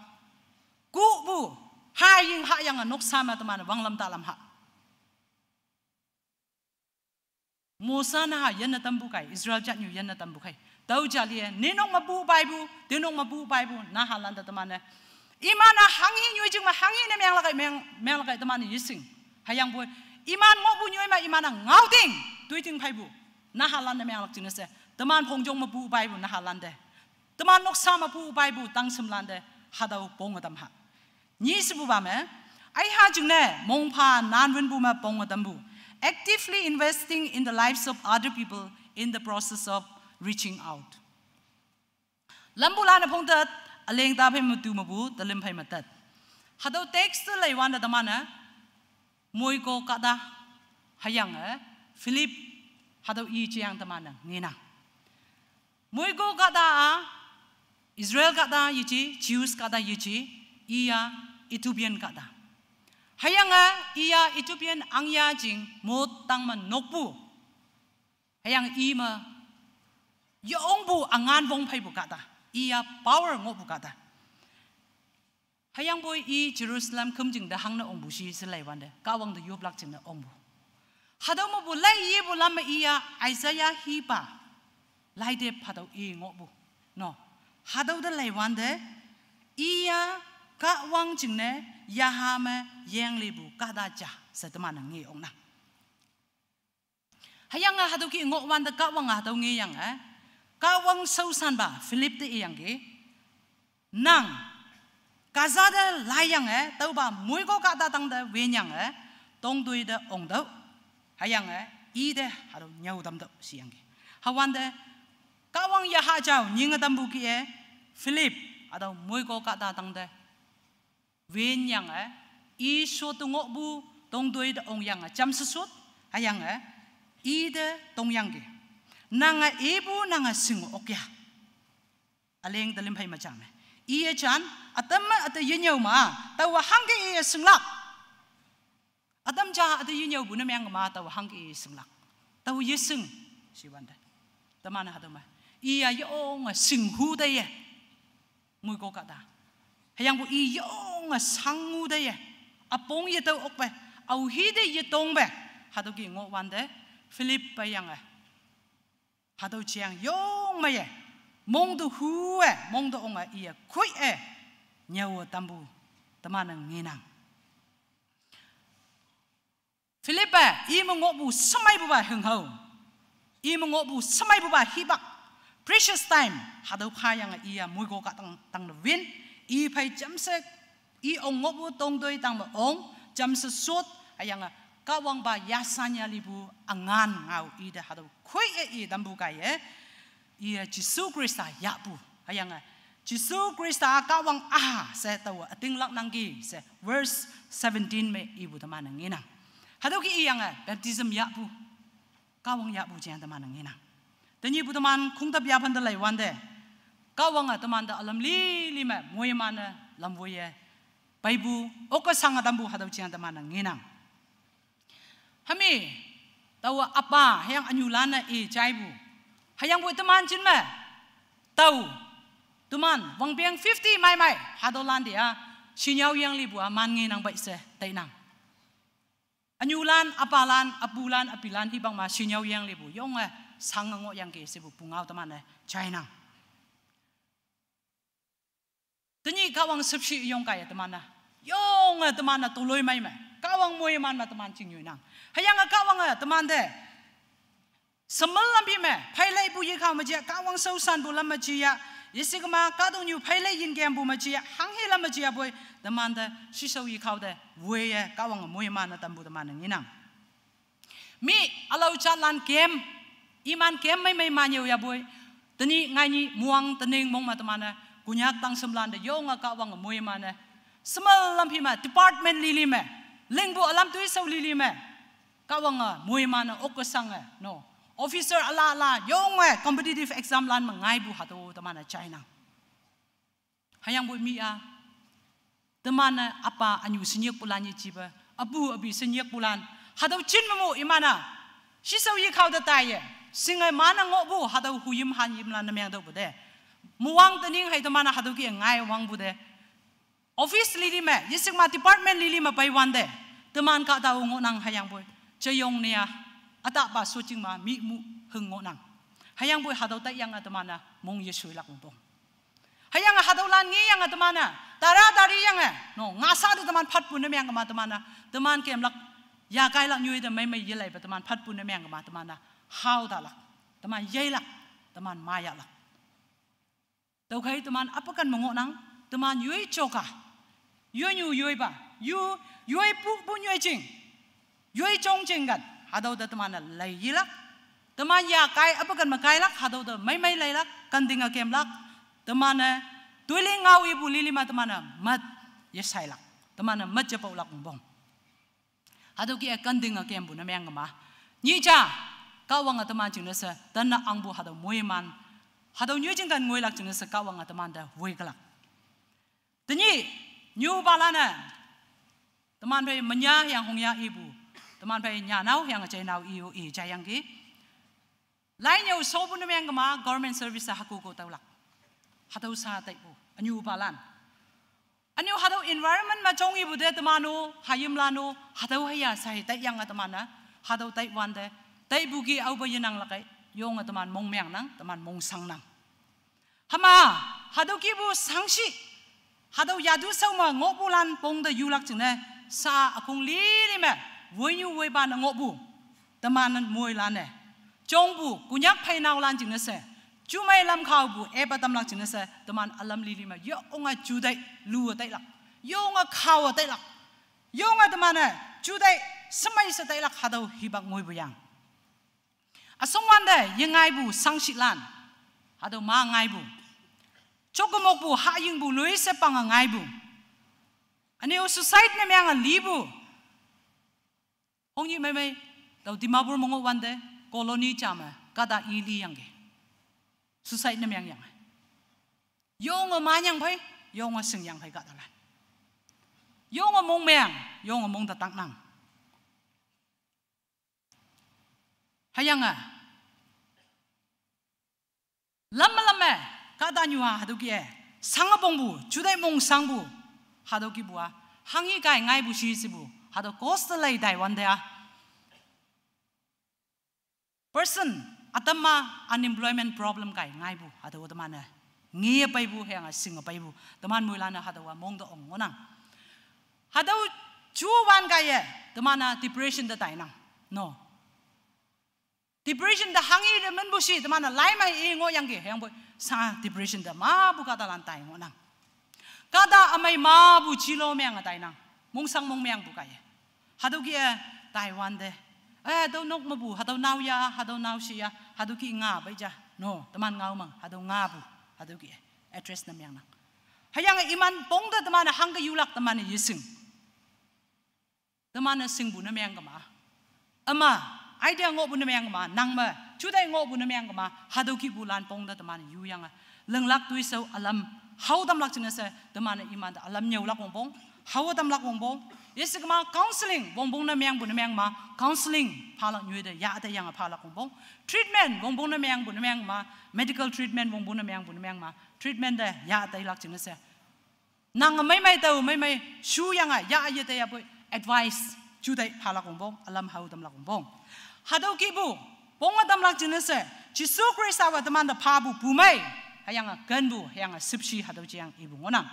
Kuhpu, haying hayange noksa me teman-e wanglam talam ha. Mosa naha yinne tampu kaiye, Israel jatnyu yinne tampu kaiye. Tüo jalie, ninok mepu peipu, tinok mepu peipu, nahalan te teman-e. Iman-a hanghi nyoi jing me hanghi ne menglak kaiye, meng, menglak kaiye teman-e yeshing. Hüyangpoi, iman ngohpu nyoi me iman-a ngaoting, toiting pheipu. Nahalan te menglak jingne she, teman phongjong mepu peipu nahalan te. Teman noksa mepu peipu tangshimlan te, hatüo ponge tam ha. Nyi shepupa me, aiha jingne, mongpha nanwünpu me ponge tampu. Actively investing in the lives of other people in the process of reaching out. Lampulan-e phongtat, üleng ta phei me tu mepu, telim phei me tat. Hatüo text te leiwante teman-e, moiko kahta, hüyange, Philip, hatüo i jeng teman-e, ngenang. Moiko kahta-a, Israel kahta yeje, Jews kahta yeje, iya Ethiopian kahta. Hüyange iya Ethiopian angya jing mot tang me nokpu. Hüyange i me, yeongpu üngan wong pheipu kahta. Iya power ngohpu kahta. Hüyangpoi i Jerusalem khümjing te hangne ongpu shi she leiwante, Kahwang te yoplak jingne ongpu. Hatüo mepu lai yepu lam me iya Isaiah hipa, laitep hatüo i ngohpu. No. Hatüo te leiwante, iya Kahwang jingne yaha me yeng lipu kahta ja, she teman-e nge oknang. Hüyange hatüo kih ngohwante Kahwange hatüo ngeyange, Kahwang shaoshanpa Philip te iyangki, Nang, kaza te laiyange, tüopa moiko kahta tangte wenyange, tongtoi te ongtüoh. Hüyange, ite hatüo nyüo tamtüoh sheyangki. Hüwante, Kahwang yaha jao nyinge tampu kih-e, Philip, hatüo moiko kahta tangte wenyange, i shot te ngohpu, tongtoi te ongyange jamshe shot, hüyange, ite tongyangki. Nange ipu nange shing okya. Üleng te lim phei me ja me. Iye jan, ütam me üte yenyüo ma, taowa hangke iye shinglak. Ütam ja üte yenyüopu ne meng ma, taowa hangke iye shinglak. Taowa yeshing, shiwante. Teman hatüo me. Iya yonge shinghu te ye. Moiko kahta. Hüyangpu i yonge shanghu te ye. Üpong yetüo okpe. Aohi te yetongpe. Hatüo kih ngohwante. Philip peyange. Hatüo jeang yong meiye, mong te hu-e, mong te ong-e iye koi-e, nyüo tampu, teman-e ngenang. Philip-e, i me ngohpu shemeipupa hünghao. I me ngohpu shemeipupa hipak. Precious time, hatüo phayange iya moiko kahtang, tang te win. I phei jamshe, i ong ngohpu tongtoi tang me ong, jamshe shot, hüyange Kahwangpa yasanya lipu üngan ngao ite hatüo koi-e i tampu kaiye. Iye Jesu Khrista yahpu. Hüyange Jesu Khrista Kahwang-a she taowa ütinglak nangki she verse seventeen me ipu teman-e ngenang. Hatüo kih iyange baptism yahpu. Kahwang yahpu jeng teman-e ngenang. Tenyihpu teman khongtap yaphan te leiwante. Kahwange temante ülam lili me moiman-e lam woiye. Peipu, oke shange tampu hatüo jeng teman-e ngenang. Hami, taowa üpa, hüyange ünyulan-e i jaipu. Hüyangpoi teman jin me. Tao, teman, wangpeng fifty meimei, hatüolan te-a, shinyao yang lipu-a man ngenang pei she, tainang. Ünyulan, üpalan, üpulan, üpilan, hipak ma shinyao yang lipu, yonge, shange ngohyangki shepu pungao teman-e, jainang. Tenyih Kahwang shüpshe yong kaiye teman-a. Yonge teman-a toloimei me. Kahwang moiman me teman chingnyoinang. Hüyange Kahwange temante. Shemel lampi me, pheileipu yekhao me ja, Kahwang shaoshanpu lam me ja, yeshikma kahtoknyu pheilei yinkempu me ja, hanghe lam me ja poi, temante, shishao yekhao te, woiye, Kahwange moiman-e tampu teman-e ngenang. Mi ülao jatlan kem, iman kem meimei manyüo yapoi, tenyih ngainyi muang tening mong me teman-e, Konyak tangshimlan te yonge Kahwange moiman-e, shemel lampi me, department lili me, lingpu ülam toishao lili me, Kahwange moiman-e oke shange, no. Officer üla üla, yonge competitive exam lan me ngaipu hatüo teman-e jainang. Hüyangpoi mi-a. Teman-e üpa ünyu shenyikpulan yejipe, üpu üpi shenyikpulan. Hatüo jin me mo iman-a. Shishao yekhao te taiye. Shinge man-e ngohpu, hatüo huyim hanyimlan ne meng tüohpu te. Muang tening hei teman-a hatüo kih ngai wangpu te. Office lili me, yeshikma department lili me peiwante. Teman kahtao ngohnang hüyangpoi. Jeyong ne-a. Ütahpa shotjing ma, mi mu hüng ngohnang. Hüyangpoi hatüo taiyange teman-a, mong yeshoilak wongpong. Hüyange hatüolan ngeyange teman-a, tara tariyange, no, ngasa te teman phatpu ne meng kema teman-a, teman kemlak, yakailak nyoi te meimei yelaipe teman phatpu ne meng kema teman-a, hao talak, teman yeilak, teman mayahlak. Tüokhei teman üpaken me ngohnang, teman yoi joka, yoinyu yoipa, yu, yoi pu, pu nyoijing. Yoi jongjing kan, hatüo te teman-e lei yilak. Teman yakai, üpaken me kailak, hatüo te meimei leilak, kentinge kemlak. Teman-e, toiling ngao ipu lili me teman-e, mat, yeshailak. Teman-e, mat yepaolak wongpong. Hatüo kih-e kentinge kempu ne meng kema. Nyih ja, Kahwange teman jingne she, tene angpu hatüo moiman. Hatüo nyoijing kan ngoilak jingne she Kahwange temante woikelak. Tenyih, nyupalan-e. Teman phei menya hüyange hongya ipu. Teman phei nyanao hüyange jeinao i-o i jaiyangki. Lai nyüo shopu ne meng kema government service-a hükoko taolak. Hatüo sha taipu, ünyupalan. Ünyu hatüo environment me jong ipu te teman-o, hayimlan-o, hatüo haya shai taiyange teman-a, hatüo taiwante, taipu kih aope yenanglak ei, yonge teman mongmeangnang, teman mongshangnang. Hüma, hatüo kihpu shangshi, hatüo yatu shao me ngohpulan pong te yulak jingne, sha ükong lili me, woinyu woipa ne ngohpu, teman moilan-e. Jongpu, Konyak pheinaolan jingne she, Jumei lam khaopu, epa tamlak jingne she, teman alam lili me, yonge jutai, lu tailak. Yonge khao tailak. Yonge teman-e, jutai, semei she tailak, hatüo hipak ngoipu yang. Üsongwante, yengaipu, sangshilan. Hatüo ma ngaipu. Jokemokpu, hayingpu, loi she pange ngaipu. Üne-o suicide ne meange lipu. Hongyi meimei, tao Dimapur me ngohwante, colony ja me, kahta i liyangki. Suicide ne meangyange. Yonge manyang phei, yonge shingyang phei kahtalan. Yonge mongmeang, yonge mong te taknang. Hüyange, lam me lam me, kahta nyu-a hatüo kih-e, sangpongpu, jutai mong sangpu, hatüo kihpu-a, hanghi kai ngaipu shi shepu, hatüo cost lei taiwante-a. Person, ütam ma unemployment problem kai ngaipu, hatüo teman-e. Nge peipu, hüyange shing peipu, teman moilan-e hatüowa mong te ong ngohnang. Hatüo juwan kaiye, teman-a depression te tainang. No. Depression te hanghi te minpu shi, teman-e lai mei i ngohyangki, hüyangpoi, sa depression te mapu kahtalan tai ngohnang. Kahta ümei mapu jilo meange tainang. Mongsang mongmeangpu kaiye. Hatüo kih-e, taiwante. Eh, hatüo nok mepu, hatüo nao ya, hatüo nao shi ya, hatüo kih nga pei ja. No, teman ngao mang, hatüo ngapu, hatüo kih-e, address ne meangnang. Hüyange iman pong te teman-e hangke yulak teman-e yeshing. Teman-e shingpu ne meang kema. Üma, idea ngohpu ne meang kema, nang me, jutai ngohpu ne meang kema, hatüo kihpulan pong te teman-e yuyange. Linglak toishao ülam, hao tamlak jingne she, teman-e iman te ülam nyüolak wongpong, hao tamlak wongpong. Yeshe kema counseling, wongpong ne meangpu ne meang ma, counseling, phalak nyoi te, ya te yange phalak wongpong. Treatment, wongpong ne meangpu ne meang ma, medical treatment, wongpong ne meangpu ne meang ma, treatment te, ya teilak jingne she. Nang meimei tao meimei, shuyange, ya ye te yapoi, advice, jutai phalak wongpong, ülam hao tamlak wongpong. Hatüo kihpu, ponge tamlak jingne she, Jesu Khristawe temante phapu pumei, hüyange kenpu, hüyange shüpshe hatüo jeyang ipu ngohnang.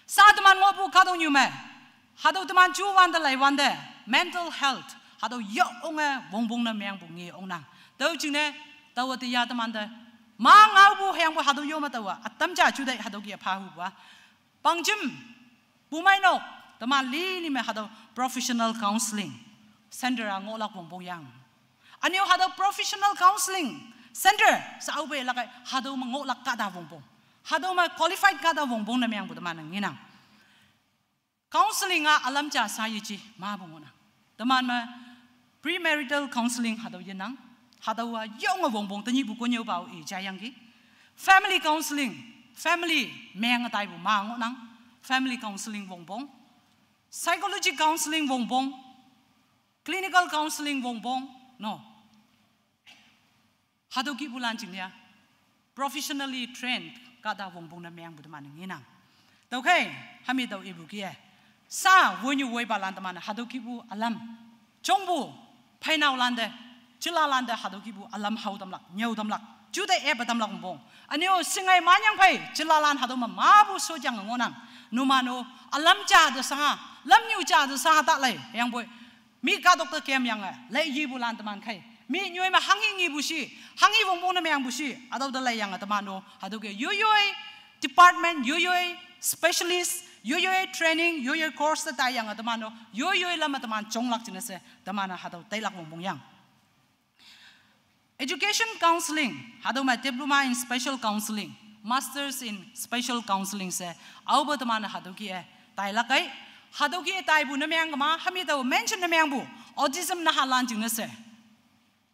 Sa teman ngohpu kahtoknyu me, hatüo teman juwante laiwante, mental health, hatüo yonge wongpong ne meangpu nge ongnang. Tüo jingne, taowe teya temante, ma ngaopu hüyangpu hatüo yo me taowa, ütam ja jutai hatüo kih-e phahupu-a. Pangjim, pumeinok, teman lili me hatüo professional counseling center-a ngohlak wongpong yang. Üne-o hatüo professional counseling center, sa aope lakai, hatüo me ngohlak kahta wongpong. Hatüo me qualified kahta wongpong ne meangpu teman-e ngenang. Counseling-a ülam ja sa yeji, mapu ngohnang. Teman me premarital counseling hatüo yenang. Hatüowa yonge wongpong tenyihpu konnyüopao i jayangki. Family counseling, family menge taipu ma ngohnang. Family counseling wongpong. Psychology counseling wongpong. Clinical counseling wongpong. No. Hatüo kihpulan jingne-a, professionally trained kahta wongpong ne meangpu teman-e ngenang. Tüokhei, hami tao ipu kih-e. Sa wonyu woipalan teman-e hatüo kihpu ülam. Jongpu, pheinaolante, jilalante hatüo kihpu ülam hao tamlak, nyüo tamlak, jutai epa tamlak wongpong. Üne-o shingai manyang phei, jilalan hatüo me mapu shojange ngohnang. Numan-o, ülam ja te sha, lamnyu ja te sha ta lei, hüyangpoi. Mi kahtok te kemyange, lei yipulan teman khei. Mi nyoi me hanghi ngipu shi, hanghi wongpong ne meangpu shi, hatüo te leiyange teman-o, hatüo kih-e yoiyoi department, yoiyoi specialist, yoiyoi training, yoiyoi course te taiyange teman-o, yoiyoi lam me teman jonglak jingne she, teman-e hatüo tailak wongpong yang. Education counseling, hatüo me diploma in special counseling, masters in special counseling she, aope teman-e hatüo kih-e tailak kei, hatüo kih-e taipu ne meang kema, hami tao mention ne meangpu, autism nahalan jingne she.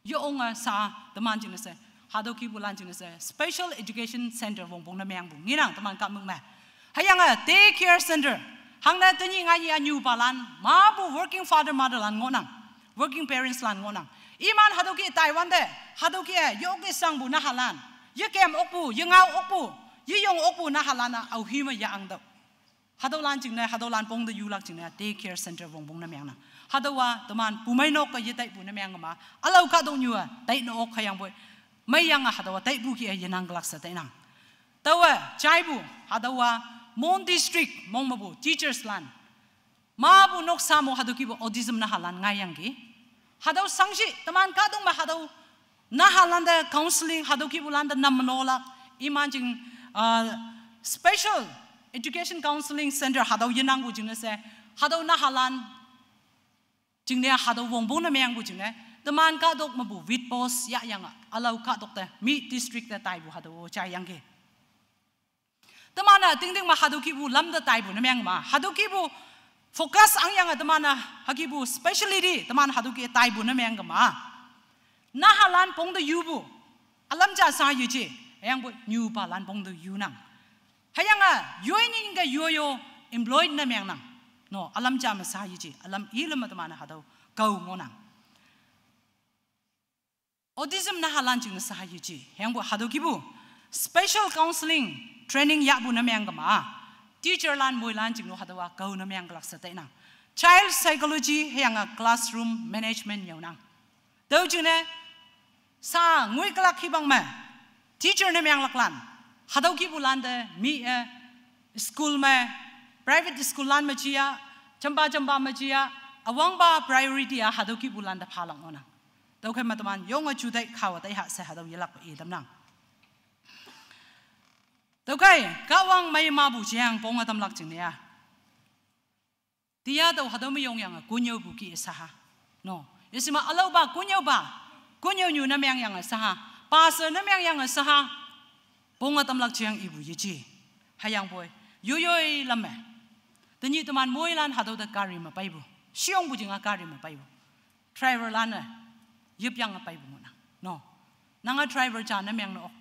Yonge sa teman jingne she, hatüo kihpulan jingne she, special education center wongpong ne meangpu ngenang teman kahmük me. Hüyange day care center, hangne tenyih nganyih-a nyupalan, mapu working father mother lan ngohnang, working parents lan ngohnang. Iman hatüo kih-e taiwante, hatüo kih-e yoke shangpu nahalan, yekem okpu, yengao okpu, yeyong okpu nahalan-a aohi me ya angtüoh. Hatüolan jingne, hatüolan pong te yulak jingne, day care center wongpong ne meangnang. Hatüowa teman pumeinok-e yetaipu ne meang kema, ülao kahtoknyu-a tai ne ok hüyangpoi, meiyange hatüowa taipu kih-e yenang kelak she tainang. Taowe jaipu, hatüowa Mon district mong mepu teachers lan, mapu noksa mo hatüo kihpu autism nahalan ngaiyangki. Hatüo shangshih teman kahtok me hatüo Nahalan te counseling hatüo kihpu lan te nam no lak. Iman jing, uh, special education counseling center hatüo yenangpu jingne she. Hatüo nahalan jingne hatüo wongpong ne mengpu jingne. Teman kahtok mepu week post yahyange. Ülao kahtok te, mi district te taipu hatüo jayangki. Teman-e tingting me hatüo kihpu lam te taipu ne meng ma. Hatüo kihpu focus angyange teman-e hükepu speciality, teman hatüo kih taipu ne meng kema. Nahalan pong te yupu. Ülam ja sa yeje. Hüyangpoi nyupalan pong te yunang. Hüyange, yoi nying ke yoyo employed ne mengnang. No, ülam ja me sa yeje. Ülam ilüm me teman hatüo kao ngohnang. Autism nahalan jingne sa yeje. Hüyangpoi hatüo kihpu special counseling training yahpu ne meng kema. Teacher lan moilan jingno hatüowa kao ne meng kelak she tainang. Child psychology hüyange classroom management nyüonang. Tüo jingne, sa ngoi kelak hipang me, teacher ne menglaklan, hatüo kihpu lan te mi-e, school me, private school lan me jiya, jampa jampa me jiya, üwangpa priority-a hatüo kihpu lan te phalak ngohnang. Tüokhei me teman yonge jutai khawa taiha she hatüo yelakpe i tamnang. Tüokhei, Kahwang mei mepu jeang ponge tamlak jingne-a, tiya tao hatüo me yongyange konnyüopu kih-e saha. No. Yeshima ülaopa konnyüopa, konnyüonyu ne mengyange saha, pastor ne mengyange saha, ponge tamlak jeang ipu yeje. Hüyangpoi, yoyoi lam me, tenyih teman moilan hatüo te gari me peipu, shiyongpu jinga gari me peipu, driver lan-e yepyange peipu ngohnang. No. Nange driver ja ne mengne ok.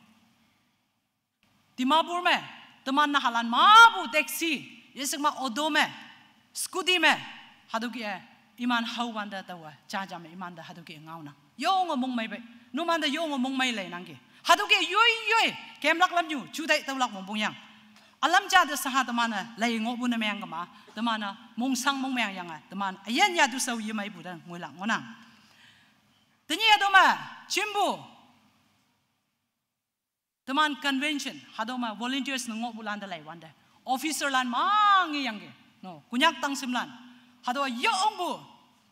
Dimapur me, teman nahalan mepu taxi, yeshikma auto me, scooty me, hatüo kih-e, iman haowante taowe jaja me imante hatüo kih-e ngaonang. Yonge mongmei pei, numante yonge mongmei leinangki. Hatüo kih-e yoi yoi kemlak lamnyu jutai tüolak wongpongyang. Ülam ja te saha teman-e lei ngohpu ne meng kema, teman-e mongshang mongmengyange teman üyin yatu shao yemeipu te ngoilak ngohnang. Tenyih hatüo me, jimpu teman convention, hatüo me volunteers ne ngohpulan te leiwante, officer lan ma ngeyangki. No, Konyak tangshimlan, hatüowa yongpu,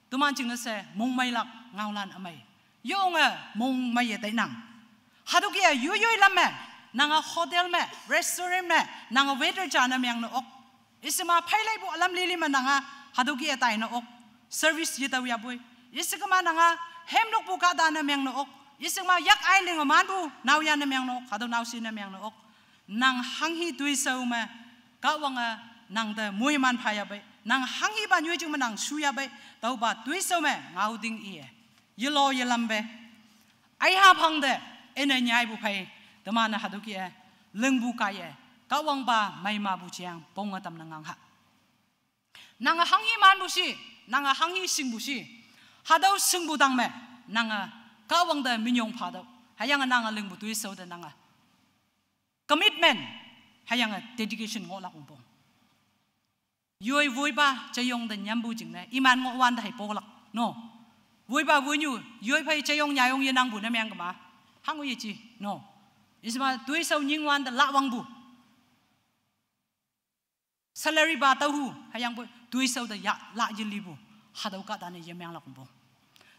teman jingne she mongmeilak ngaolan ümei, yonge mongmeiye tainang. Hatüo kih-e yoyoi lam me, nange hotel me, restaurant me, nange waiter ja ne mengne ok. Yeshikma pheileipu ülam lili me nange hatüo kih-e taine ok, service yetao yapoi. Yeshikma nange hemlokpu kahta ne mengne ok. Yeshikma yak ai linge manpu naoya ne mengne ok, hatüo naoshe ne mengne ok. Nang hanghi toishao me, Kahwange nang te moiman pha yapei. Nang hanghipa nyoijing me nang shu yapei. Tüopa toishao me ngaoting iye, yelo yelampe, aiha phang te, üne nyaipu phei, teman-e hatüo kih-e lingpu kaiye, Kahwangpa mei mepu jeang ponge tamne ngang ha. Nange hanghi manpu shi, nange hanghi shingpu shi, hatüo shingpu tang me, nange Kahwang te minyong phatüoh. Hüyange nange lingpu toishao te nange commitment, hüyange dedication ngohlak wongpong. Yoi woipa jeyong te nyampu jingne iman ngohwante hei polak. No. Woipa woinyu, yoi phei jeyong nyayong yenangpu ne meng kema, hango yeji. No. Yeshima toishao nyingwante lawangpu, salary pa taohu, hüyangpoi toishao te ya la yelipu, hatüo kahta ne yemenglak wongpong.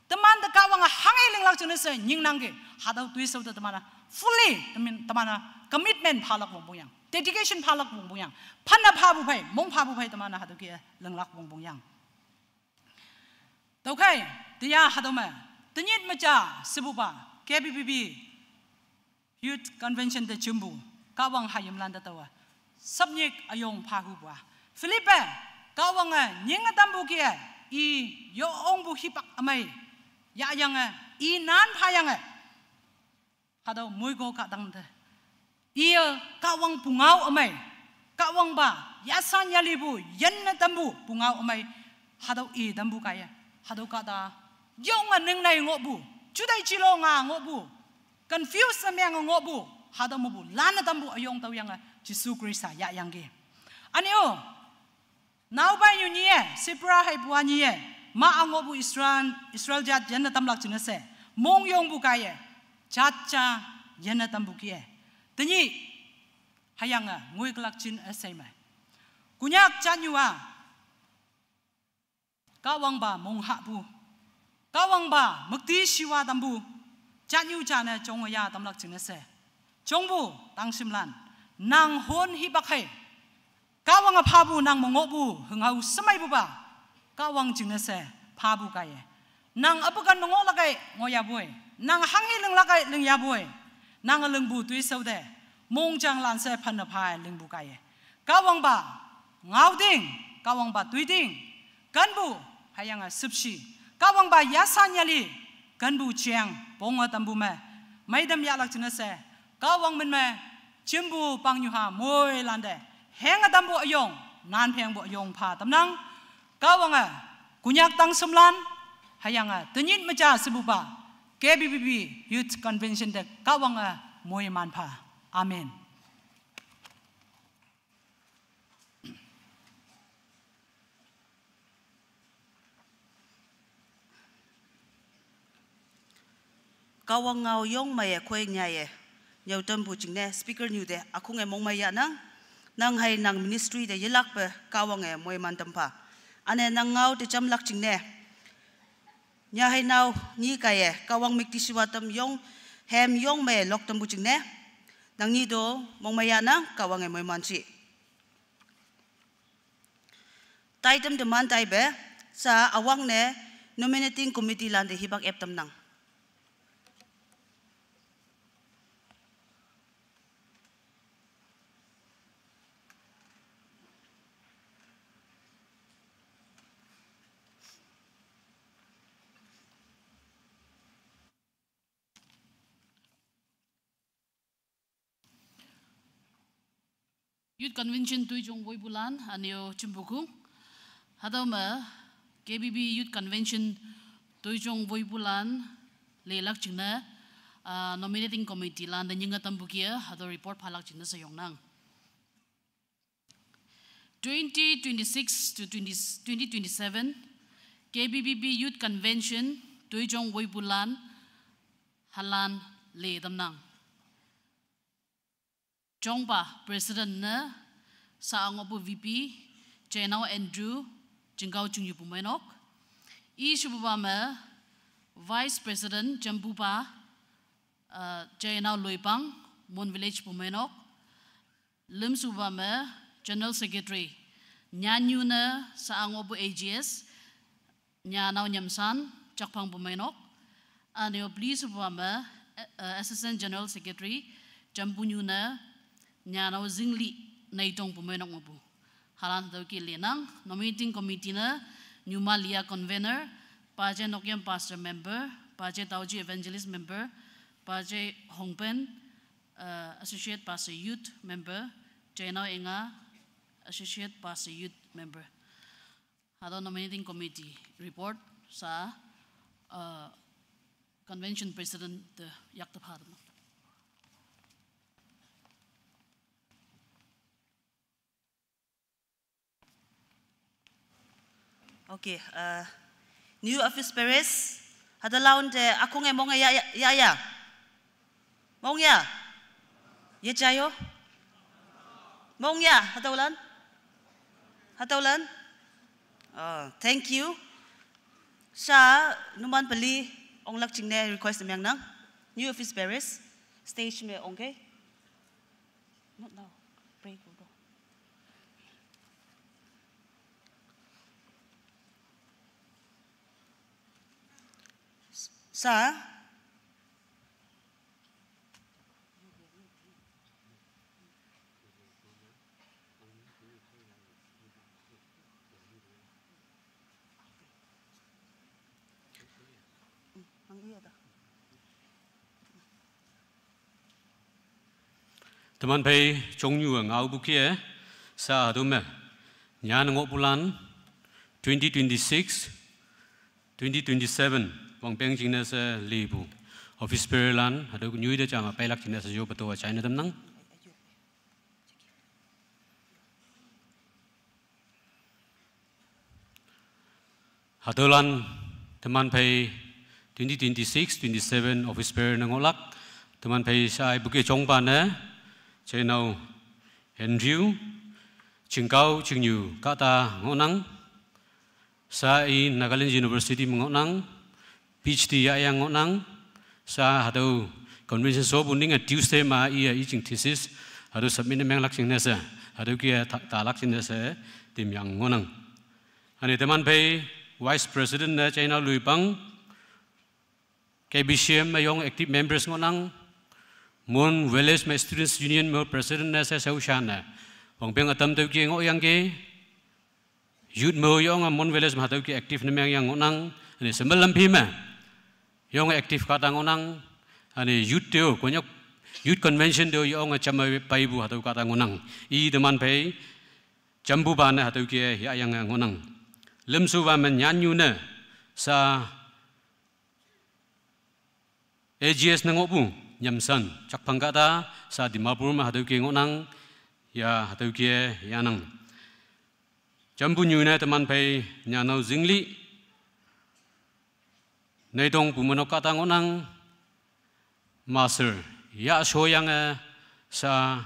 Teman te Kahwange hanghe linglak jingne she nyingnangki, hatüo toishao te teman-a fully, teman, teman-a commitment phalak wongpongyang, dedication phalak wongpongyang, phanne phapu phei, mong phapu phei teman-a hatüo kih-e linglak wongpongyang. Tüokhei, tiya hatüo me, tenyit me ja shepupa, K B B B Youth Convention te jimpu, Kahwang hayimlan te taowe, sapnyik üyong phahupu-a, Philip-e, Kahwange nyinge tampu kih-e, i yongpu hipak ümei yahyange, i nan phayange, hatüo moiko kahtang te, iye Kahwang pungao ümei, Kahwangpa yasan yalipu yinne tampu pungao ümei, hatüo i tampu kaiye, hatüo kahta yonge ningnei ngohpu, jutai jilo nga ngohpu, confuse ne menge ngohpu, hatüo mepu lanne tampu üyong tüoyange Jesu Khrista yahyangki. Üne-o, naopainyu nyiye, Sipra heipu-a nyiye, ma-a ngohpu Israel, Israel jat yinne tamlak jingne she mongyongpu kaiye, jat ja yinne tampu kih-e, tenyih, hüyange ngoikülak jin üshei me, Konyak jatnyu-a Kahwangpa monghahpu, Kahwangpa müktishiwa tampu, Jatnyu jane jong ya tamlak jingne she. Jongpu, tangshimlan. Nang hon hipak hei. Kahwange phapu nang me ngohpu, hünghao shemeipupa. Kahwang jingne she, phapu kaiye. Nang apukan me ngohlak ei, ngohyapoi. Nang hanghe linglak ei, lingyapoi. Nang lingpu toishao te. Mongjang lan she phanne pha lingpu kaiye. Kahwangpa, ngaoting, Kahwangpa toiting. Kenpu, hüyange shüpshe. Kahwangpa yasanyali, kenpu jeng, ponge tampu me. Meitam yahlak jingne she, Kahwang min me, jimpu pangnyu ha moilante. Henge tampu üyong, nan phengpu üyong pha tamnang. Kahwange, Konyak tangshimlan, hüyange, tenyih me ja shepupa, K B B B Youth Convention te Kahwange, moiman pha. Amen. Kahwang ngao yong meiye khoi nyaiye. Nyüo tampu jingne speaker nyu te ükhonge mongmei yahnang. Nang hei nang ministry te yelakpe Kahwange moiman tampha. Üne nang ngao te jamlak jingne. Nya hei nao nyi kaiye Kahwang müktishiwa tam yong hem yong meiye lok tampu jingne. Nang nyi to mongmei yahnang Kahwange moiman ji. Taitam teman taipe, sa üwangne nominating committee lante hipak ep tamnang. Youth Convention toijong woipulan, üneo jimpu kong. Hatüo me K B B Youth Convention toijong woipulan lelak jingne, ah, nominating committee lante nyinge tampu kih-e, hatüo report phalak jingne she yongnang. Twenty twenty-six to twenty, twenty twenty-seven, K B B B Youth Convention toijong woipulan, halan le tamnang. Jongpa President ne, Sa-a ngohpu V P, Jainao Andrew, Jingkao Chingyu pu meinok. I shepupa me, Vice President, Jampupa, uh, Jainao Loipang, Mon Village pu meinok. Lümshepupa me, General Secretary, Nyanyu ne, Sa-a ngohpu A G S, Nyanao Nyamsan, Jakphang pu meinok. Üneo please pa me, eh, Assistant General Secretary, Jampunyu ne, Nyanao Zingli, Neitong pu meinok mepu. Halan tüo kih lenang, nominating committee ne, Nyuma Lia convener, Paje Nokyam pastor member, Paje Taoji evangelist member, Paje Hongpen, eh, associate pastor youth member, Jainao Enga, associate pastor youth member. Hatüo nominating committee report sa, uh, convention president te yakte pha tamnang. Okay, uh, new office bearers, hatüo laon te ükhonge mong ya, ya, ya, ya. Mong ya? Yejayo? Mong ya, hatüolan? Hatüolan? Oh, thank you. Sa, numan peli, onglak jingne request ne myangnang. New office bearers, stage me ongke. Not now. Break, bro. Sa, Teman phei jongnyu ngaopu kih-e, sa hatüo me. Nyan ngohpulan, twenty twenty-six, twenty twenty-seven, wangpeng jingne she lipu. Office bearer lan, hatüo nyoi te jama peilak jingne she yoppe to-a jaine tamnang. Hatüolan teman phei twenty twenty-six, twenty-seven office bearer ne ngohlak. Teman phei sa-a ipu kih-e jongpa ne, Jainao Andrew, Jingkao Chingnyu kahta ngohnang. Sa-a i Nagaland University me ngohnang, P H D yahyang ngohnang, Sa hatüo convention shopu ninge Tuesday ma iye i jing thesis hatüo submit ne menglak jingne she, hatüo ke ta, talak jingne she, temyang ngohnang. Üne teman phei Vice President ne China Luipang, K B C M me yong active members ngohnang, Mon Village me Students Union me President ne she shaoshan ne, wangpeng ütam tüo ke ngohyangki, youth me yonge Mon Village me hatüo ke active ne mengyang ngohnang, üne Sembe Lamphi me yonge active kahta ngohnang, üne youth te-o, Konyak Youth Convention te-o yonge jamme peipu hatüo kahta ngohnang. I teman phei jampupa ne hatüo ke yahyange ngohnang. Lümshupa me nyannyu ne, sa A G S ne ngohpu, nyamsan jakphang kahta, sa Dimapur me hatüo ke ngohnang, ya hatüo ke yahnang. Jampu nyu ne teman phei nyanao Zingli, neidong pu menok kahta ngohnang, master, yah shoyange, sa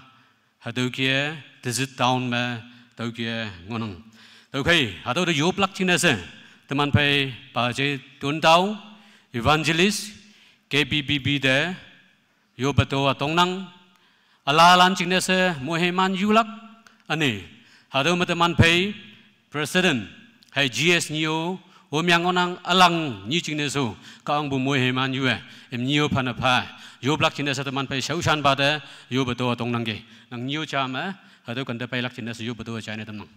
hatüo ke, Tizit town me, tüo ke ngohnang. Tüokhei hatüo te yoplak jingne she, teman phei Paje Tontao, Evangelist, K B B B te yoppe to-a tongnang. Ülalan jingne she moiheiman yulak, üne hatüo me teman phei President hei G S nyi-o, omyang ngohnang ülang nyi jingne she, Kahwangpu moiheiman yu-e, imnyi-o phane pha, yoplak jingne she teman phei shaoshanpa te yoppe to-a tongnangki. Nang nyi-o ja me hatüo kente peilak jingne she yoppe to-a jaine tamnang.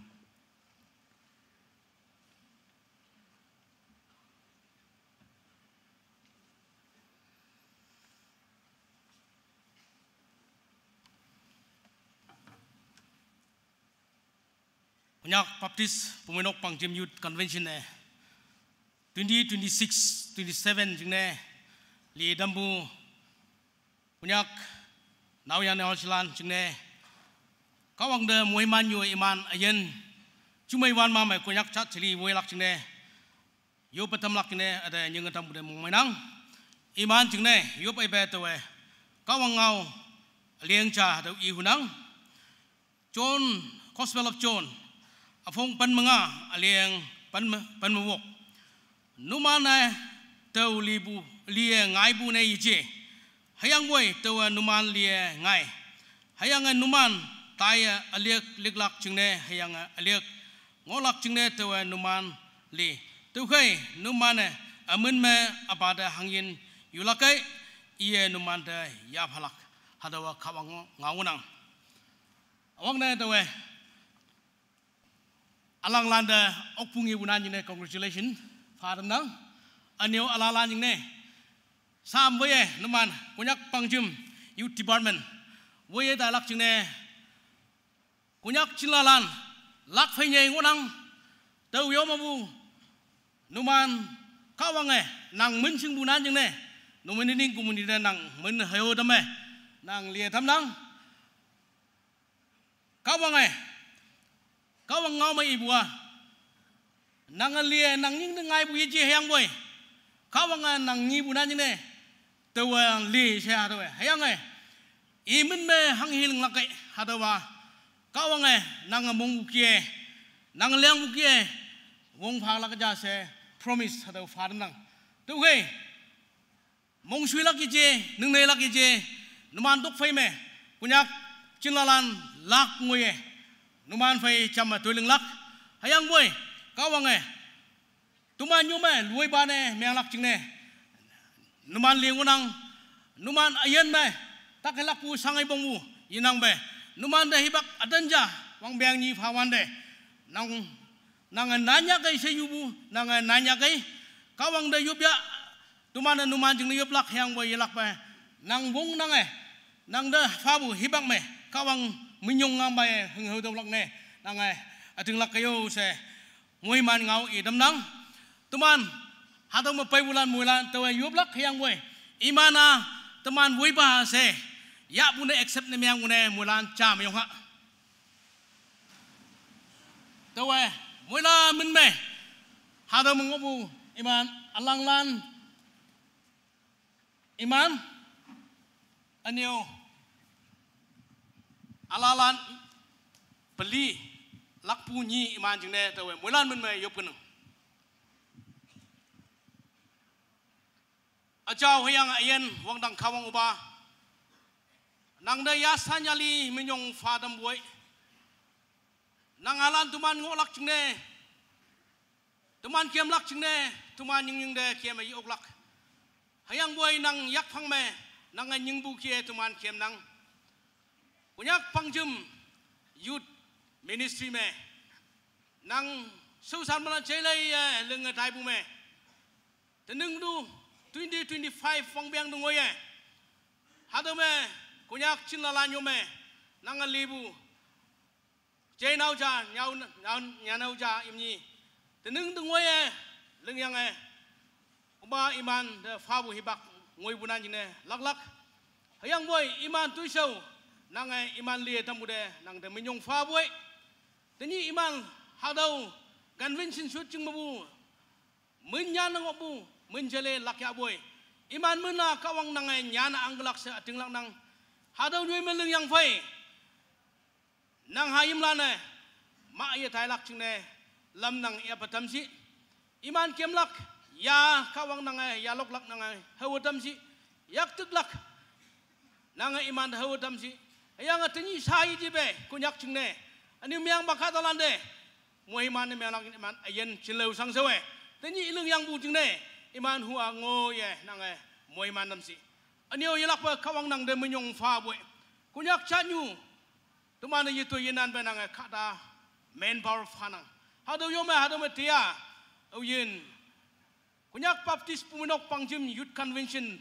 Konyak Baptist Bumeinok Pangjim Youth Convention-e twenty twenty-six twenty-seven jingne li tampu Konyak naoyha naoshilan jingne Kahwang te moiman yo iman üyin jumei wan ma me Konyak jat jeli woilak jingne yoppe tamlak jingne üte nyinge tampu te mongmeinang. Iman jingne yoppe ipe taowe Kahwang ngao üleng ja hatüo ihunang. John, Gospel of John, üpong pen me nga, üleng pen me, pen me wok. Numan-e tao lipu, lie ngaipu ne yeje, hüyangpoi taowe numan lie ngai. Hüyange numan taiye ülick liklak jingne hüyange ülick ngohlak jingne taowe numan li. Tüokhei numan-e ümin me Üpa te hangyin yulak kei, iye numan te yaphalak. Hatüowa Kahwang ngao ngohnang. Üwangne taowe ülanglan te okpu ngepu nan jingne congratulation pha tamnang. Ünyo ülalan jingne sam woiye numan Konyak Pangjim Youth Department woiye tailak jingne Konyak jinlalan lak phei nyei ngohnang. Tao yo mepu numan Kahwange nang min shingpu nan jingne, numan nining community te nang min heo tamme, nang lie tamnang. Kahwange, Kahwang ngao me ipu-a, nange lie nang nying te ngaipu yeje hüyangpoi, Kahwange nang ngipu nan jingne, taowe li she hatüowe hüyange imin me hanghe linglak kei hatüowa, Kahwange nange mongpu kih-e, nange lengpu kih-e wong phalak ja she promise hatüo pha tamnang. Tüokhei mongshuilak yeje, ningneilak yeje, numan tokphei me Konyak jinlalan lak ngoiye numan phei jamme toi linglak. Hüyangpoi Kahwange toman yo me loipa ne menglak jingne numan li ngohnang. Numan üyin me tak helakpu shangei pongpu yenangpe, numan te hipak ütan ja wangpeng nyi phawante, nang, nange nan yahkei she yupu, nange nan yahkei, Kahwang te yop ya, toman-e numan jingne yoplak hüyangpoi yelakpe, nang wong nange, nang te phapu hipak me Kahwang minyong ngangpa-e hünghao tüolak ne, nange ütinglak kei-o she moiman ngao i tamnang. Toman hatüo me peipulan moilan taowe yoplak hüyangpoi, iman-a teman woipa she yahpu ne accept ne mengpu ne moilan ja me yong ha. Taowe moilan min me hatüo me ngohpu iman ülanglan, iman ünyo ülalan peli lakpu nyi iman jingne taowe moilan min me yop kenang. Chao hüyange üyin wangdang Kahwang Upa, nangte yasanyali minyong pha tampu ei. Nang halan teman ngohlak jingne, teman kemlak jingne, teman nying nyingte keme ye-oklak. Hüyangpoi nang yakphang me, nange nyingpu kih-e teman kemnang. Konyak Pangjim Youth Ministry me, nang shaoshan palan jeileiye linge taipu me, tening tu twenty twenty-five wangpeng tu ngoiye, hatüo me Konyak jinlalan yo me, nange lipu jeinao ja, nyao, nyao, nyanao ja imni, tening te ngoiye, lingyange, Upa imante phapu hipak ngoipu nan jingne laklak. Hüyangpoi iman toishao, nange iman lie tampu te nangte minyong phapu ei. Tenyih iman hatüo convention shotjing mepu, min nyanne ngohpu, min jele lakyahpu ei. Iman min-a Kahwang nange nyanne angkelak she ütinglaknang. Hatüo nyoi me lingyang phei, nang hayimlan-e ma yetailak jingne lam nang yape tamshi. Iman kemlak, ya Kahwang nange yaloklak nange haowe tamshi. Yaktiklak, nange imante haowe tamshi. Hüyange tenyih sha yejipe Konyak jingne, üne meangpa kahtalante, moiman-e meanglak iman üyin jinlao shangshaowe, tenyih lingyangpu jingne, iman hu-a ngoiye nange moiman tamshi. Üne-o yelakpe Kahwang nangte minyong phapu ei. Konyak jatnyu, teman-e yetoi yenanpe nange kahta manpower phanang. Hatüo yo me hatüo me tia, aoyin, Konyak Baptist Bumeinok Pangjim Youth Convention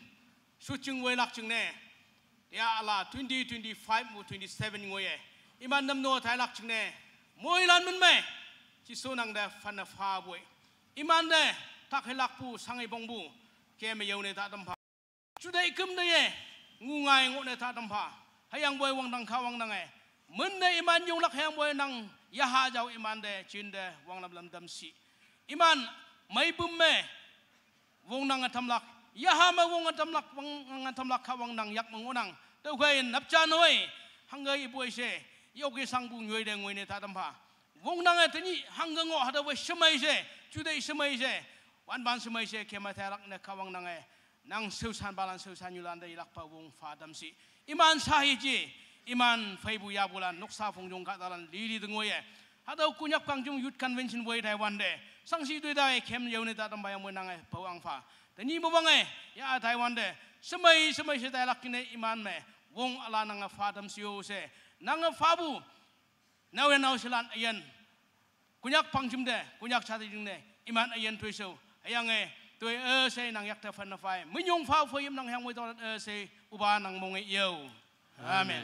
shotjing weilak jingne, tia üla twenty twenty-five pu twenty-seven ngoiye, iman namno tailak jingne, moilan min me, Jesu nangte phanne phapu ei. Imante tak hilakpu shangei pongpu keme yone ta tampha. Juteih küm te ye, ngu ngai ngohne ta tampha. Hüyangpoi wangdang Kahwang nange, min te iman yonglak hüyangpoi nang yaha jao imante jinte wanglap lam tamshi. Iman meipum me wong nange tamlak, yaha me wonge tamlak, wonge tamlak Kahwang nang yak me ngohnang. Tüokhei napjan hoi, hangke ipoi she, yoke shangpu nyoi te ngoine ta tampha. Wong nange tenyih hangke ngoh hatüowe shemei she, juteih shemei she, wanpan shemei she keme tailak ne Kahwang nange, nang shaoshanpalan shaoshanyulante yelakpe wong pha tamshi. Iman sha yeji, iman pheipu yapulan, noksa phongjong kahtalan lili te ngoiye, hatüo Konyak Pangjim Youth Convention woi taiwante, shangshi toi tai kem yone ta tampha yangpoi nange pao ang pha. Tenyih me wange, ya taiwante, shemei shemei she tailak jingne iman me wong üla nange pha tamshi-o she, nange phapu naoyha naoshelan üyin, Konyak Pangjim te, Konyak jat jingne, iman üyin toishao, hüyange, toi üshei nang yakte phanne phai minyong pha phei yim nang hüyangpoi tao üshei Upa nang monge yo. Amen.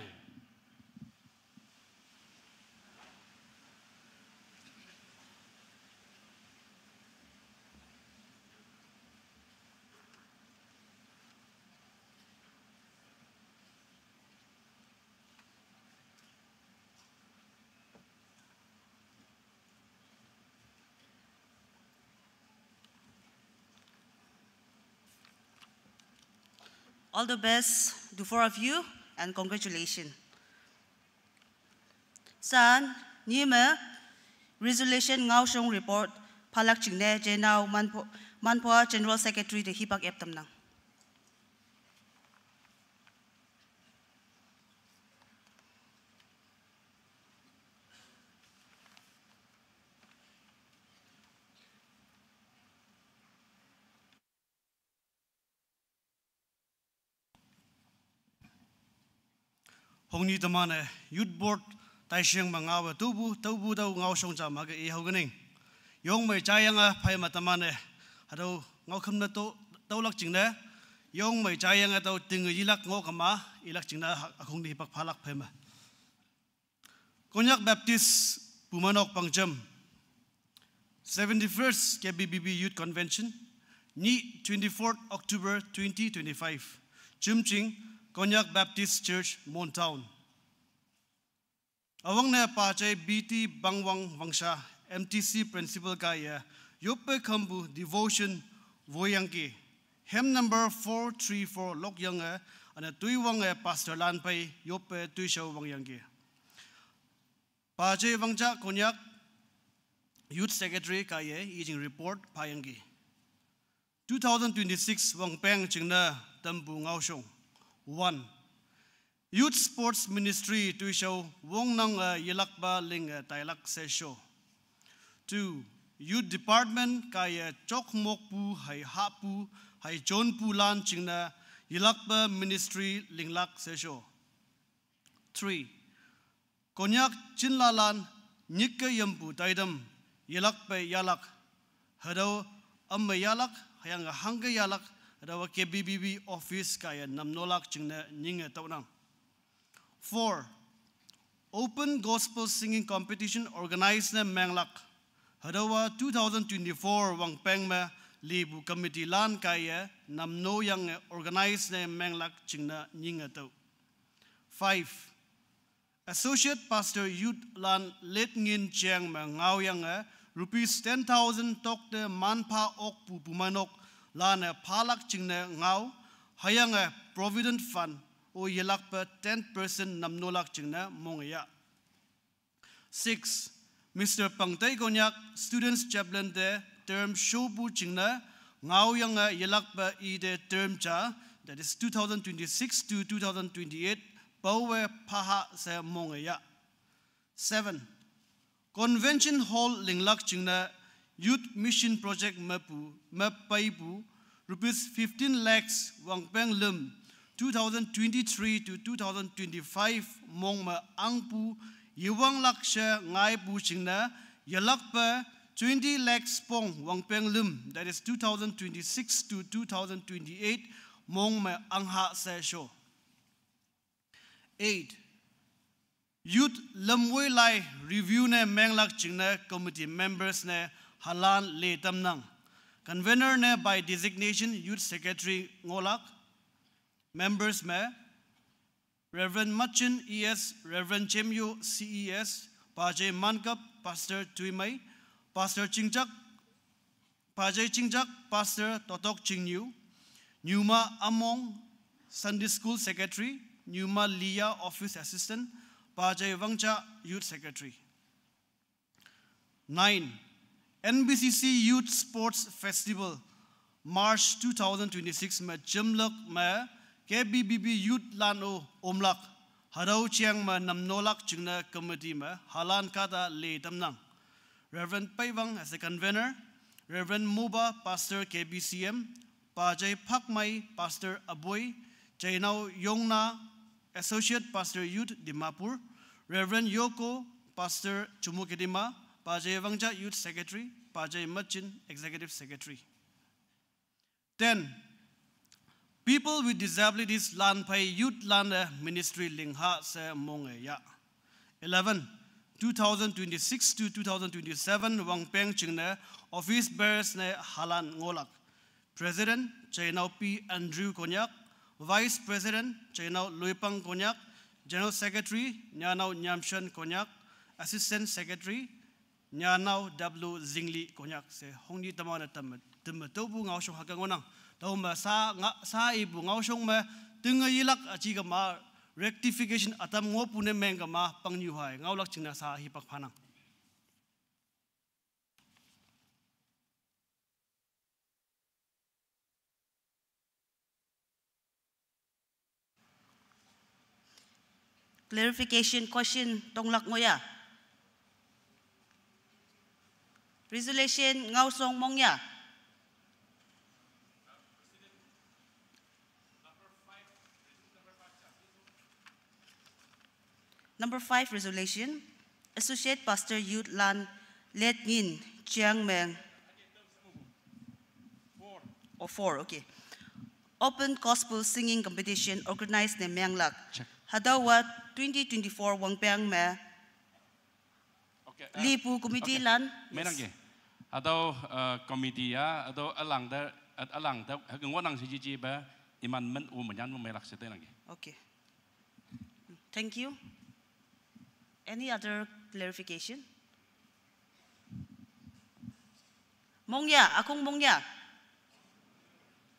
All the best to four of you and congratulations. San, nyi me resolution ngaoshong report phalak jingne jeinao Manpho, Manphoa General Secretary te hipak ep tamnang. Hongnyi teman-e Youth Board taisheng me ngaowe tüopu, tüopu tüo ngaoshong ja ma ke i hao kening. Yongmei jayange phei me teman-e hatüo ngaokhüm ne tüo, tüolak jingne, yongmei jayange tüo tinge yilak ngoh kema, ilak jingne ha, ükhong te hipak phalak phei me. Konyak Baptist Bumeinok Pangjim, seventy-first K B B B Youth Convention, nyih twenty-fourth October twenty twenty-five, Chümjing, Konyak Baptist Church, Mon Town. Üwangne Pajei B T Bangwang Wangsha, M T C Principal kaiye, yoppe khampu devotion woiyangki. Hymn number four three four lokyange, üne toiwange pastor lan phei yoppe toishao wangyangki. Pajei Wangja Konyak, Youth Secretary kaiye ijing report phayangki. two thousand twenty-six wangpeng jingne tampu ngaoshong. One, Youth Sports Ministry toishao wongnange yelakpa linge tailak shesho. Two, Youth Department kaiye chokmokpu hei hahpu hei jonpulan jingne yelakpa ministry linglak shesho. Three, Konyak chinlalan nyikke yampu taidam yelakpe yahlak, hatüo amme yahlak, hüyange hangke yahlak, hatüowa K B B B office kaiye namnolak jingne nyinge tüonang. Four, Open Gospel Singing Competition organize ne menglak, hatüowa two thousand twenty-four wangpeng me lipu committee lan kaiye namno yange organize ne menglak jingne nyinge tüo. Five, Associate Pastor Youth lan let ngin jeng me ngaoyange rupees ten thousand tokte manpha okpu pumanok lane phalak jingne ngao, hüyange Provident Fund-o yelakpe ten percent namnolak jingne monge yah. Six, Mister Pangtei Konyak, Students Chaplain te term shopu jingne ngaoyange yelakpe ite term ja, that is two thousand twenty-six to two thousand twenty-eight paowe phaha she monge yah. Seven, Convention Hall linglak jingne Youth Mission Project mepu, mepeipu, rupees fifteen lakhs wangpeng lüm, two thousand twenty-three to two thousand twenty-five mong me angpu, yewanglak she ngaipu jingne, yelakpe twenty lakhs pong wangpeng lüm, that is two thousand twenty-six to two thousand twenty-eight mong me angha she sho. Eight, Youth lamwoi lai review ne menglak jingne committee members ne halan le tamnang. Convener ne by designation Youth Secretary ngohlak. Members me Reverend Machin E S, Reverend Chemyo C E S, Pajai Mankap, Pastor Tuimei, Pastor Chingjak, Pajai Chingjak, Pastor Totok Chingniu, Nyuma Among, Sunday School Secretary, Nyuma Lia, Office Assistant, Pajai Wangcha, Youth Secretary. Nine, N B C C Youth Sports Festival, March two thousand twenty-six me jemlak me K B B B Youth lan-o omlak, hatüo jeng me namnolak jingne committee me halan kahta le tamnang. Reverend Peiwang as the convener, Reverend Moba, Pastor K B C M, Pajai Phakmai, Pastor Aboi, Jainao Yongna, Associate Pastor Youth Dimapur, Reverend Yoko, Pastor Chumukedima, Pajai Wangja Youth Secretary, Pajai Machin Executive Secretary. Ten, People with Disabilities lan phei youth lan-e ministry lingha she monge yah. Eleven, two thousand twenty-six to two thousand twenty-seven wangpeng jingne office bearers ne halan ngohlak. President, Jainao P Andrew Konyak, Vice President, Jainao Luipang Konyak, General Secretary, Nyanao Nyamshan Konyak, Assistant Secretary, Nyanao W Zingli Konyak she hongni tamane tamme, tamme tüopu ngaoshong hüke ngohnang. Tüome sha nga, sha ipu ngaoshong me tinge yelak aji kema rectification ütam ngohpu ne meng kema pangnyu hai ngaolak jingne sha hipak phanang. Clarification question tonglak ngoh ya? Resolution ngaoshong mong ya? Number five resolution, Associate Pastor Youth lan let ngin Chiang Meng. Oh, four, okay. Open Gospel Singing Competition organize ne menglak. Check. Hatüowa twenty twenty-four wangpeng me. Okay, uh, lipu committee okay. Lan. Yes. Menangki. Hatüo, uh, committee ya, hatüo ülang te, ülang te, hüke ngohnang she jijipe, iman men u menyan mu melak she tenangki. Okay. Thank you. Any other clarification? Mong ya, akong mong ya?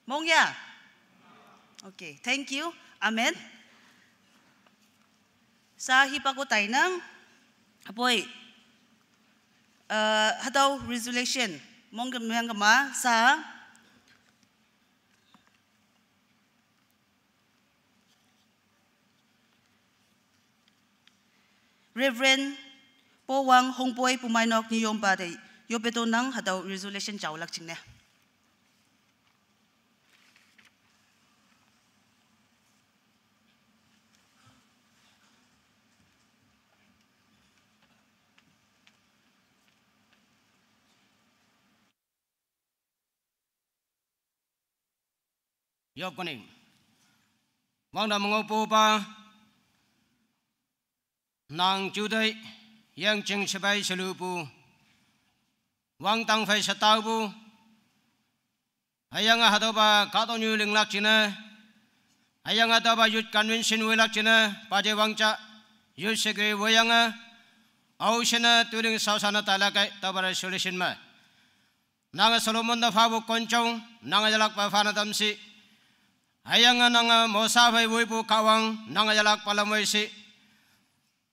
Mong ya? Okay, thank you. Amen. Sha hipak-o tainang. Apoi, uh, hatüo resolution mong ke meng kema sha Reverend Powang Hongpoi Pumainok Niyompa te yopetonang, hatüo resolution jaolak jingne. Yop koning. Wangdang me ngohpu pa, nang juteih, yengching shepai shelupu, wangdang phei shetaopu, hüyange hatüopa kahtoknyu linglak jingne, hüyange hatüopa youth convention woilak jingne, paje wangja, youth secretary woiyange, aoshinne tuling shaoshanne tailak kei, tüopa resolution me. Nange Solomon te phapu konjong, nange yelakpa phane tamshi. Hüyange nange Mosa phei woipu Kahwang, nange yelakpa lamwei shi.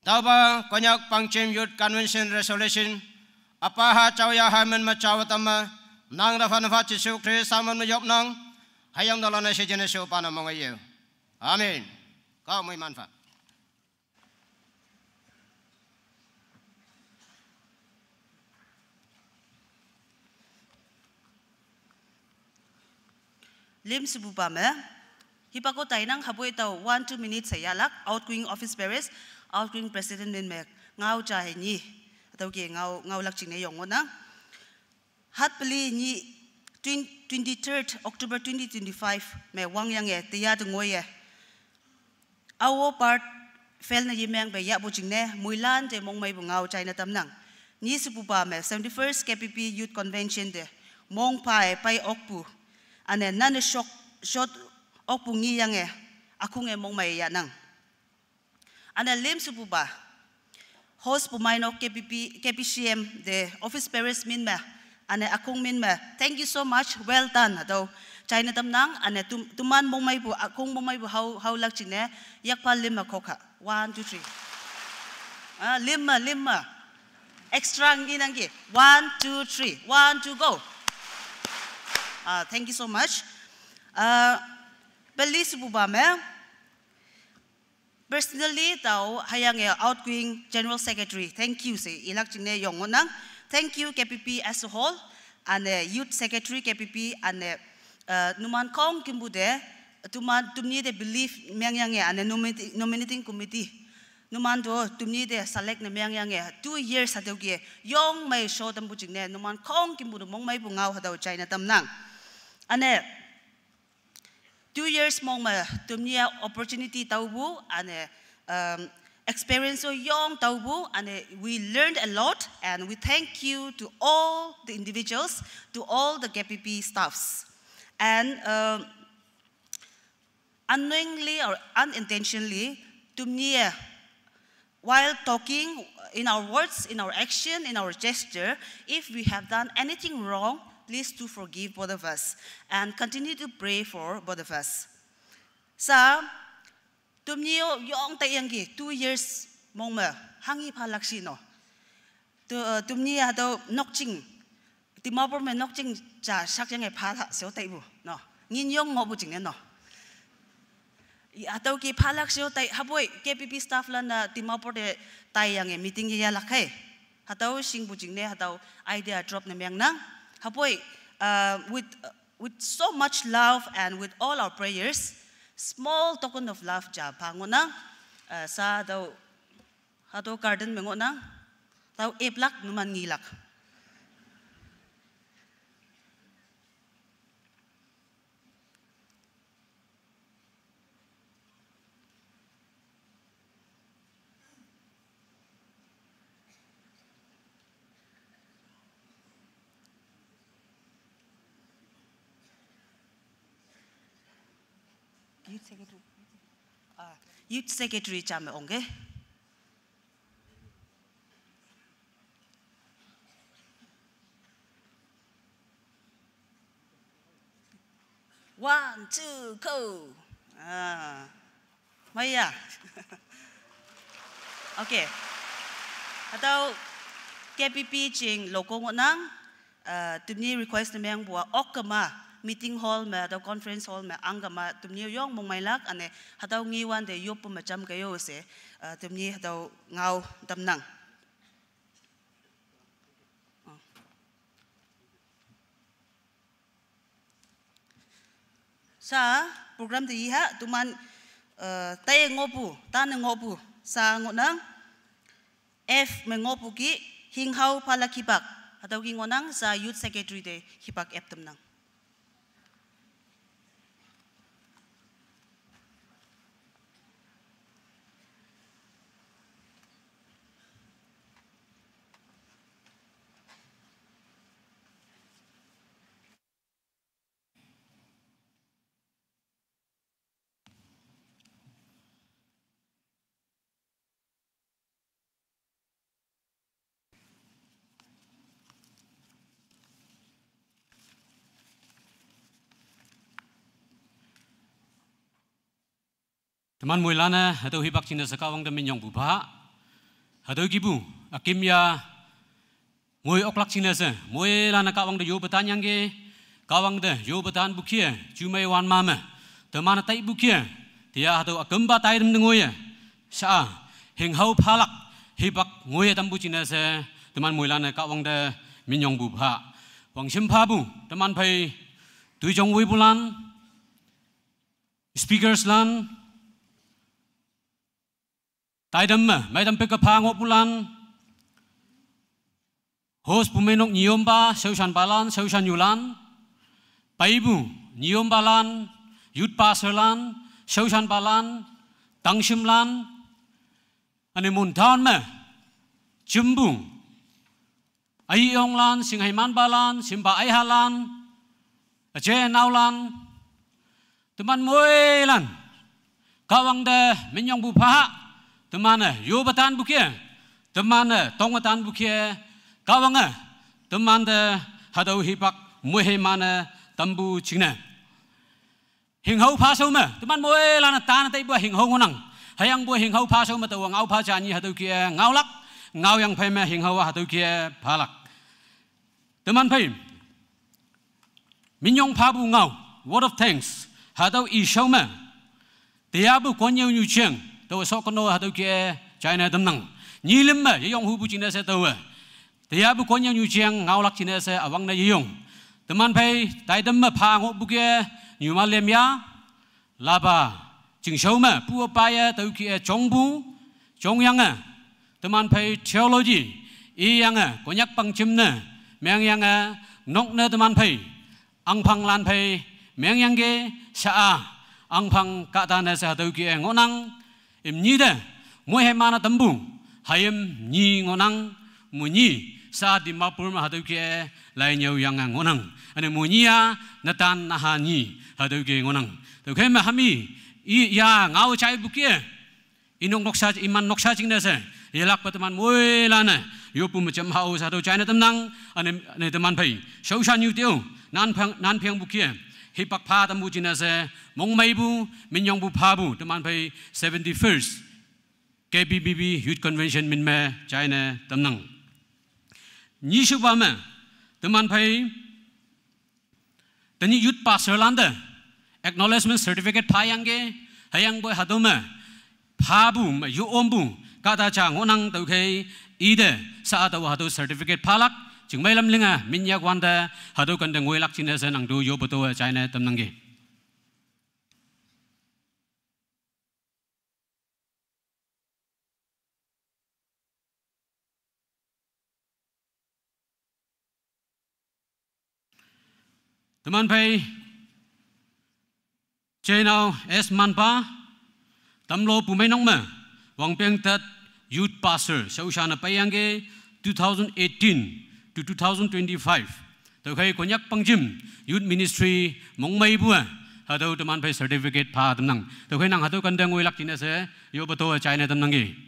Tüopa Konyak Pangjem Youth Convention resolution, üpa ha jao yaha min me jao tamme, nang te phanpha Jesu Khrista min me yopnang, hüyange dolan-e shejin-e shopa ne mongye. Amen. Kahwang moiman pha. Lim shepupa me, hipak-o tainang hapoi tao one, two minutes hei yahlak, outgoing office bearers, outgoing president min me, ngao ja hei nyi, hatüo ke ngao, ngaolak jingne yong ngohnang. Hatpeli nyi twen-, twenty-third October twenty twenty-five me wangyange teya te ngoiye. Awo part fail ne yemengpe yahpu jingne, moilan te mongmeipu ngao jaine tamnang. Nyi shepupa me seventy-first K P P Youth Convention te, mongpha-e pei okpu, üne nane shok, shot okpu ngeyange, ükhunge mongmei yahnang. Üne lim shepupa, host pu meinok K P P, K P C M te office bearers min me, üne ükhong min me, thank you so much, well done, hatüo jaine tamnang, üne tem-, teman mongmeipu, ükhong mongmeipu hao, haolak jingne, yakpha lim me khokha. One, two, three. Ah, lim me, lim me. Extra ngenangki. One, two, three. One, two, go. Ah, thank you so much. Ah, peli shepupa me, personally tao hüyange outgoing General Secretary, thank you she ilak jingne yong ngohnang. Thank you K P P as a whole, üne Youth Secretary K P P, üne, eh, numan khongkümpu te, teman temni te believe mengyange, üne nomina-, nominating committee, numan to temni te select ne mengyange, two years hatüo ke, yongmei sho tampu jingne, numan khongkümpu te mongmeipu ngao hatüo jaine tamnang. Üne, two years mong me temni-a opportunity taopu, üne, um, experience-o yong taopu, üne we learned a lot, and we thank you to all the individuals, to all the K P P staffs. And, um, unknowingly or unintentionally, temni-a while talking, in our words, in our action, in our gesture, if we have done anything wrong, please do forgive both of us and continue to pray for both of us. Sa, temni-o yong taiyangki two years mong me, hanghi phalak shi no. Tu, eh, temni hatüo nokjing, Dimapur me nokjing ja shakyange phalak sheo taipu, no. Ngin yong ngohpu jingne, no. I, hatüo ke phalak sheo tai, hapoi K P P staff lan-a Dimapur te taiyange meeting ye yahlak khei. Hatüo shingpu jingne, hatüo idea drop ne mengnang. Hapoi, uh, with, uh, with so much love and with all our prayers, small token of love ja pha ngohnang. Uh, sa hatüo, hatüo garden me ngohnang. Tao eplak numan ngilak. Youth Secretary. Ah, Youth Secretary jam ongke. One, two, go. Ah. Maya. Okay. Hatüo K P P jing logo ngohnang, eh, temni request ne mengpu-a okkema, meeting hall me, hatüo conference hall me, angkama temni yong mongmeilak, üne, hatüo ngewante yoppu me jamkei-o she, eh, temni hatüo ngao tamnang. Sa, program te iha, teman, eh, tai ngohpu, tane ngohpu, sa ngohnang, F me ngohpu ki, Hinghao Phalak hipak, hatüo ki ngohnang, sa Youth Secretary te hipak ep tamnang. Teman moilan-e hatüo hipak jingne she Kahwang te minyongpu pha. Hatüo kipu, üküm ya, ngoi oklak jingne she, moilan-e Kahwang te yoppe tanyangki, Kahwang te yoppe tanpu kih-e, jumei wan ma me, teman-e taipu kih-e, tiya hatüo ükümpa taitam te ngoiye, sha-a, Hinghao Phalak, hipak ngoiye tampu jingne she, teman moilan-e Kahwang te minyongpu pha. Wangshim phapu, teman phei, toijong woipulan, speakers lan, taitam me, meitam peke pha ngohpulan, host pu meinok nyiyompa, shaoshanpalan, shaoshannyulan, peipu, nyiyompalan, youth pastor lan, shaoshanpalan, tangshimlan, üne Mon town me, jimpu, aiyonglan, shingheimanpalan, shimpa aihalan, üje naolan, teman moilan, Kahwang te minyongpu pha, teman-e yoppe tanpu kih-e, teman-e tonge tanpu kih-e, Kahwange, teman te hatüo hipak moiheiman-e tampu jingne. Hinghao phashao me, teman moilan-e tan taipu-a Hinghao ngohnang. Hüyangpoi Hinghao phashao me taowa ngao pha ja nyi hatüo kih-e ngaolak, ngaoyang phei me Hinghao-a hatüo kih-e phalak. Teman phei, minyong phapu ngao, word of thanks, hatüo ishao me, teyapu konnyüo nyu jeng, taowe shokono hatüo kih-e jaine tamnang. Nyilim me yeyong hupu jingne she taowe, teyapu konnyüo nyu jeng ngaolak jingne she üwangne yeyong. Teman phei taitam me pha ngohpu kih-e, nyuma lem ya, lapa, chingshao me, pu paiye tüo kih-e jongpu, jongyange, teman phei theology, iyange, Konyak pangjim ne, mengyange, nok ne teman phei, ahngphanglan phei, mengyangki, sha-a, ahngphang kahtane she hatüo kih-e ngohnang, imnyi te, moiheiman-e tampu, hayim nyi ngohnang, monyi, sha Dimapur me hatüo kih-e, lai nyüoyange ngohnang. Üne monyi-a, netan naha nyi, hatüo kih-e ngohnang. Tüokhei me hami, i ya ngao jaipu kih-e, inok noksha, iman noksha jingne she, yelakpe teman moilan-e, yoppu me jam hao she hatüo jaine tamnang, üne, üne teman phei, shaoshanyu te-o, nan phang, nan phengpu kih-e, hipak pha tampu jingne she, mongmeipu, minyongpu phapu, teman phei seventy-first K B B B Youth Convention min me jaine tamnang. Nyishupa me, teman phei, tenyih youth pastor lan te, acknowledgement certificate phayangki, hüyangpoi hatüo me, phapu me yo ompu, kahta ja ngohnang tüokhei, ite, sha-a taowa hatüo certificate phalak, chingmei lam linge, minyak wante, hatüo kante ngoilak jingne she nang tu yoppe towe jaine tamnangki. Teman phei, Jeinao S Manpa, Tamlu Pumeinok me, wangpeng tat youth pastor, shaoshan-e peiyangki two thousand eighteen to two thousand twenty-five. Tüokhei Konyak pangjim youth ministry mongmeipu-e, hatüo teman phei certificate pha tamnang. Tüokhei nang hatüo kante ngoilak jingne she, yoppe towe jaine tamnangki.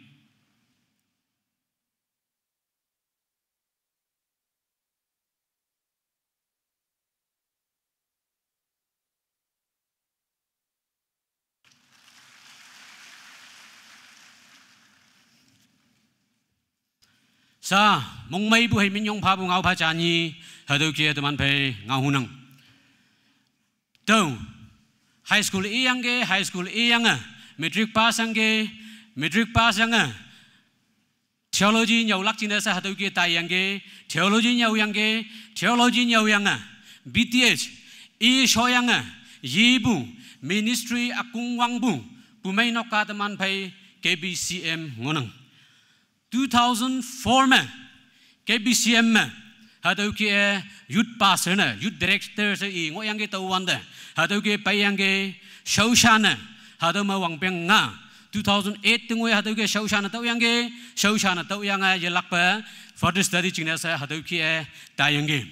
Sa, mongmeipu hei minyong phapu ngao pha ja nyi, hatüo kih-e teman phei ngao hunang. Tüo, high school iyangki, high school iyange, matric pass yangki, matric pass yange, theology nyüolak jingne she hatüo kih-e taiyangki, theology nyüoyangki, theology nyüoyange, B Th, i shoyange, yepu, ministry ükong wangpu, pumeinok ka teman phei K B C M ngohnang. Two thousand four me, K B C M me, hatüo kih-e youth pastor ne, youth director she i ngohyangki taowante, hatüo kih-e peiyangki shaoshan ne, hatüo me wangpeng nga, two thousand eight te ngoi hatüo kih-e shaoshan ne taoyangki, shaoshan ne taoyange yelakpe, further study jingne she hatüo kih-e taiyangki.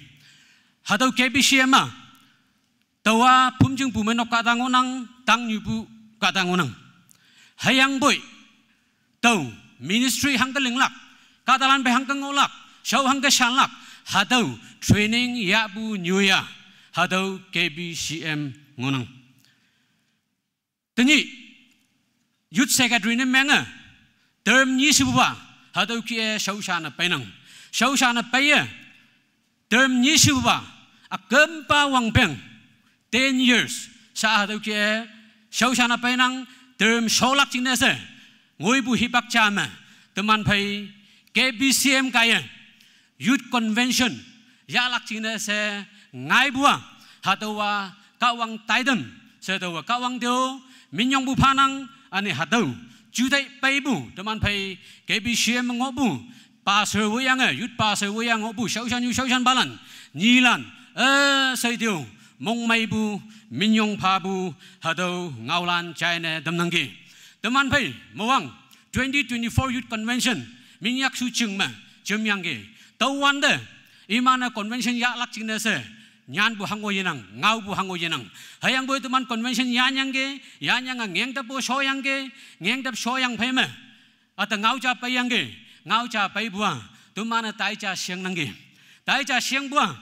Hatüo K B C M me, taowa phümjing pumeinok kahta ngohnang, tangnyupu kahta ngohnang. Hüyangpoi, tao, ministry hangke linglak, kahtalan phei hangke ngohlak, shao hangke shanlak, hatüo training yahpu nyuya, hatüo K B C M ngohnang. Tenyih, youth secretary ne menge, term nyi shepupa, hatüo kih-e shaoshan ne peinang. Shaoshan ne peiye, term nyi shepupa, ükümpa wangpeng, ten years, sha hatüo kih-e shaoshan ne peinang, term sholak jingne she, ngoipu hipak ja me, teman phei K B C M kaiye youth convention yahlak jingne she ngaipu-a, hatüowa Kahwang taitam she taowe Kahwang te-o minyongpu phanang, üne hatüo jutai peipu teman phei K B C M me ngohpu pastor woiyange, youth pastor woiyange ngohpu shaoshan nyu shaoshanpalan, nyilan, üshei te-o mongmeipu, minyong phapu, hatüo ngaolan jaine tamnangki. Teman phei mowang twenty twenty-four Youth Convention, Minyak shu ching me jemyangki. Taowante, iman-e convention yahlak jingne she, nyanpu hango yenang, ngaopu hango yenang. Hüyangpoi teman convention yanyangki, yanyange ngengtappu shoyangki, ngengtap shoyang phei me, üte ngao ja peiyangki, ngao ja peipu-a, teman-e tai ja shengnangki. Tai ja shengpu-a,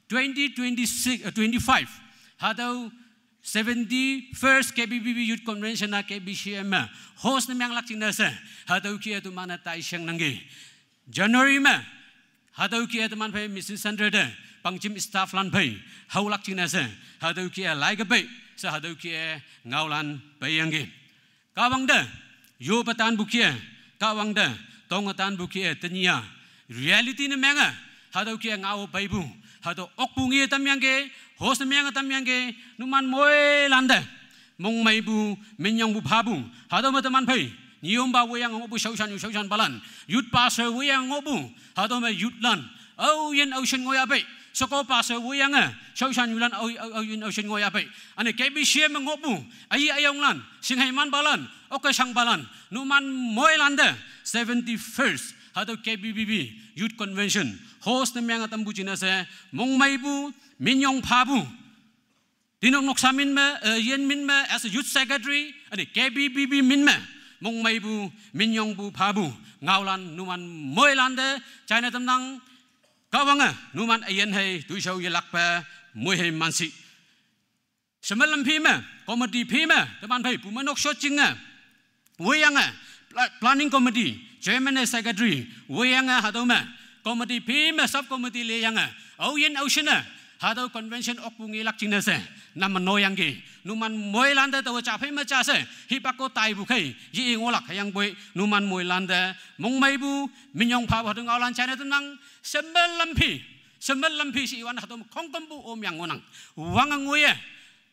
twenty twenty-six, eh, twenty-five, hatüo seventy-first K B B B Youth Convention-a K B C M me host ne menglak jingne she, hatüo kih-e teman-e tai shengnangki. January me, hatüo kih-e teman phei Mission Centre te, pangjim staff lan phei haolak jingne she, hatüo kih-e laikepei she hatüo kih-e ngaolan peiyangki. Kahwang te yoppe tanpu kih-e, Kahwang te tonge tanpu kih-e tenyih-a reality ne menge, hatüo kih-e ngao peipu, hatüo okpu nge tamyangki, host ne menge tamyangki, numan moilante mongmeipu, minyongpu phapu, hatüo me teman phei nyiyompa woiyange ngohpu shaoshan nyu shaoshanpalan, youth pastor woiyange ngohpu, hatüo me youth lan aoyin aoshin ngohyahpei, sheko pastor woiyange shaoshan nyulan ao, ao, aoyin aoshin ngohyahpei, üne K B C M me ngohpu aye ayonglan, shingheimanpalan, oke shangpalan, numan moilante seventy-first hatüo K B B B Youth Convention host ne menge tampu jingne she, mongmeipu, minyong phapu, tinok noksa min me, eh, yin min me, as a youth secretary, üne K B B B min me, mongmeipu, minyongpu phapu ngaolan numan moilante jaine tamnang. Kahwange numan üyin hei toishao yelakpe moihei manshi. Shemelam phi me, committee phi me, teman phei pumeinok shotjinge, woiyange, pla-, planning committee chairman ne secretary woiyange, hatüo me committee phi me sub committee leyange, aoyin aoshin-e hatüo convention okpu ngelak jingne she, nam me noyangki. Numan moilante taowe ja phei me ja she hipak-o taipu khei ye-i ngohlak. Hüyangpoi numan moilante mongmeipu, minyong phapu hatüo ngaolan jaine tamnang. Shemelam phi, shemelam phi she iwan hatüo me khongkümpu omyang ngohnang. Wange ngoiye,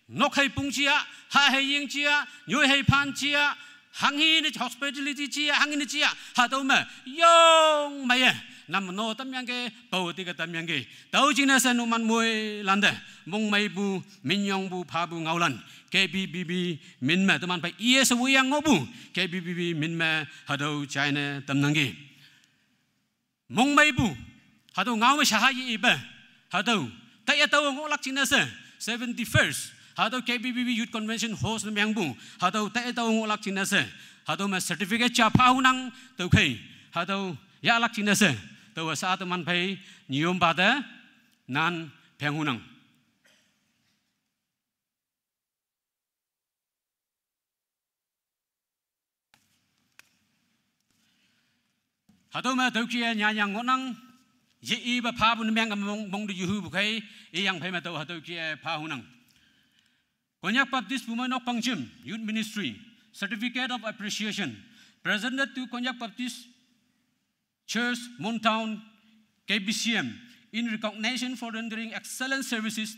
nok hei pung jia, ha hei ying jia, nyoi hei phan jia, hanghi ne hospitality jia, hanghi ne jia, hatüo me yong meiye, nam me no tamyangki, pao tike tamyangki. Tüo jingne she numan moilante mongmeipu, minyongpu phapu ngaolan K B B B min me, teman phei iye she woiyange ngohpu K B B B min me hatüo jaine tamnangki. Mongmeipu, hatüo ngao me shaha ye ipe, hatüo taiye taowe ngohlak jingne she, seventy-first hatüo K B B B Youth Convention host ne mengpu, hatüo taiye taowe ngohlak jingne she, hatüo me certificate ja phahunang. Tüokhei hatüo yahlak jingne she, taowe sha teman phei nyiyompa te nan penghunang. Hatüo me tüokih-e nyanyang ngohnang, ye ipa phapu ne meng mong, mong te yuhupu khei, iyang phei me tao hatüokih-e phahunang. Konyak Baptist Bumeinok Pangjim Youth Ministry Certificate of Appreciation presented to Konyak Baptist Church, Mon Town, K B C M, in recognition for rendering excellent services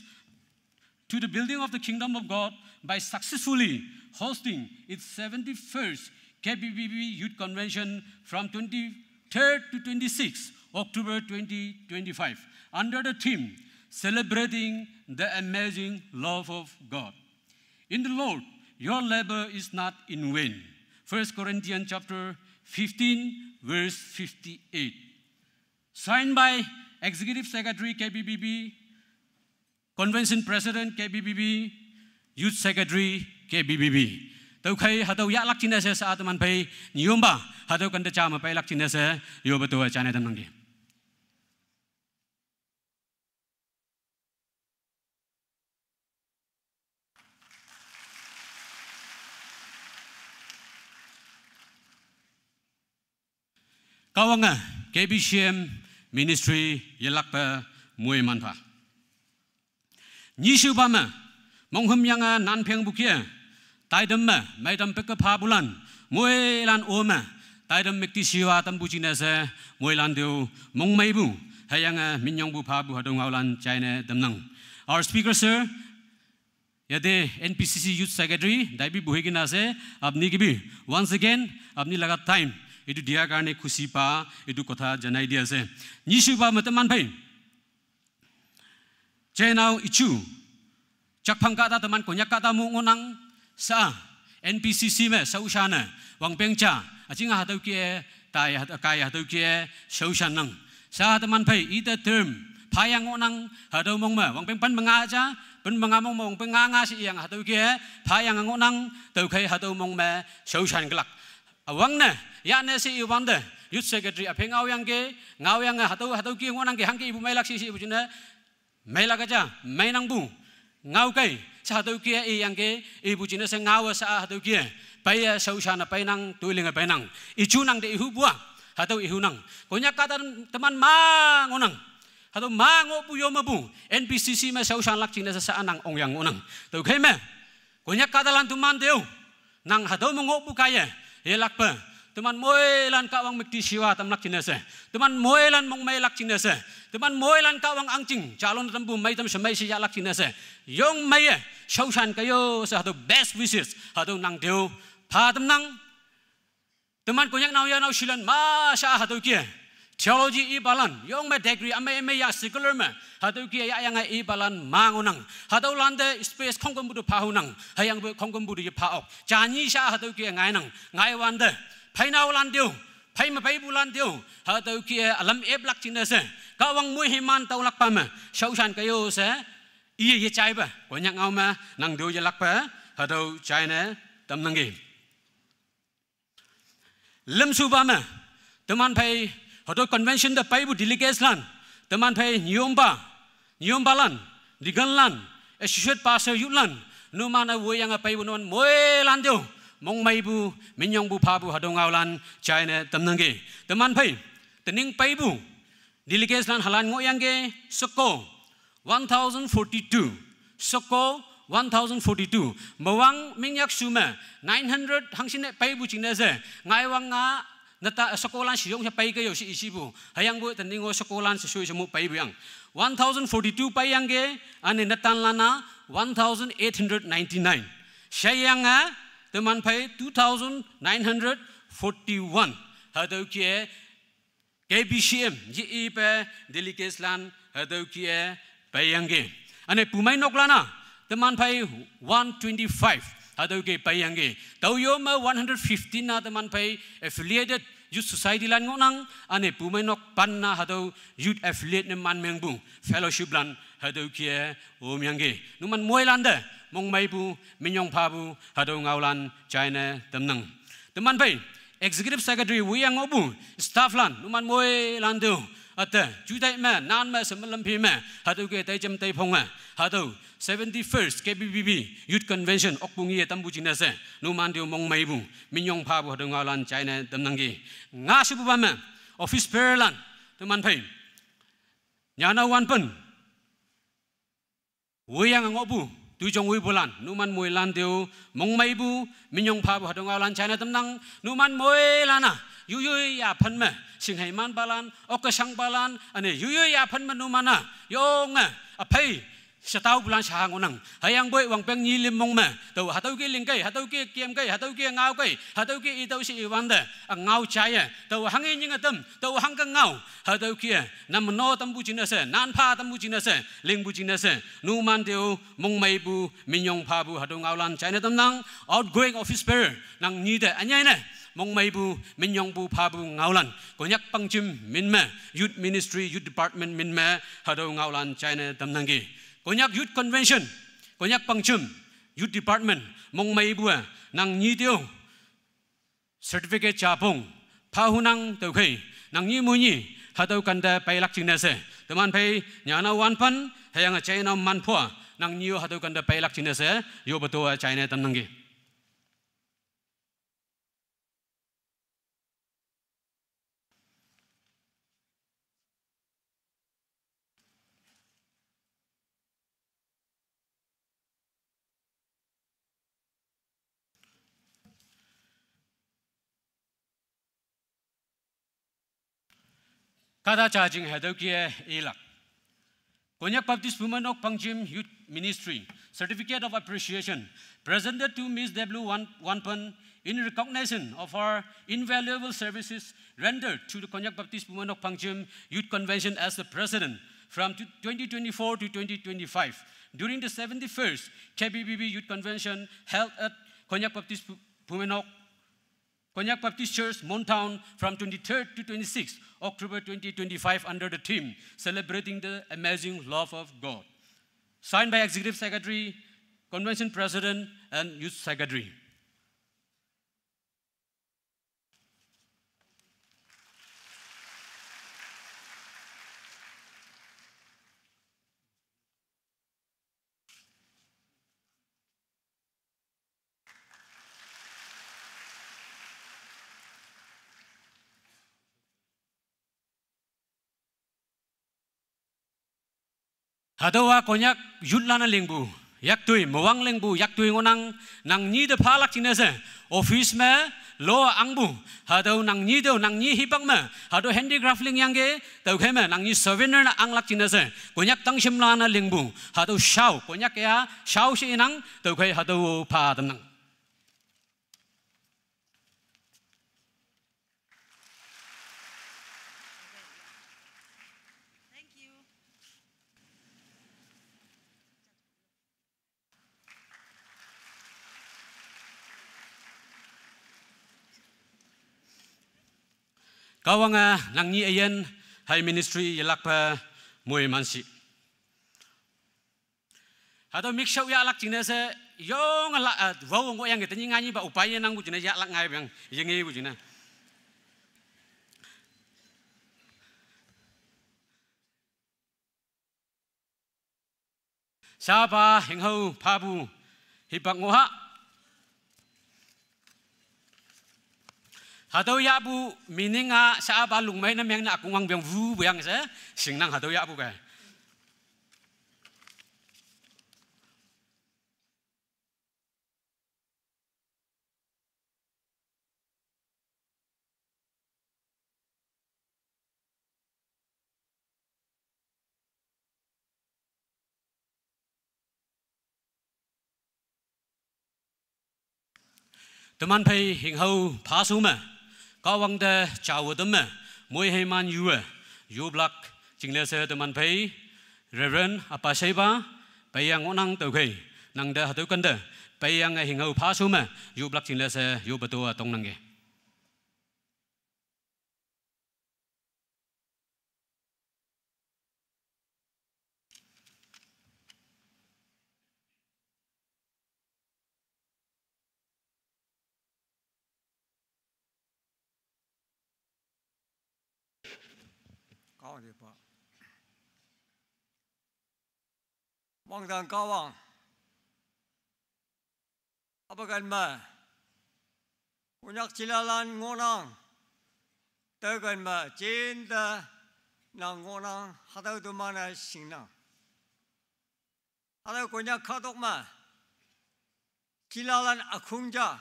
to the building of the kingdom of God by successfully hosting its seventy-first K B B B Youth Convention from twenty-third to twenty-sixth October twenty twenty-five under the theme Celebrating the Amazing Love of God. In the Lord, your labor is not in vain. First Corinthians chapter fifteen, verse fifty-eight. Signed by Executive Secretary K B B B, Convention President K B B B, Youth Secretary K B B B. Tüokhei hatüo yahlak jingne she sa teman phei nyomba, hatüo kente ja me peilak jingne she yope towe jaine tamnangki. Kahwange K B C M ministry yelakpe moiman pha. Nyishupa me, monghüm yange nanphengpu kih-e, taitam me, meitam peke phapulan, moilan o me, taitam müktishiwa tampu jingne she, moilan te-o, mongmeipu, hüyange minyongpu phapu hatüo ngaolan jaine tamnang. Our speaker, sir, yate N P C C Youth Secretary, daibi buhigina se, apni ki bhi, once again, apni laga time, etu dia karne khushi pa, etu kotha janai dia ase. Nyishupa me teman phei. Chenao ichu. Chakphang kahta teman Konyak kahta mu ngohnang sa. N P C C me, shaoshan ne, wangpeng ja, ajing hatüo kih-e, tai hat-, kai hatüo kih-e, shaoshan nang. Sa teman phei, ite term, phayang ngohnang, hatüo mong me, wangpeng pen menga ja, pen menga mong me, wangpeng nga nga shi iyang hatüo kih-e, phayang ngohnang, tüokhei hatüo mong me, shaoshan kelak. Üwangne, yane she iwante, Youth Secretary üphei ngaoyangki, ngaoyange hatüo, hatüo kih ngohnangki hangke ipu meilak shi she ipu jingne, meilak ja, meinangpu, ngaokei, sa hatüo kih-e iyangki, ipu jingne she ngaowe sa hatüo kih-e, peiye shaoshan-e peinang, toilinge peinang, ichu nang te ihupu-a, hatüo ihunang, Konyak kahta teman ma ngohnang, hatüo ma ngohpu yo mepu, N P C C me shaoshanlak jingne she sa nang ongyang ngohnang, tüokhei me, Konyak kahtalan teman te-o, nang hatüo me ngohpu kaiye, yelakpe, teman moilan Kahwang müktishiwa tamlak jingne she, teman moilan mongmeilak jingne she, teman moilan Kahwang ahngching, jalon tampu meitam shemei she yahlak jingne she, yong meiye, shaoshan kaiyo she hatüo best wishes, hatüo nang te-o, pha tamnang, teman Konyak nao ya nao shilan ma sa hatüo kih-e. Theology ipalan, yong me degree, ame, ame ya secular me, hatüo kih-e yahyange ipalan ma ngohnang. Hatüolan te space khongkümpu te phahunang, hüyangpoi khongkümpu te yepha ok. Janyi sa hatüo kih-e ngainang, ngaiwante. Pheinaolan te-o, phei me peipulan te-o, hatüo kih-e ülam eplak jingne she, Kahwang moiman taolakpa me, shaoshan kaiyo she, iye yejaipe, Konyak ngao me, nang te-o yelakpe, hatüo jaine, tamnangki. Lümshupa me, teman phei, hatüo convention te peipu delegates lan, teman phei nyompa, nyompalan, deacon lan, associate pastor youth lan, numan-e woiyange peipu numan moilan te-o, mongmeipu, minyongpu phapu hatüo ngaolan, jaine tamnangki. Teman phei, tening peipu, delegates lan halan ngohyangki, sheko, one thousand forty-two. Sheko, one thousand forty-two. Mewang mingyak shu me, nine hundred hangshin-e peipu jingne she, ngaiwang nga, neta, shekolan sheyong she peike yo she ishipu. Hüyangpoi tening-o shekolan she shoi she mu peipu yang. One thousand forty-two peiyangki, üne netanlan-a, one thousand eight hundred ninety-nine. Sheyange, teman phei two thousand nine hundred forty-one. Hatüo kih-e, K B C M, ye ipe delegates lan, hatüo kih-e, peiyangki. Üne pumeinoklan-a, teman phei one twenty-five, hatüo kih-e peiyangki. Tao yo me one hundred fifteen-a teman phei affiliated youth society lan ngohnang, üne pumeinok pan-a hatüo youth affiliate ne man mengpu, fellowship lan, hatüo kih-e, omyangki. Numan moilan te, mongmeipu, minyong phapu, hatüo ngaolan, jaine, tamnang. Teman phei, Executive Secretary woiyange ngohpu, staff lan, numan moilan te-o, üte, jutai me, nan me, semelam phi me, hatüo kih-e taijem taiphong-e, hatüo, seventy-first K B B B Youth Convention, okpu ngi-e tampu jingne she, numan te-o mongmeipu, minyong phapu hatüo ngaolan jaine tamnangki. Nga shepupa me, office bearer lan, teman phei, nyanao wanpen, woiyange ngohpu, Tuijong wipulan, numan moilan te-o, mongmeipu, minyong phapu hatüo ngaolan jaine tamnang, numan moilan-a, yuyoi yaphan me, shinghei manpalan, okke shangpalan, üne yuyoi yaphan me numan-a, yonge, üphei, shetaopulan shaha ngohnang, hüyangpoi wangpeng nyi lim mong me, tao hatüo ke lingkei, hatüo ke kemkei, hatüo ke ngaokei, hatüo ke itüo she iwante, ü ngao jaiye, tao hanghe nyinge tam, tao hangke ngao, hatüo ke, nam no tampu jingne she, nan pha tampu jingne she, lingpu jingne she, numan te-o, mongmeipu, minyong phapu, hatüo ngaolan jaine tamnang, outgoing office bearer, nang nyi te, ünyei ne, mongmeipu, minyongpu phapu ngaolan, Konyak pangjim min me, youth ministry, youth department min me, hatüo ngaolan jaine tamnangki. Konyak Youth Convention, Konyak pangjim, youth department, mongmeipu-e, nang nyi te-o, certificate japong, phahunang tüokhei, nang nyi moinyi, hatüo kante peilak jingne she, teman phei, nyanao wanpan, hüyange jainao manpho-a, nang nyi-o hatüo kante peilak jingne she, yope to-a jaine tamnangki. Kahta jajing hatüo ke ilak. Konyak Baptist Bumeinok Pangjim Youth Ministry, Certificate of Appreciation, presented to Miss W Wan-, Wanpan in recognition of her invaluable services rendered to the Konyak Baptist Bumeinok Pangjim Youth Convention as the President from twenty twenty-four to twenty twenty-five during the seventy-first K B B B Youth Convention held at Konyak Baptist Bu-, Bumeinok Konyak Baptist Church, Mon Town, from twenty-third to twenty-sixth October twenty twenty-five under the theme Celebrating the Amazing Love of God. Signed by Executive Secretary, Convention President, and Youth Secretary. Hatüowa Konyak youth lan-e lingpu, yaktoi, mowang lingpu, yaktoi ngohnang, nang nyi te phalak jingne she, office me, lo angpu, hatüo nang nyi te-o, nang nyi hipak me, hatüo handicraft lingyangki, tüokhei me, nang nyi souvenir ne anglak jingne she, Konyak tangshimlan-e lingpu, hatüo shao, Konyak ya, shao she inang, tüokhei hatüo pha tamnang. Kahwange nang nyi üyin hei ministry yelakpe moiman shi. Hatüo mik shao yahlak jingne she, yonge la, ah, wao ngohyangki tenyih nganyihpa upai yenangpu jingne yahlak ngaipeang, yengepu jingne. Shapa hinghao phapu hipak ngoh ha. Hatüo yahpu meaning-a shapa lungmei ne meng ne ükongwang peang wupu yang she, shingnang hatüo yahpu kei. Teman phei hinghao phashu me, Kahwang te jao tam me, moiheiman yu-e, yoplak jingne she teman phei, Reverend Apa Sheipa, peiyang ngohnang tüokhei, nangte hatüo kente, peiyange hinghao phashu me, yoplak jingne she yope to-a tongnangki. Kahwang-e pa. Wangdang Kahwang. Apa ken me, Konyak jilalan ngohnang, tüoken me jinte nang ngohnang, hatüo teman-e shingnang. Hatüo Konyak kahtok me, chilalan ükhong ja,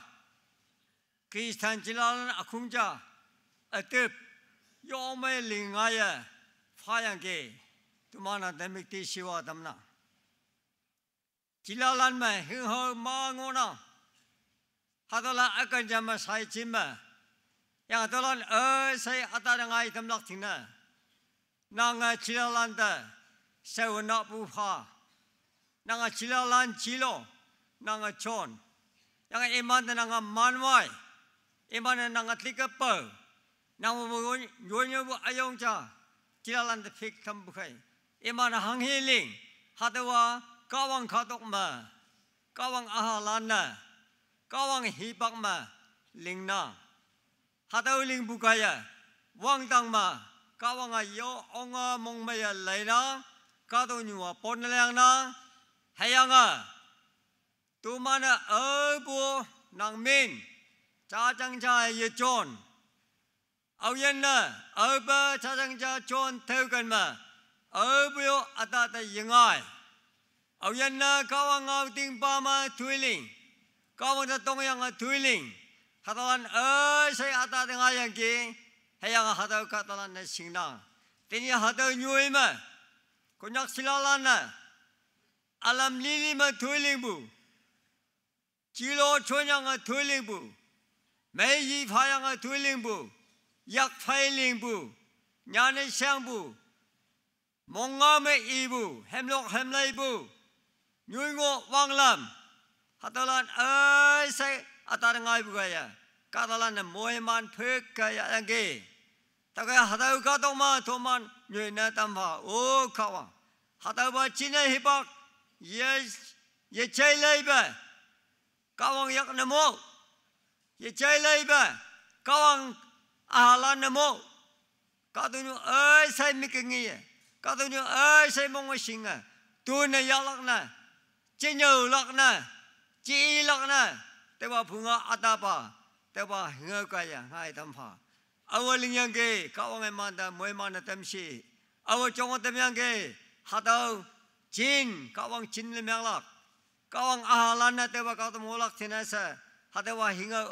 Christian chilalan ükhong ja, üte, yome ling ngaiye, phayangki, teman-a temik te shiwa tamnang. Chilalan me hingho ma ngohnang. Hatüolan üken ja me shai jin me. Yang hatüolan üshei üta te ngai tamlak jingne. Nange chilalan te, shao napu pha. Nange chilalan jilo, nange jon. Yang iman te nange manwai. Iman-e nange tike pao. Nang mo mo yonyopu üyong ja, chilalan te phik tampu khei. Iman-e hanghe ling, hatüowa Kahwang kahtok me, Kahwang ühalan-e, Kahwang hipak me, lingnang. Hatüo lingpu kaiye, wangdang me, Kahwange yo onge mongmeiye leinang, kahtoknyu-a pon ne liangnang, hüyange, toman-e aopu nang min, jajang ja yejon. Aoyinne, aope jajang ja jon tüoken me, aopu yo üta te yengai. Aoyinne Kahwang ngao tingpa me toiling, Kahwang te tongyange toiling, hatüolan üshei üta te ngaiyangki, hüyange hatüo kahtalan-e shingnang. Tenyih hatüo nyoi me, Konyak chilalan-e, ülam lili me toilingpu, jilo jonyange toilingpu, meiyi phayange toilingpu, yak phei lingpu, nyane shangpu, mongngao me ipu, hemlok hemleipu, nyoi ngoh wanglam, hatüolan üshei üta te ngaipu kaiye, kahtalan-e moiman phek kaiye yangki. Tüokhei hatüo kahtok me toman nyoi ne tampha, O Kahwang. Hatüopa jinne hipak, ye, yejai leipe, Kahwang yak ne mo. Yejai leipe, Kahwang ühalan ne mo. Kahtoknyu üshei mike ngiye, kahtoknyu üshei monge shinge, tone yahlak ne, jenyüolak ne, jeilak ne, tüopa phunga ütapa, tüopa hingao kaiye ngai tampha. Aowe lingyangki, Kahwange mante moiman-e tamshi. Aowe jonge tamyangki, hatüo jin, Kahwang jin le menglak. Kahwang ühalan-e tüopa kahtok ngohlak jingne she, hatüowa hingao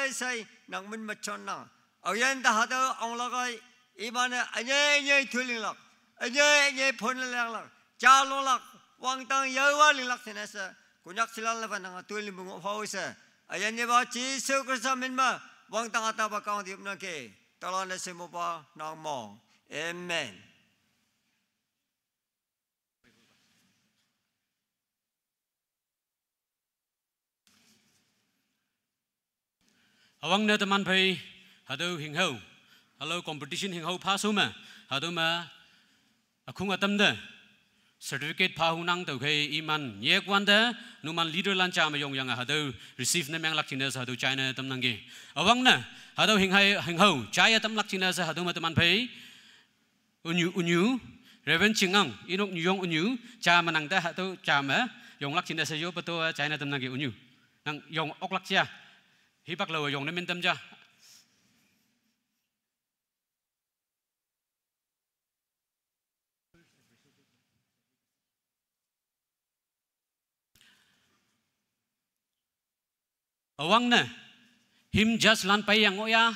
üshei nang min me jonnang. Aoyinte hatüo onglak ei, iman-e ünyei ünyei toilinglak, ünyei ünyei pon ne lianglak, jalonglak, wangdang yaowa linglak jingne she, Konyak chilalan-e pa nange toilingpu ngoh phao she. Üyin yepa Jesu Khrista min me, wangdang ütapa Kahwang te yopnangki. Tüolan-e shemopa nang mong. Amen. Üwangne teman phei, hatüo hinghao, ülao competition hinghao phashu me, hatüo me, ükhong ütam te, certificate pha hunang tüokhei iman nyekwante, numan leaderlan ja me yongyange hatüo receive ne menglak jingne she hatüo jaine tamnangki. Üwangne, hatüo hinghai, hinghao, jaiye tamlak jingne she hatüo me teman phei, Ünyu, ünyu, Reverend Chingang, Inok nyuyong ünyu, ja me nangte hatüo ja me, yonglak jingne she yope to, jaine tamnangki ünyu. Nang yong oklak ja. Hipak laowe yong ne min tam ja. Üwangne, him judge lan peiyang ngoh ya,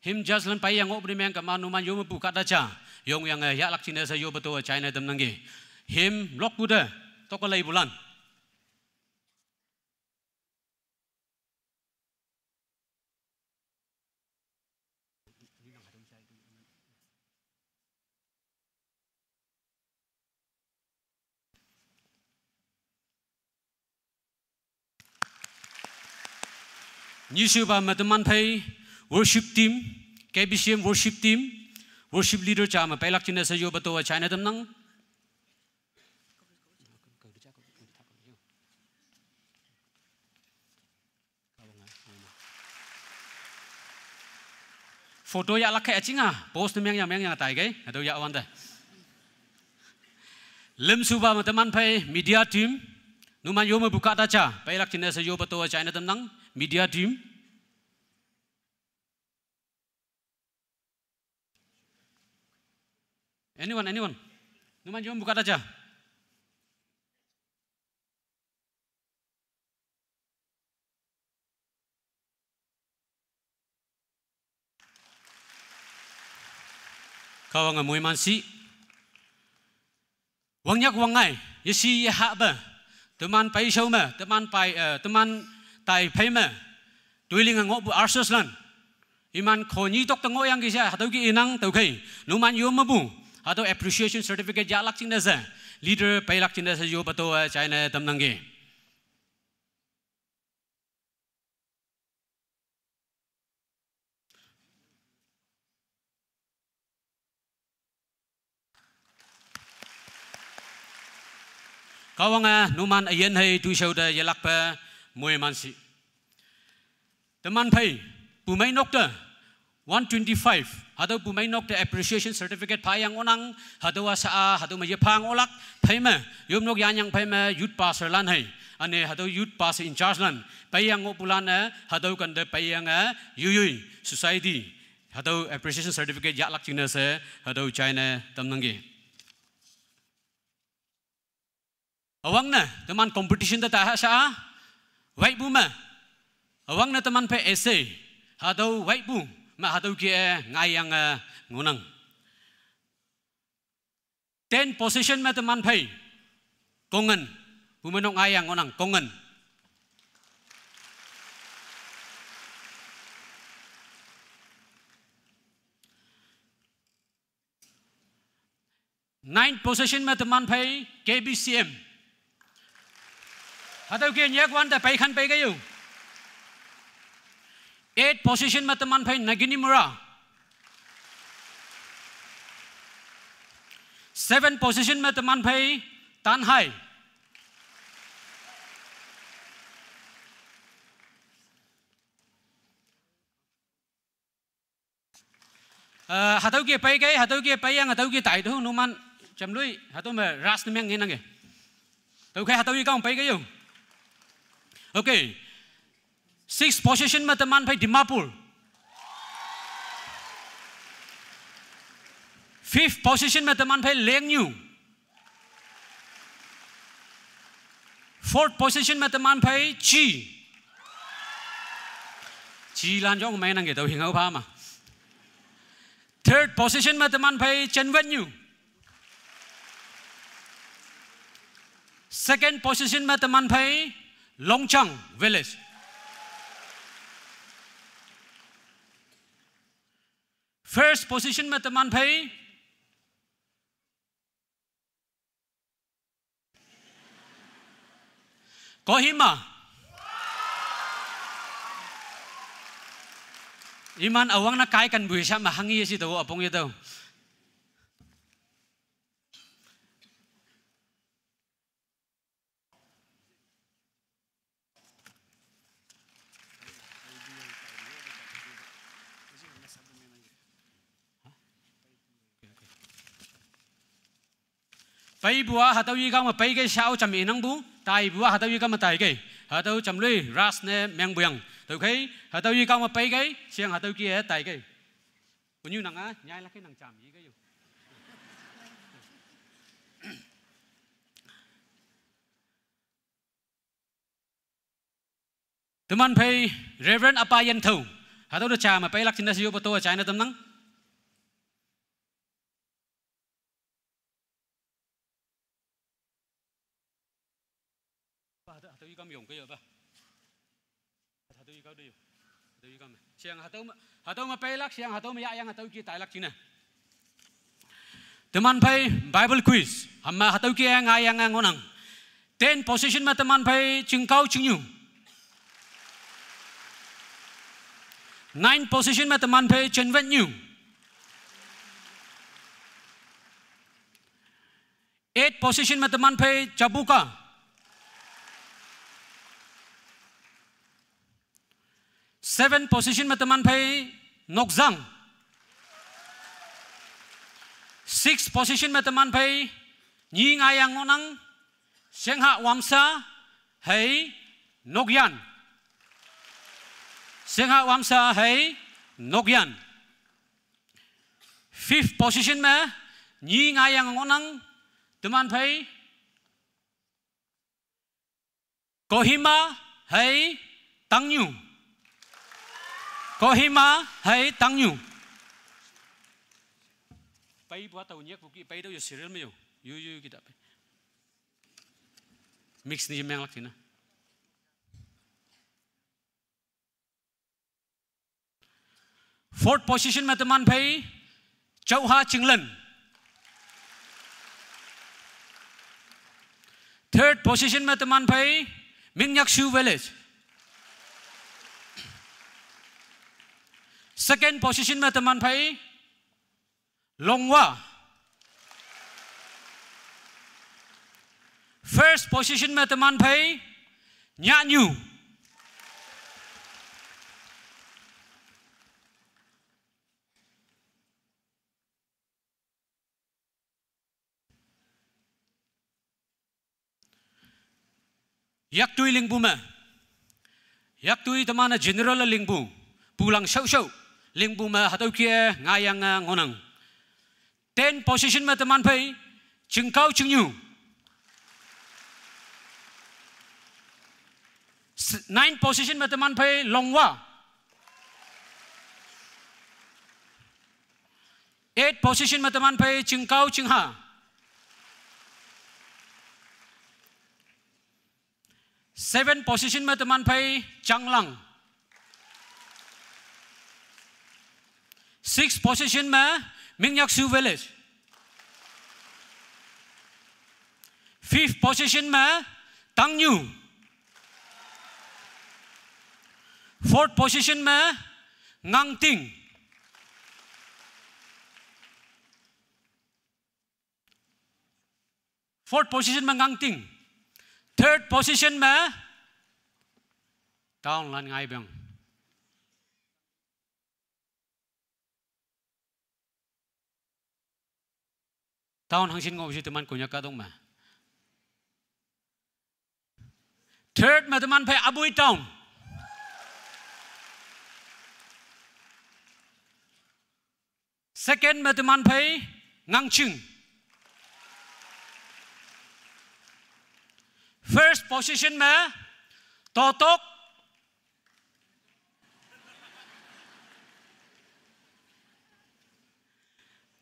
him judge lan peiyang ngohpu ne meng kema numan yo mepu kahta ja, yongyange yahlak jingne she yope to jaine tamnangki. Him lokpu te, toke leipulan. Nyishupa me teman phei worship team, K B C M worship team, worship leader ja me peilak jingne she yope to jaine tamnang. Photo yahlak kei üjinga, post ne mengyang mengyang taikei, hatüo yahwante. Lümshupa me teman phei media team, numan yo mepu kahta ja, peilak jingne she yope to jaine tamnang, media team. Anyone, anyone? Numan yo mepu kahta ja. Kahwange moiman shi. Wangnyak wangngai, yeshi yehahpe, teman peishao me, teman pai, eh, teman tai phei me, toiling ngohpu ushers lan. Iman khonyi tok te ngohyangki she, hatüo ke inang tüokhei. Numan yo mepu, hatüo appreciation certificate yahlak jingne she, leader peilak jingne she yoppe to, eh, jaine tamnangki. Kahwange numan üyin hei toishao te yelakpe moiman shi. Teman phei, pumeinok te, one twenty-five, hatüo pumeinok te appreciation certificate phayang ngohnang, hatüowa sha-a, hatüo me yepha ngohlak, phei me, yopnok yanyang phei me, youth pastor lan hei, üne hatüo youth pastor in charge lan, peiyang ngohpulan-e, hatüo kante peiyange, yoiyoi, society, hatüo appreciation certificate yahlak jingne she, hatüo jaine tamnangki. Üwangne, teman competition te taha sha-a, waipu me. Üwangne teman phei essay, hatüo waipu, me hatüo ke-e ngaiyange ngohnang. Ten position me teman phei, Kongan, pumeinok ngaiyang ngohnang, Kongan. Nine position me teman phei K B C M. Hatüo ke nyekwante peikhan peikei yo. Eight position me teman phei Nagini Mura. Seven position me teman phei Tanhai. Eh, hatüo ke peikei, hatüo ke peiyang, hatüo ke taitu, numan jamloi, hatüo me ras ne meng ngenangke. Tüokhei hatüo ikang peikei yo. Okay. Six position me teman phei Dimapur. Fifth position me teman phei Lengnyu. Fourth position me teman phei Chi. Chi lan jong meinangke tüo hingao pha ma. Third position me teman phei Chenwennyu. Second position me teman phei Longchang Village. First position me teman phei Kohima. Iman üwangne kai kanpu sha me hanghe shi tao üpong ye tao. Peipu-a hatüo yikao me peikei shao jam inangpu, taipu-a hatüo yikao me taikei. Hatüo jamloi ras ne mengpu yang. Tüokhei, hatüo yikao me peikei, sheyang hatüo ke-e taikei. Punyu nang-a, nyailak kei nang jam ikei yo. Teman phei Reverend Apa Yentho. Hatüo te ja me peilak jingne she yoppe to jaine tamnang. Hatüo, hatüo ikam yong ke yo pa. Hatüo ikam te yo. Hatüo ikam me. Sheyang hatüo me, hatüo me peilak, sheyang hatüo me yahyang, hatüo ke tailak jingne. Teman phei Bible quiz, hüma hatüo ke ngaiyange ngohnang. Ten position me teman phei Chingkao Chingnyu. Nine position me teman phei Chenwennyu. Eight position me teman phei Jabuka. Seven position me teman phei Nokzang. Six position me teman phei nyi ngaiyang ngohnang, Shengha Wamsa hei Nokyan. Shengha Wamsa hei Nokyan. Fifth position me nyi ngaiyang ngohnang, teman phei Kohima hei Tangnyu. Kohima hei Tangnyu. Pei bua tau nyak buki pei tau yo serial me yo. Yu yu kita pei. Mix ni menglak tina. Fourth position me teman phei Chauha Chinglen. Third position me teman phei Mingnyakshu Village. Second position me teman phei Longwa. First position me teman phei Nyanyu. Yaktui lingbu me. Yaktui teman-e general lingbu. Pulang shau shau. Lingbu me hatüo ke ngayang ngonang. Ten position me teman phei Chingkao Chingnyu. S-, nine position me teman phei Longwa. Eight position me teman phei Chingkao Chingha. Seven position me teman phei Changlang. Six position me Mingnyakshu Village. Fifth position me Tangnyu. Fourth position me Ngangting. Fourth position me Ngangting. Third position me Town lan ngai bang. Town hangshin ngoh shi teman Konyak kahtok me. Third me teman phei Abui Town. Second me teman phei Ngangching. First position me Totok.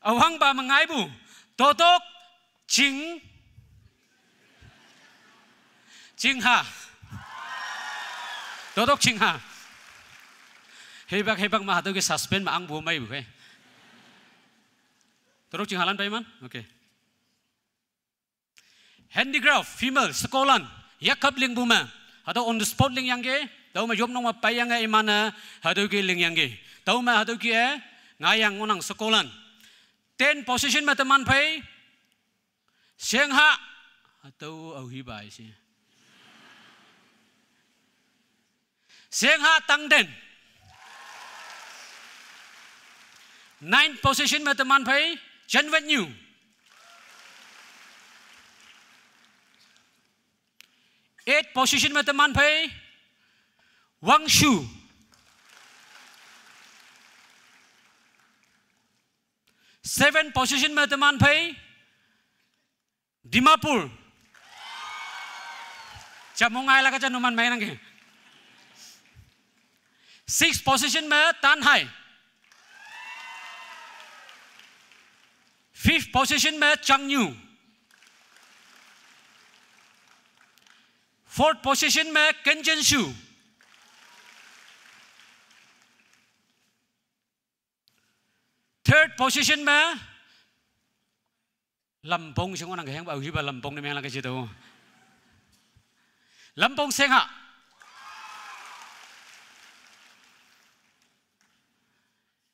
Awang ba me ngaipu. Totok Ching. Chingha. Totok Chingha. Heibak, heibak ma hatüo ke suspend ma angpu meipu he. Totok Chingha lan peiman? Okay. Handicraft, female, shekolan, yakkap lingpu me. Hatüo on the spot lingyangki, tüome yopnok me peiyange iman-e, hatüo ke lingyangki. Tüome hatüo ke, ngayang ngohnang shekolan. Ten position me teman phei, Shengha, hatüo aohi bai she. Shengha Tangden. Nine position me teman phei, Janwetnyu. Eight position me teman phei, Wangshu. Seven position me teman phei, Dimapur. Jamong ai laka ja numan mainangki. Six position me Tanhai. Fifth position me Changnu. Fourth position me Kenjenshu. Third position me Lampong shing ngohnang, hüyangpa aohipa Lampong ne menglak ke jito. Lampong Shengha.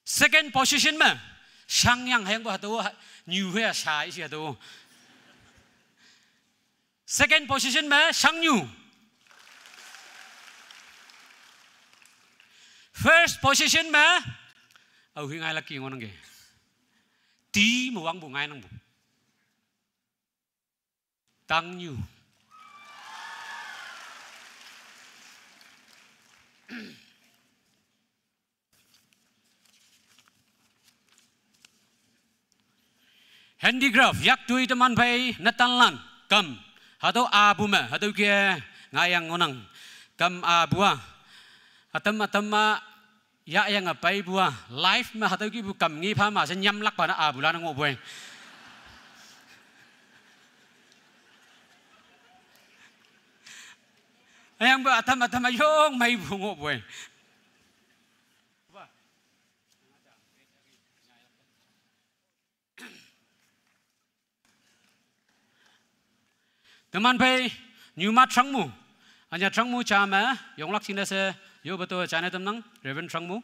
Second position me Shangyang, hüyangpa hatüo, nyu hüya sha ishi hatüo. Second position me Shangnyu. First position me, aohi ngailak ki ngohnangki. Ti me wangpu ngainangpu. Tangnyu. Handicraft, yaktoi teman phei netanlan, kam. Hatüo apu me, hatüo ke ngayang ngohnang. Kam apu a. Ütam ütam ma, Yahyange peipu-a, life me hatüo kihpu kam ngi pha ma she nyamlakpa ne apulan-e ngohpu-e. Hüyangpoi ütam ütam-e yong meipu ngohpu-e. Teman phei, nyuma Trangmu. Ünya Trangmu ja me, yonglak jingne she, yope to jaine tamnang, Reverend Trangmu.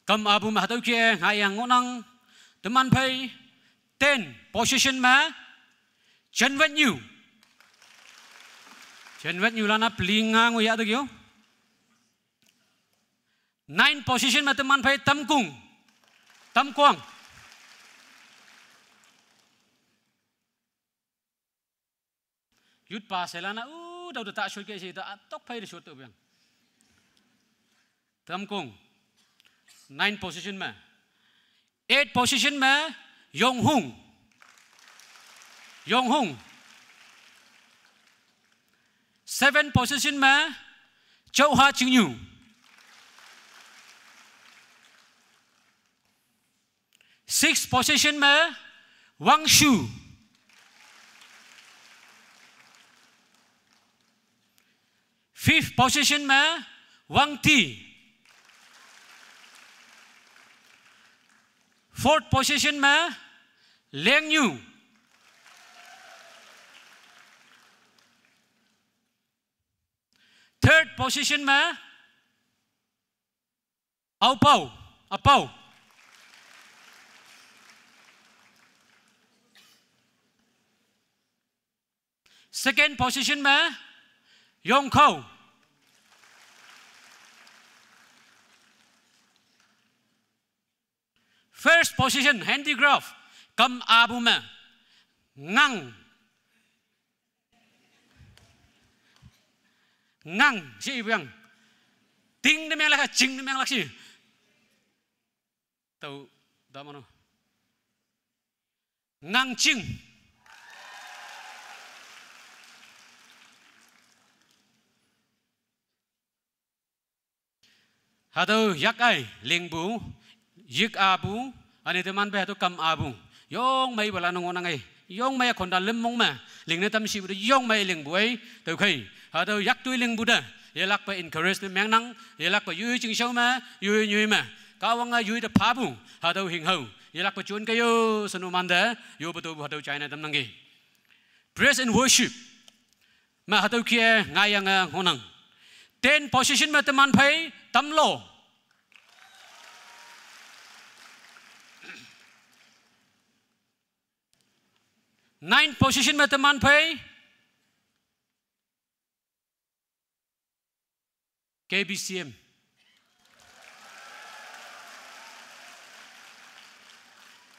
Kam apu me hatüo kih-e ngaiyang ngohnang, teman phei, ten position me, Jenwet Nyu. Jenwet Nyu lan-a peli nga ngoh yah tüo kih-o. Nine position me teman phei Tamkung. Tamkuang. Youth pastor lan-a, uh, tao te ta shot ke shi, ta tok phei te shot to biang. Tamkung. Nine position me. Eight position me, Yonghung. Yonghung. Seven position me, Chauha Chingnyu. Six position me, Wangshu. Fifth position me, Wangti. Fourth position me, Lengnyu. Third position me, Aopao, Apao. Second position me, Yongkhao. First position, handicraft, kam apu me, Ngang. Ngang, shi ipu yang. Ting ne menglak, ching ne menglak shi. Tao, da mano. Ngang Ching. Hatüo yak ai lingpu, yik apu, üne teman phei hatüo kam apu. Yong meipalan ngohnang ei. Yong mei khonta lüm mong me. Lingne tam shipu te yong mei lingpu ei. Tüokhei. Hatüo yak toi lingpu te. Yelakpe encourage ne mengnang. Yelakpe yoi chingshao me. Yoi nyoi me. Kahwange yoi te phapu. Hatüo hing hao. Yelakpe jon ke yo. Senu mante. Yope topu hatüo jaine tamnangki. Praise and worship. Me hatüo kih-e ngaiyange ngohnang. Ten position me teman phei Tamlo. Nine position me teman phei K B C M.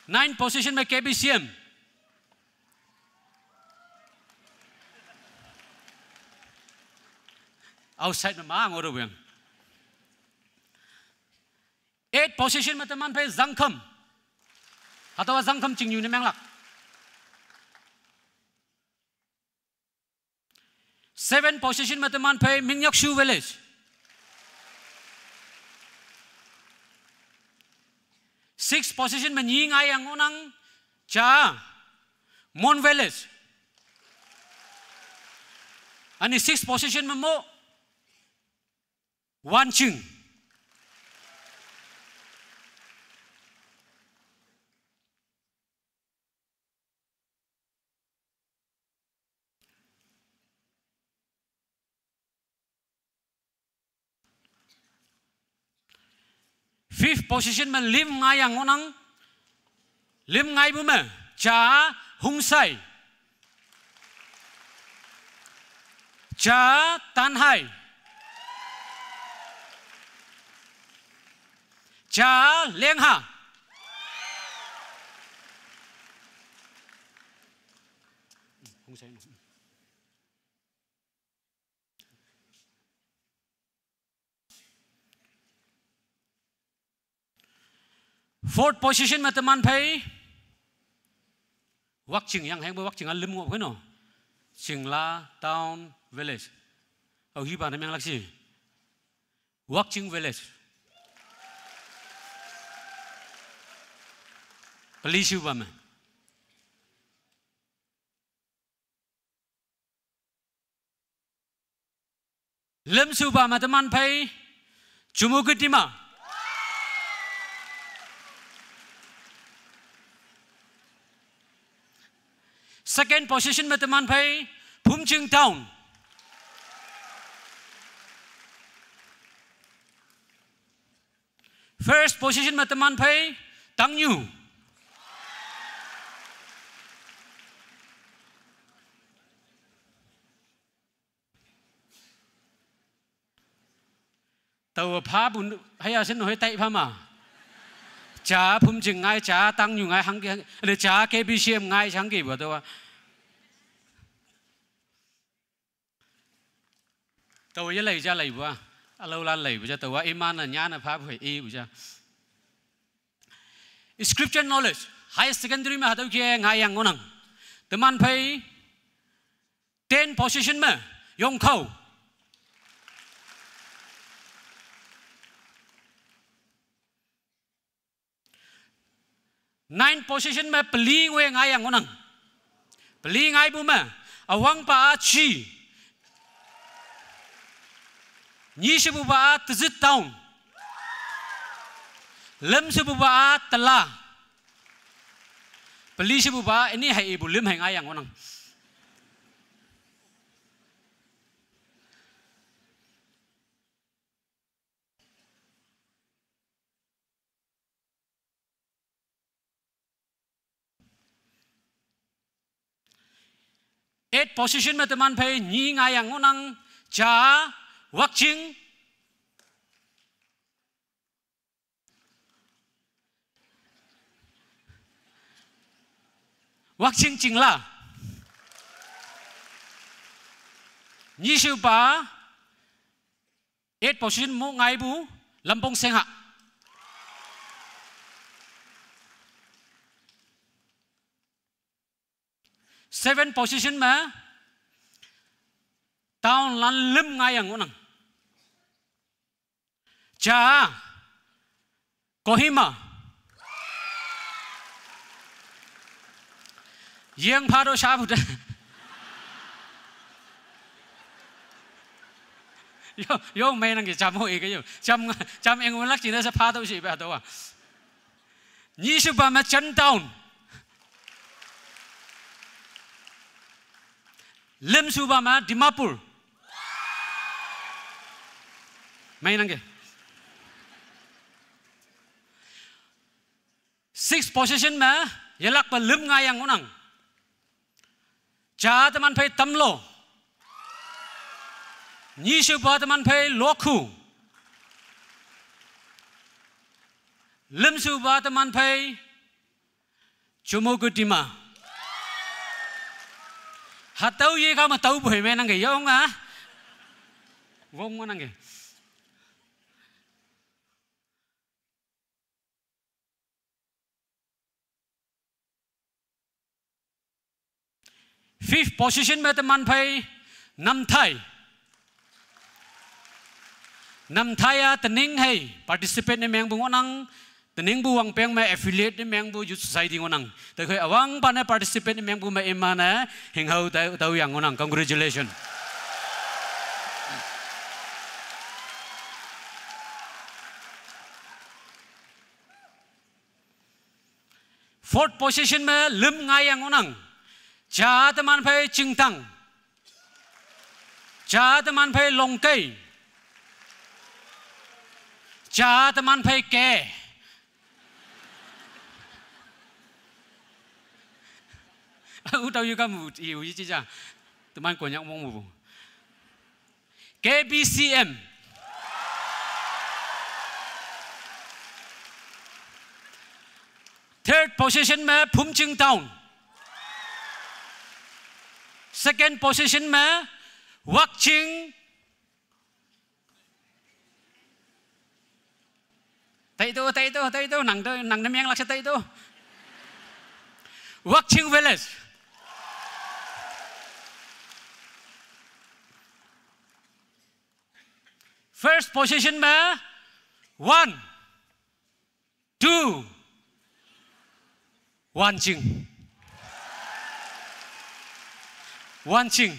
Nine position me K B C M. Outside me mang oru yang. Eight position me teman phei Zangkham. Hatüowa Zangkham Chingnyu ne menglak. Seven position me teman phei Mingyakshu Village. Six position me nyi ngaiyang ngohnang ja Mon Village. Üne six position me mo Wanching. Fifth position me lim ngaiyang ngohnang. Lim ngaipu me ja Hungsai. Ja Tanhai. Ja Lengha. Hungsai no. Fourth position me teman phei Wakching, yang hengpu Wakching a lüm ngoh keno. Chingla town village. Aohipa ne menglakshi. Wakching village. Pelishupa me. Lümshupa me teman phei Chümoukedima. Second position me teman phei Phomching town. First position me teman phei Tangnyu. Tao phapu haya shin hoi tai pha ma. Cha Phomching ngai, cha Tangnyu ngai hangke, le cha K B C M ngai hangkepu tao. Tao yelei ja leipu a. Alolan leipu ja tao iman-e nyanne phapu hei ipu ja. Scripture knowledge, high secondary me hatüo ke ngaiyang ngohnang. Teman phei ten position me Yongkhao. Nine position me peli ngoi ngaiyang ngohnang. Peli ngaipu me üwangpa a Chi. Nyishepupa a Tizit town. Lümshepupa a Tala. Pelishepupa a ini hei ipu lüm hei ngaiyang ngohnang. Eight position me teman phei nyi ngaiyang ngohnang, ja Wakching. Wakching Chingla. Nyishupa eight position mo ngaipu Lampong Sengha. Seven position me town lan lüm ngaiyang ngohnang. Ja Kohima. Yeng pha to shapu te. Yo, yo meinangki jam ho ike yo. Jam, jam englak jingne she pha to shi pa to a. Nyishupa me Chan town. Lümshupa me Dimapur. Meinangki. Six position me yelakpa lüm ngaiyang ngohnang. Ja teman phei Tamlu. Nyishupa teman phei Lokhu. Lümshupa teman phei Chümoukedima. Hatüo yekha me tüopu hei meinangki yonga. Wong ngohnangki. Fifth position me teman phei Namthai. Namthai a tening hei participate ne mengpu ngohnang, teningpu wangpeng me affiliate ne mengpu youth society ngohnang. Tüokhei üwangpa ne participate ne mengpu me iman-e hinghao tao, taoyang ngohnang. Congratulations. Fourth position me lüm ngaiyang ngohnang. Ja teman phei Chingtang. Ja teman phei Longkei. Ja teman phei Ke. Utao yu kamu, iu yi jija. Teman Konyak mongpu. K B C M. Third position me Phomching town. Second position me Wakching. Taito, taito, taito, nang to, nang namiang laksa taito. Wakching Village. First position ma, one, two, Wanching. Wanching.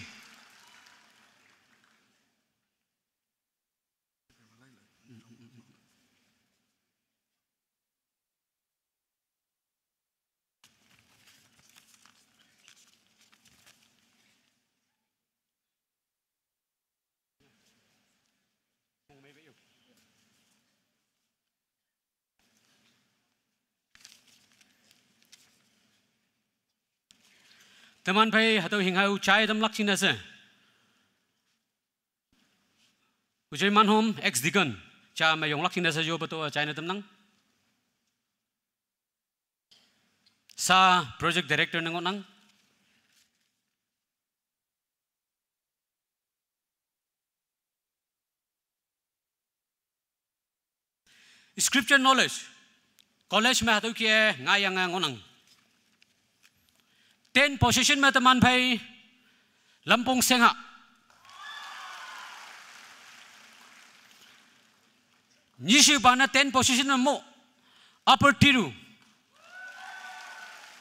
Teman phei hatüo hing hao chai tam lak jingne she. Ujoi Manhom, ex-deacon. Cha me yong lak jingne she yope to chai ne tamnang. Sa project director ne ngohnang. Scripture knowledge. College me hatüo ke ngaiyange ngohnang. Ten position me teman phei Lampong Sengha. Nyishipa ne ten position me mo. Upper Tiru.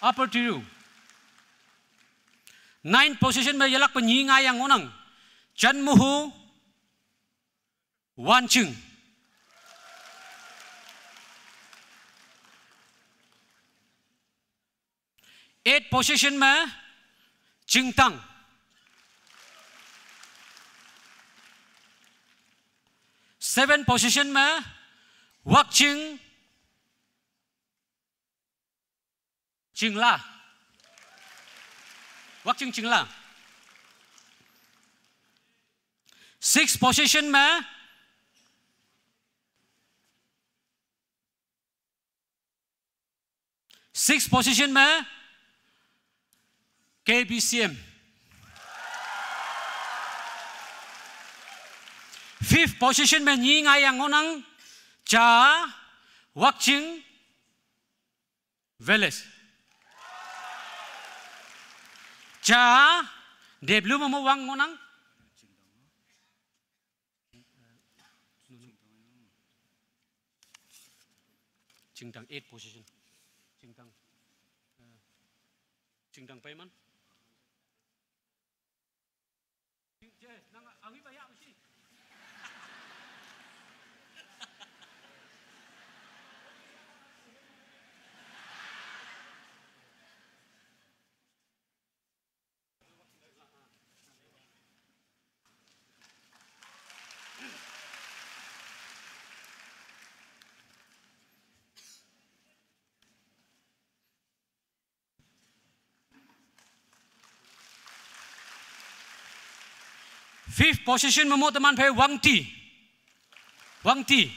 Upper Tiru. Nine position me yelakpe nyi ngaiyang ngohnang. Chanmuhu. Wanching. Eight position me Chingtang. Seven position me Wakching Chingla. Wakching Chingla. Six position me, six position me K B C M. Fifth position me nyi ngaiyang ngohnang, ja Wakching Village. Ja, W me mo wang ngohnang. Chingtang eight position. Chingtang, eh, Chingtang payment. Fifth position me mo teman phei Wangti. Wangti.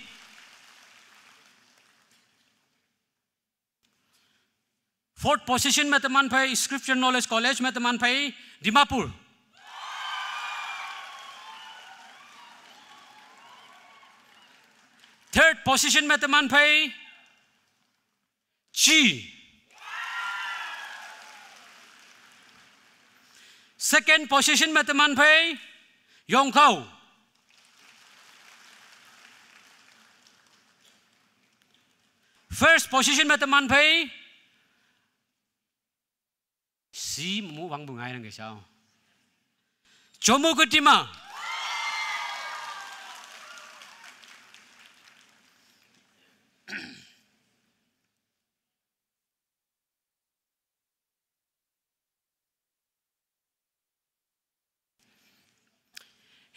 Fourth position me teman phei Scripture Knowledge College me teman phei Dimapur. Third position me teman phei Chi. Second position me teman phei Yongkao. First position me teman phei si mu wangpu ngainang ke shao. Chomu Ketima.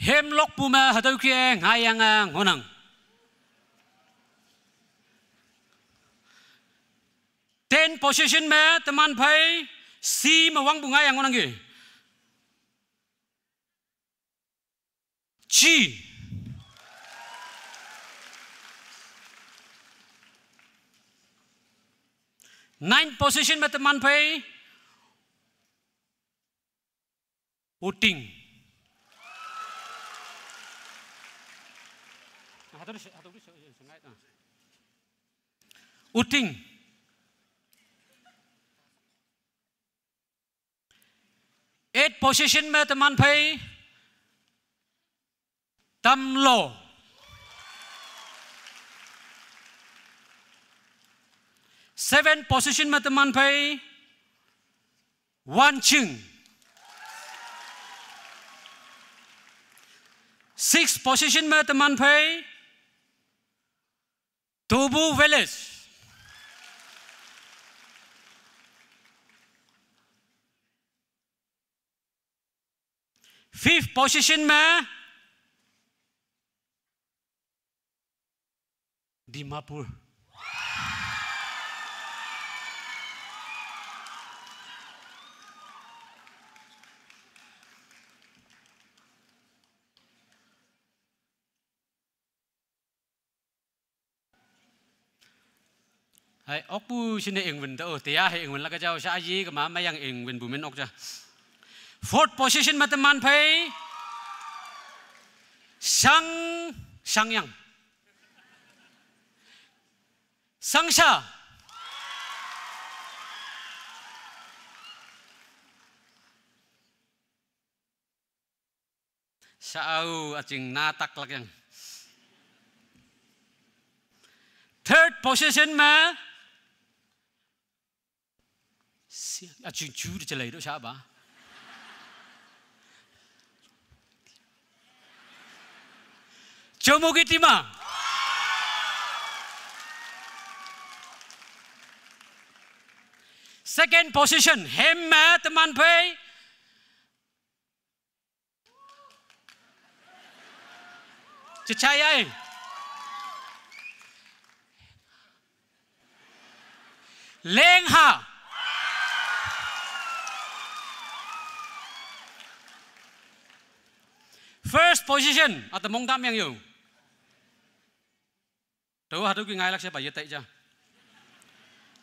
Hemlokpu me hatüo ke ngaiyange ngohnang. Ten position me teman phei si me wangpu ngaiyang ngohnang ke. Chi. Nine position me teman phei Uting. Hatüo, hatüo, hatüo, Uting. Eight position me teman phei Tamlo. Seven position me teman phei Wanching. Six position me teman phei Tubu Village. Fifth position me Dimapur. Hai, okpu sine ingwin to, tia hai ingwin laka jao, sha aji kama mayang ingwin bumin okja. Fourth position me teman phei Sang, Sangyang. Sangsha. Sha au aching na tak lak yang. Third position me. Si, aching chu de chalai do sha ba. Chomugi Tima. Second position, hem me teman phei. Chichai ai. Lengha. First position, ata mong dam yang yo. To hatüo ki ngai lak she pa ye tai ja.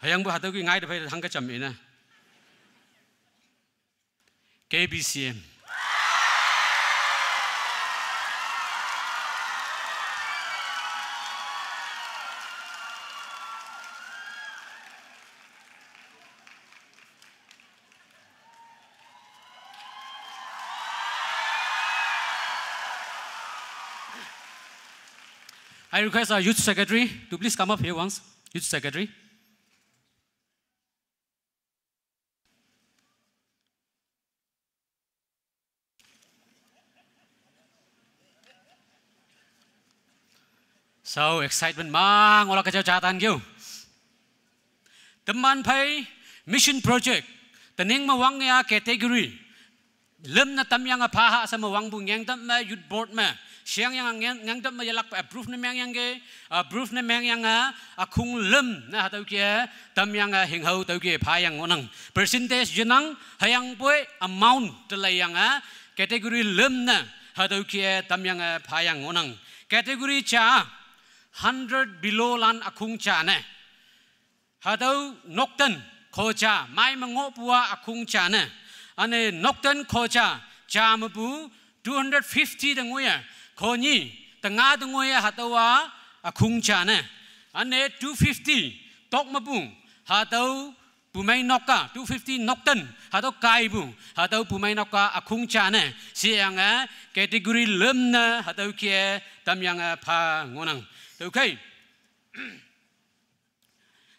Hüyangpu hatüo ki ngai te phei hangke jam ine. K B C M. I request our youth secretary to please come up here once. Youth secretary. So excitement mang ola kachao chatan kyo. Teman phei mission project. Tening me wang ya category. Lüm ne tamyange phaha she me wangpu ngengtap me youth board me. Sheang yange ngeng, ngengtap me yelakpe approve ne mengyangki, approve ne mengyange, akhung lüm ne hatüo ke, tamyange hinghao tüoke phayang ngohnang. Percentage yenang, hüyangpoi amount te leiyange, category lüm ne, hatüo ke tamyange phayang ngohnang. Category ja, hundred below lan akhung ja ne. Hatüo nokten khoja, mai me ngohpu a akhung ja ne. Üne nokten khoja, ja mepu two hundred fifty te ngoiye, khonyi, tenga te ngoiye hatüo a akhung ja ne. Üne two fifty, tok mepu, hatüo pumei nok a, two fifty nokten, hatüo kaipu, hatüo pumei nok a akhung ja ne. Sheyange, category lüm ne, hatüo ke, tamyange pha ngohnang. Tüokhei.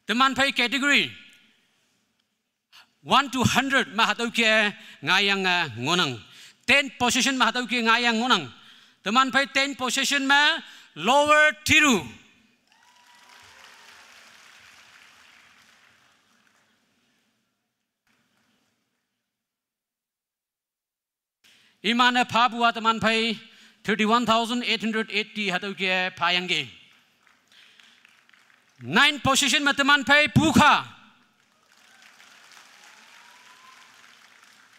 Teman phei category one to hundred me hatüo ke ngaiyange ngohnang. Ten position me hatüo ke ngaiyang ngohnang. Teman phei ten position me Lower Tiru. Iman-e phapu a teman phei thirty-one thousand eight hundred eighty hatüo ke phayangki. Nine position me teman phei Pukha.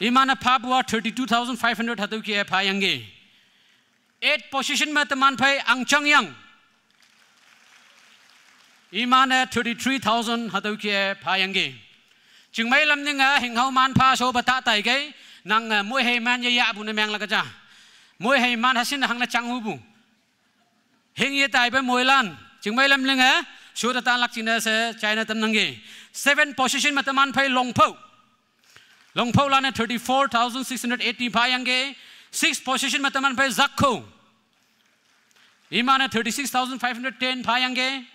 Iman-e phapu a thirty-two thousand five hundred hatüo ke phayangki. Eight position me teman phei Angchangyang. Iman-e thirty-three thousand hatüo ke phayangki. Chingmei lam ninge hinghao man pha shope ta taikei, nange moihei man ye yahpu ne menglak ja. Moihei man hashin hangne changhupu. Hing ye taipe moilan, chingmei lam ninge, Sho te tanlak jingne she china tamnangki. Seven position me teman phei Longphao. Longphao lan-e thirty-four thousand six hundred eighty phayangki. Six position me teman phei Zakho. Iman-e thirty-six thousand five hundred ten phayangki.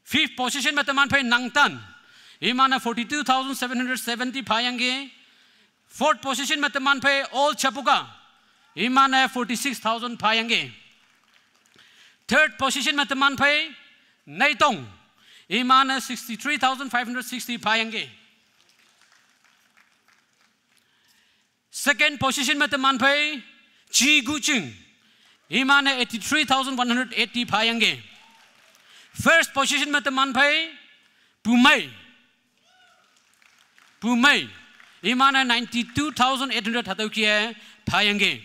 Fifth position me teman phei Nangtan. Iman-e forty-two thousand seven hundred seventy phayangki. Fourth position me teman phei Old Chapuka. Iman-e forty-six thousand phayangki. Third position me teman phei Neitong. Iman-e sixty-three thousand five hundred sixty phayangki. Second position me teman phei Chi Guching. Iman-e eighty-three thousand one hundred eighty phayangki. First position me teman phei Pumei. Pumei. Iman-e ninety-two thousand eight hundred hatüo kih-e phayangki.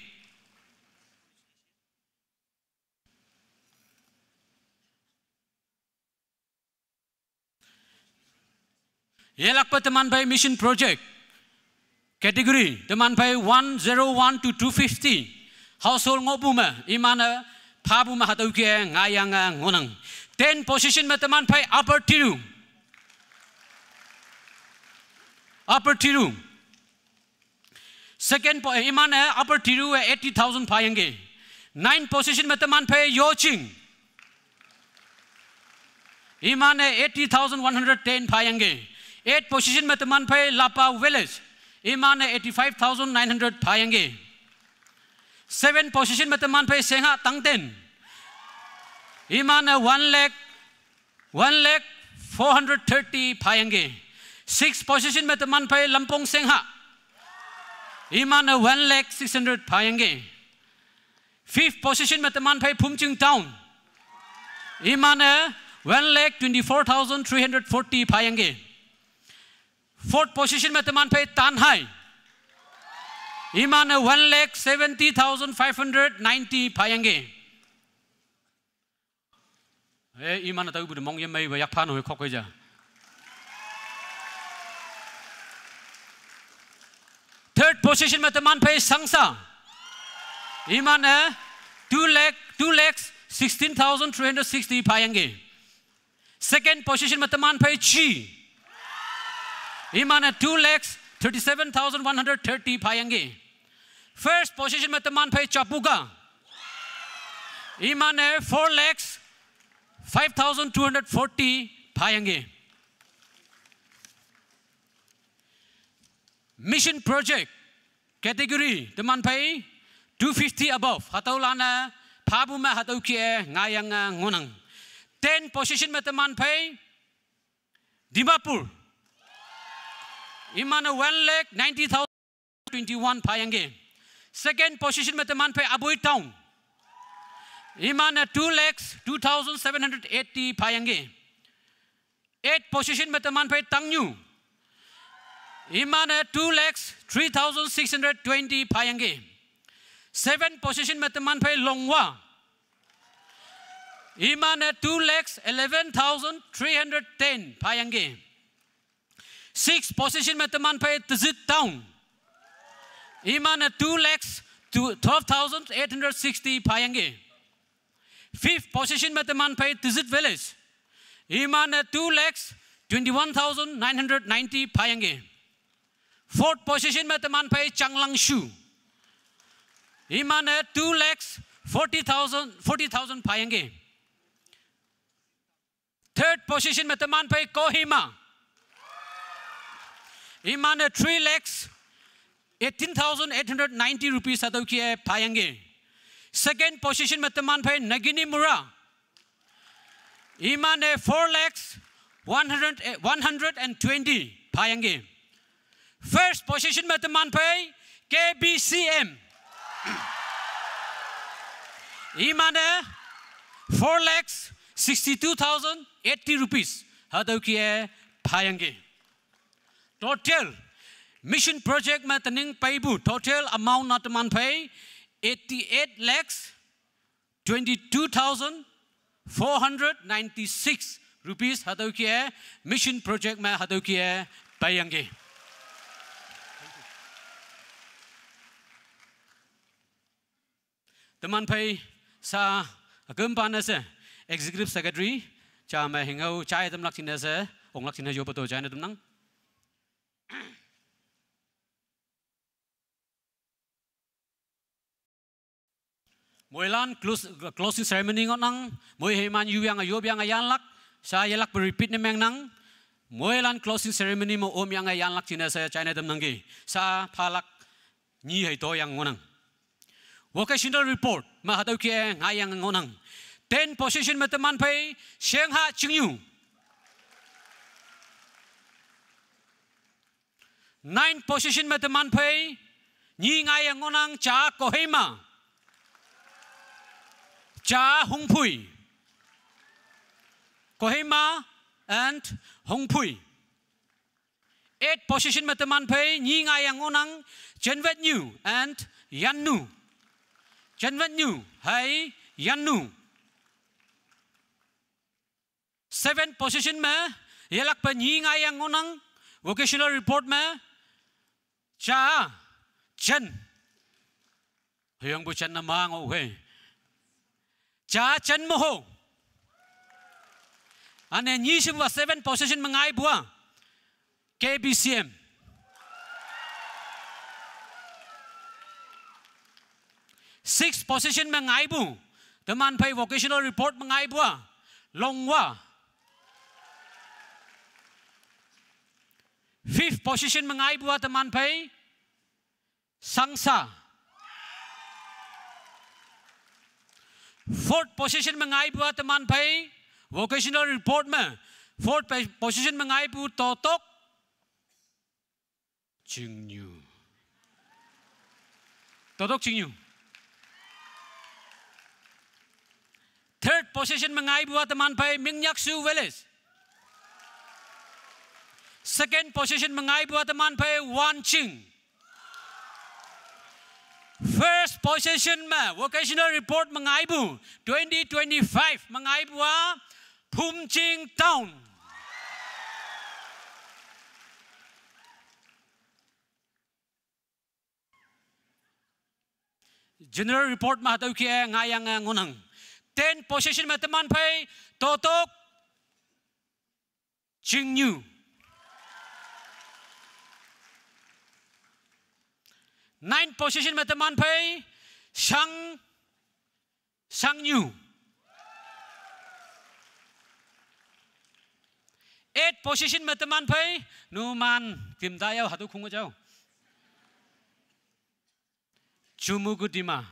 Yelakpe teman phei mission project category, teman phei one zero one to two fifty household ngohpu me, iman-e phapu me hatüo kih-e ngaiyange ngohnang. Ten position me teman phei Upper Tiru. Upper Tiru. Second po-, eh, iman-e Upper Tiru-e eighty thousand phayangki. Nine position me teman phei Yoching. Iman-e eighty thousand one hundred ten phayangki. Eight position me teman phei Lapa Village. Iman-e eighty-five thousand nine hundred phayangki. Seven position me teman phei Sengha Tangten. Iman-e one lakh, one lakh four hundred thirty phayangki. Six position me teman phei Lampong Sengha. Iman-e one lakh six hundred phayangki. Fifth position me teman phei Phomching Town. Iman-e one lakh twenty-four thousand three hundred forty phayangki. Fourth position me teman phei Tanhai. Iman-e one lakh seventy thousand five hundred ninety phayangki. Eh, iman-e taopu te mong yemeiwe yakpha no khokkei ja. Third position me teman phei Sangsa. Iman-e two lakh, two lakhs sixteen thousand three hundred sixty phayangki. Second position me teman phei Chi. Iman-e two lakhs thirty-seven thousand one hundred thirty phayangki. First position me teman phei Chapuka. Iman-e four lakhs five thousand two hundred forty phayangki. Mission project category teman phei two fifty above hatüolan-e phapu me hatüo kih-e ngaiyange ngohnang. Ten position me teman phei Dimapur. Iman-e one lakh ninety thousand twenty-one phayangki. Second position me teman phei Aboi Town. Iman-e two lakhs two thousand seven hundred eighty phayangki. Eight position me teman phei Tangnyu. Iman-e two lakhs three thousand six hundred twenty phayangki. Seven position me teman phei Longwa. Iman-e two lakhs eleven thousand three hundred ten phayangki. Six position me teman phei Tizit Town. Iman-e two lakhs twelve thousand eight hundred sixty phayangki. Fifth position me teman phei Tizit Village. Iman-e two lakhs twenty-one thousand nine hundred ninety phayangki. Fourth position me teman phei Changlangshu. Iman-e two lakhs forty thousand, forty thousand phayangki. Third position me teman phei Kohima. Iman-e three lakhs eighteen thousand eight hundred ninety rupees hatüo kih-e phayangki. Second position me teman phei Nagini Mura. Iman-e four lakhs one hundred, eh, one hundred and twenty phayangki. First position me teman phei K B C M. Iman-e four lakhs sixty-two thousand eighty rupees hatüo kih-e phayangki. Total mission project me tening peipu total amount-a teman phei eighty-eight lakhs twenty-two thousand four hundred ninety-six rupees hatüo kih-e mission project me hatüo kih-e peiyangki. Teman phei sa ükümpa ne she Executive Secretary Chame hingau chai tamlak chine se, onglak chine yo pato chai ne tamnang. Moilan close, closing ceremony ngonang, moi heiman yu yang ayo yang ayanlak, sa yelak pe repeat ne mengnang. Moilan closing ceremony mo om yang ayanlak chine se chai ne tamnang ki. Sa phalak nyi hei to yang ngonang. Vocational report, ma hatau ke ngai yang ngonang. Ten position me teman phei, Shengha Chingyu. Nine position me teman phei, nyi ngai yang ngonang, Cha Kohima. Cha Hungphui. Kohima and Hungphui. Eight position me teman phei, nyi ngai yang ngonang, Chenwet Nyu and Yannu. Chenwet Nyu, hai Yannu. Seven position me, yelak pe nyi ngai yang ngonang, vocational report me, Cha Chen. Hyang bu Chen na ma ngo he. Cha Chen mo ho. Ane nyi sim wa seven position me ngai bua. K B C M. Six position me ngai bu. Teman phei vocational report me ngai bua. Longwa. Fifth position me ngai bua teman phei. Sangsa. Fourth position me ngai bua teman phei. Vocational report me. Fourth pe-, position me ngai bu Totok Chingyu. Totok Chingyu. Third position me ngai bua teman phei Mingnyakshu Village. Second position me ngai bua teman phei Wanching. First position me vocational report me ngai bu twenty twenty-five me ngai bua Phumching Town. General report ma hatau ke ngai yang ngonang. Ten position me teman phei Totok Chingyu. Nine position me teman phei Shang Sangyu. Eight position me teman phei, numan, timda yau hatu khung jau. Chumugu Dima.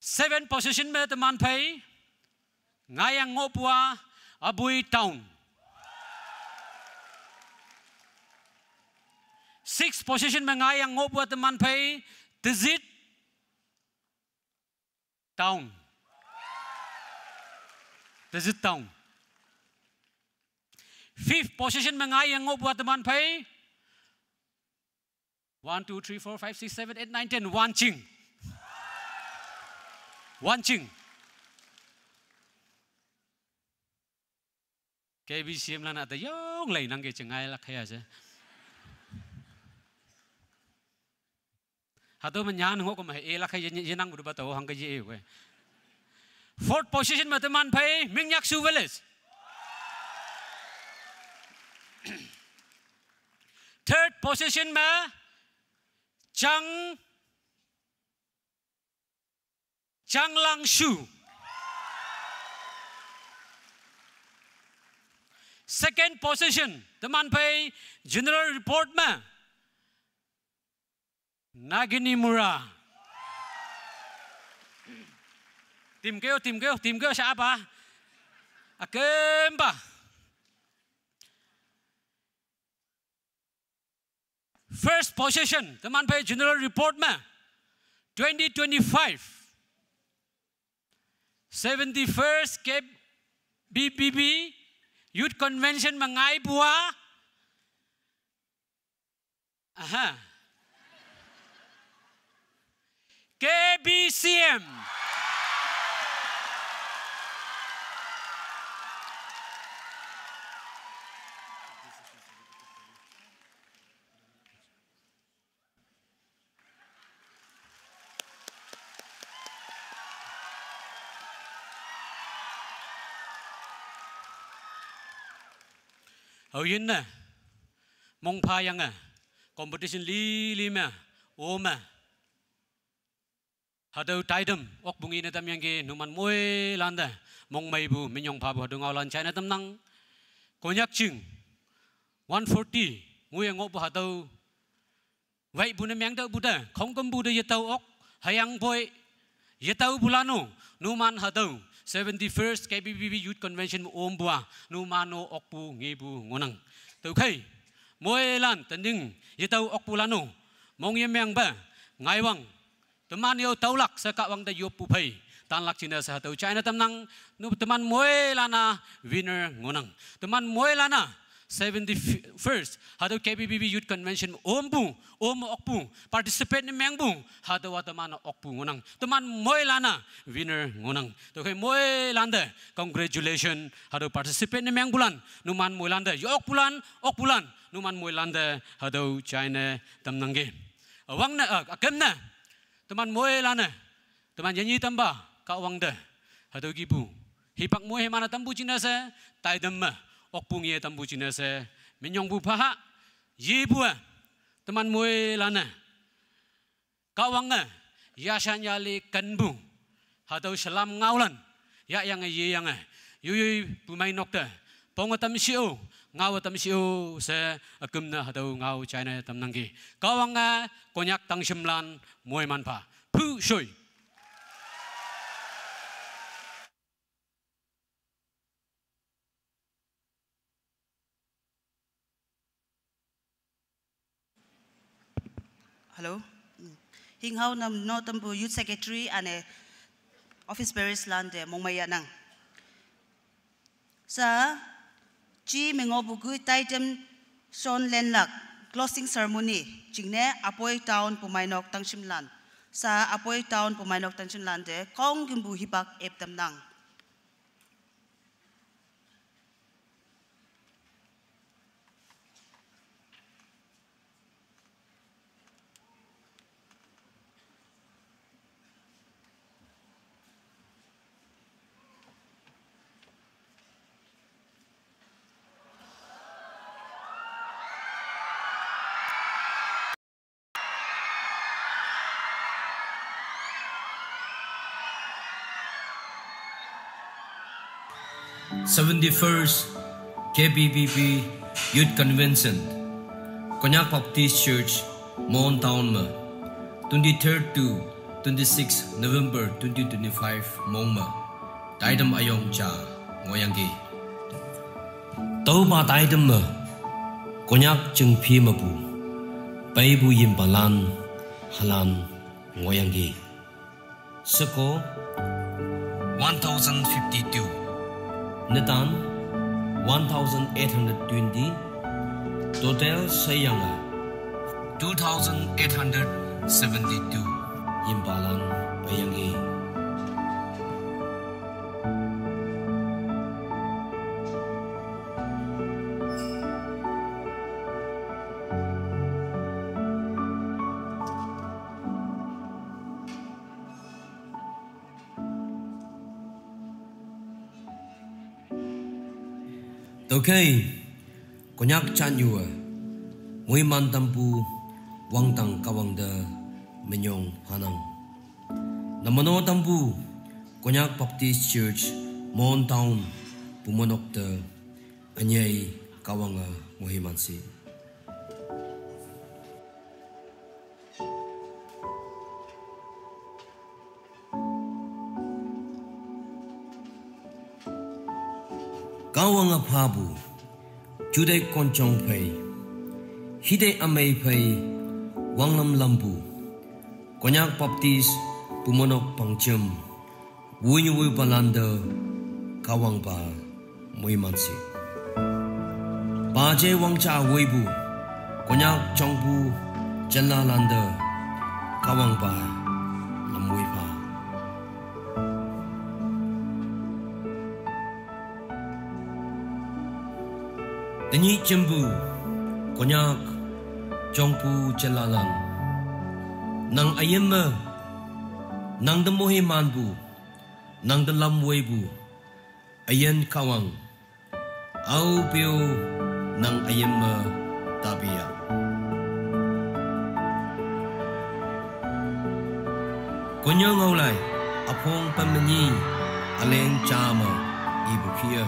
Seven position me teman phei, ngai yang ngo bua Abui Town. Six position me ngai yang ngo bua teman phei, Tizit Town. Tizit Town. Fifth position me ngai yang ngo bua teman phei, one, two, three, four, five, six, seven, eight, nine, ten. Wanching. Wanching. K B C M lana ta yong lai nang ke chengai lak hai ase. Hatu me nyan ngo ko ma e lak hai ye, ye nang bu ba to hang ke ye e we. Fourth position me teman phei Mingnyakshu Village. Third position me Chang, Changlangshu. Second position, teman phei general report me Nagini Mura. Tim keo, tim keo, tim keo, siapa? Akemba. First position, teman phei general report me twenty twenty-five, seventy-first K B B B Youth Convention me ngai bua. Aha. K B C M. Aoyin ne, mongpha yange, competition lili me, ome. Hatüo taitam, okpu ngi ne tamyangki numan moilante, mongmeipu, minyong phapu hatüo ngaolan jaine tamnang. Konyak ching, one forty, nguye ngohpu hatüo. Waipu ne mengtüohpu te, khongkümpu te yetao ok, hüyangpoi, yetaopulan-o, numan hatüo, seventy-first K B B B Youth Convention me ompu-a, numan-o okpu ngepu ngohnang. Tüokhei, moilan tening, yetao okpulan-o, mong yemengpe, ngaiwang, teman yo taolak she Kahwang te yoppu phei, tanlak jingne she hatüo jaine tamnang, nu teman moilan-a winner ngohnang. Teman moilan-a seventy-first, hatüo K B B B Youth Convention ompu, ome okpu, participate ne mengpu, hatüowa teman okpu ngohnang. Teman moilan-a winner ngohnang. Tüokhei moilante, congratulation, hatüo participate ne mengpulan, numan moilante, ye okpulan, okpulan, numan moilante, hatüo jaine tamnangki. Üwangne, ah, ükemne, teman moilan-e, teman yenyi tamba, Kahwang te, hatüo kihpu. Hipak moiman-e tampu jingne she, taitam me, okpu ngi-e tampu jingne she, minyongpu phaha, yipu-e, teman moilan-e, Kahwange, yashan yali kenpu, hatüo salam ngaolan, yahyange yeyange, yoiyoi pumeinok te, ponge tam shi-o, ngaowe tam shi-o she, üküm ne hatüo ngao jaine tamnangki. Kahwange, Konyak tangshimlan, moiman pha. Phu shoi. Hello. Hinghao nam no tampu Youth Secretary üne office bearers lante mongmei yahnang. Sa, chi me ngohpu kui taitam shon lenlak closing ceremony jingne Aboi Town pumeinok tangshimlan. Sa Aboi Town pumeinok tangshimlan te khongkümpu hipak ep tamnang. Seventy-first K B B B Youth Convention, Konyak Baptist Church, Mon Town me, twenty-third to twenty-sixth November twenty twenty-five mong me, taitam üyong ja ngohyangki. Tüopa taitam me, Konyak chingphi mepu, peipu yimpalan, halan ngohyangki. Sheko, one thousand fifty-two. Netan, one thousand eight hundred twenty. Total sheyange, two thousand eight hundred seventy-two. Yimpalan peiyangki. Tüokhei, Konyak jatnyu-e, moiman tampu wangdang Kahwang te minyong phanang. Namano tampu, Konyak Baptist Church, Mon Town, pumonok te, ünyei Kahwange moiman shi. Kahwange phapu, juteih konjong phei, hitei ümei phei, wanglam lampu, Konyak Baptist pumonok pangjam, woinyu woipalante, Kahwangpa moiman shi. Paje wangja woipu, Konyak jongpu jenlalante, Kahwangpa lam woipha. Tenyih jempu, Konyak jongpu jenlalan, nang üyin me, nangte moimanpu, nangte lam woipu, Üyin Kahwang, aope-o, nang ayim me tabiya. Konyo ngaolai, aphong pen menyi, aleng cha me, ibu khiye.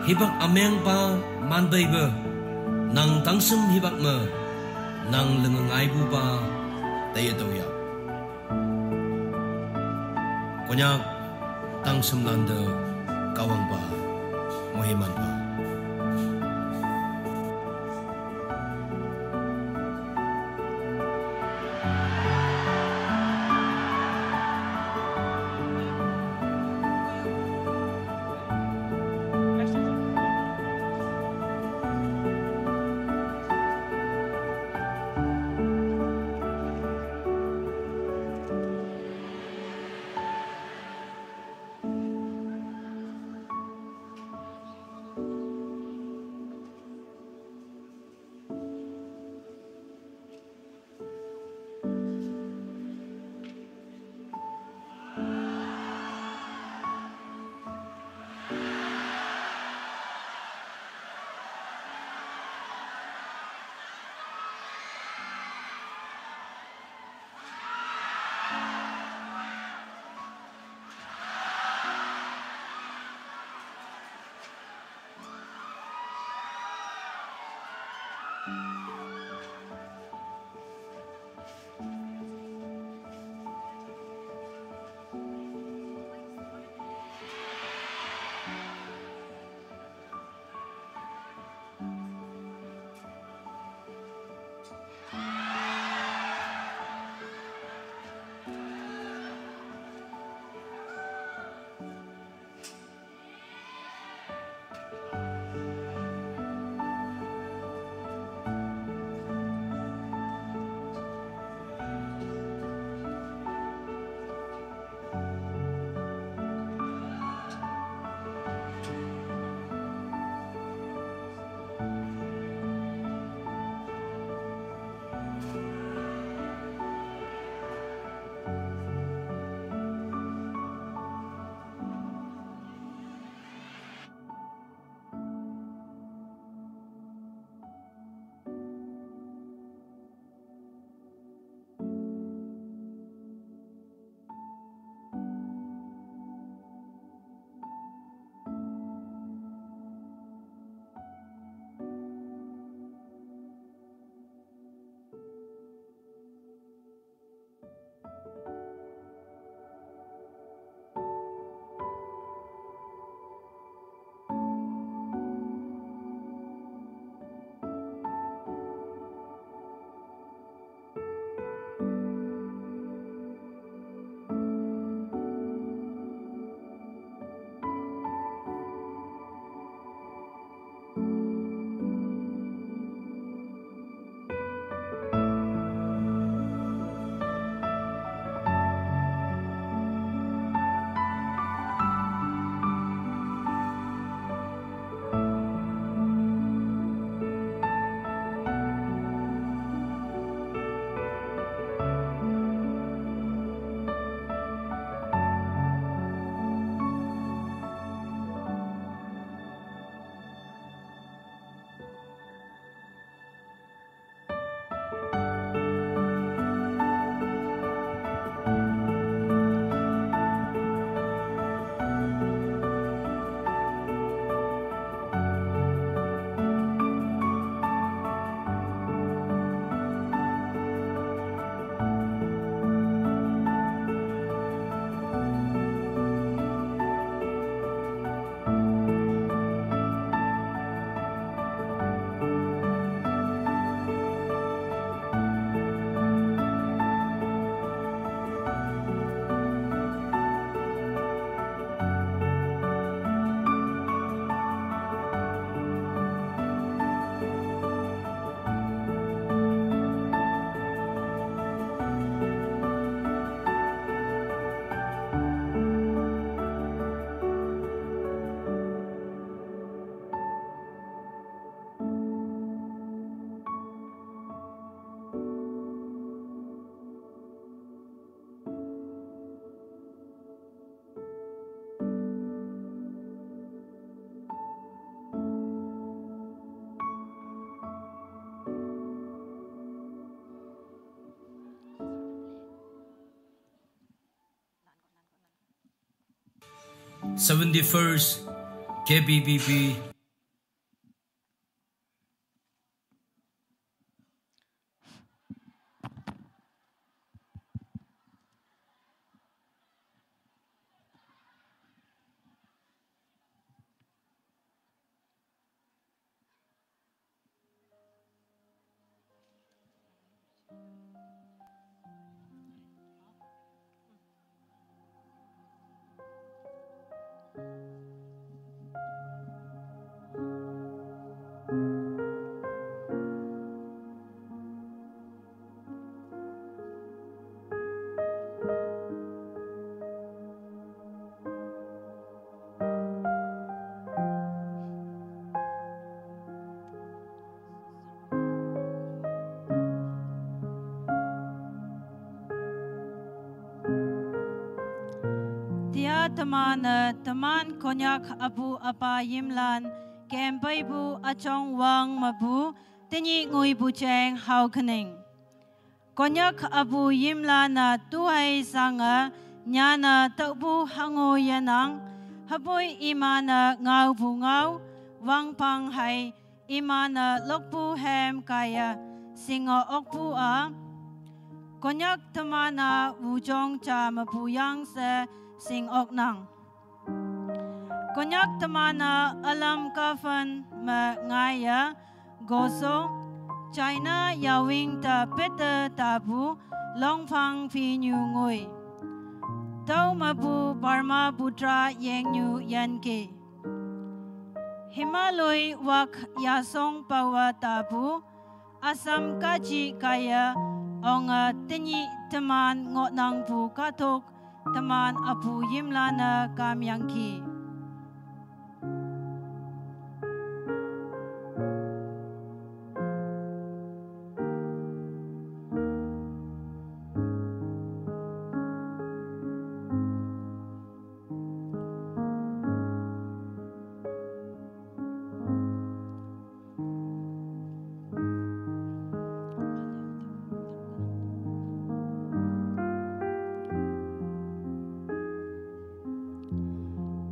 Hipak ameng pa manbei be, nang tangsem hipak me, nang lengengai bu pa, teye toya. Konyak tangsemlan te Kahwang pa, moheman pa. seventy-first K B B B. Tia teman-e teman Konyak apu apa yimlan kempeipu achong wang mepu tenyih nguipu jeng haokening. Konyak apu yimlan-e tuhai sange nyanne tüopu hango yenang, hüpoi iman-e ngaopu ngao, wangpang hei iman-e lokpu hem kaiye shinge okpu-a, Konyak teman-a wujong ja mepu yang she shing oknang. Konyak teman-a ülam kafen me ngaiye Goso, China yawing te pete tapu longphang phinyu ngoi. Tüo mepu Brahmaputra yengnyu yanke. Himaloi wak yasong pawa tapu, Assam kaji kaiye onge tenyih teman ngohnangpu kahtok teman apu yimlan-e kamyangki.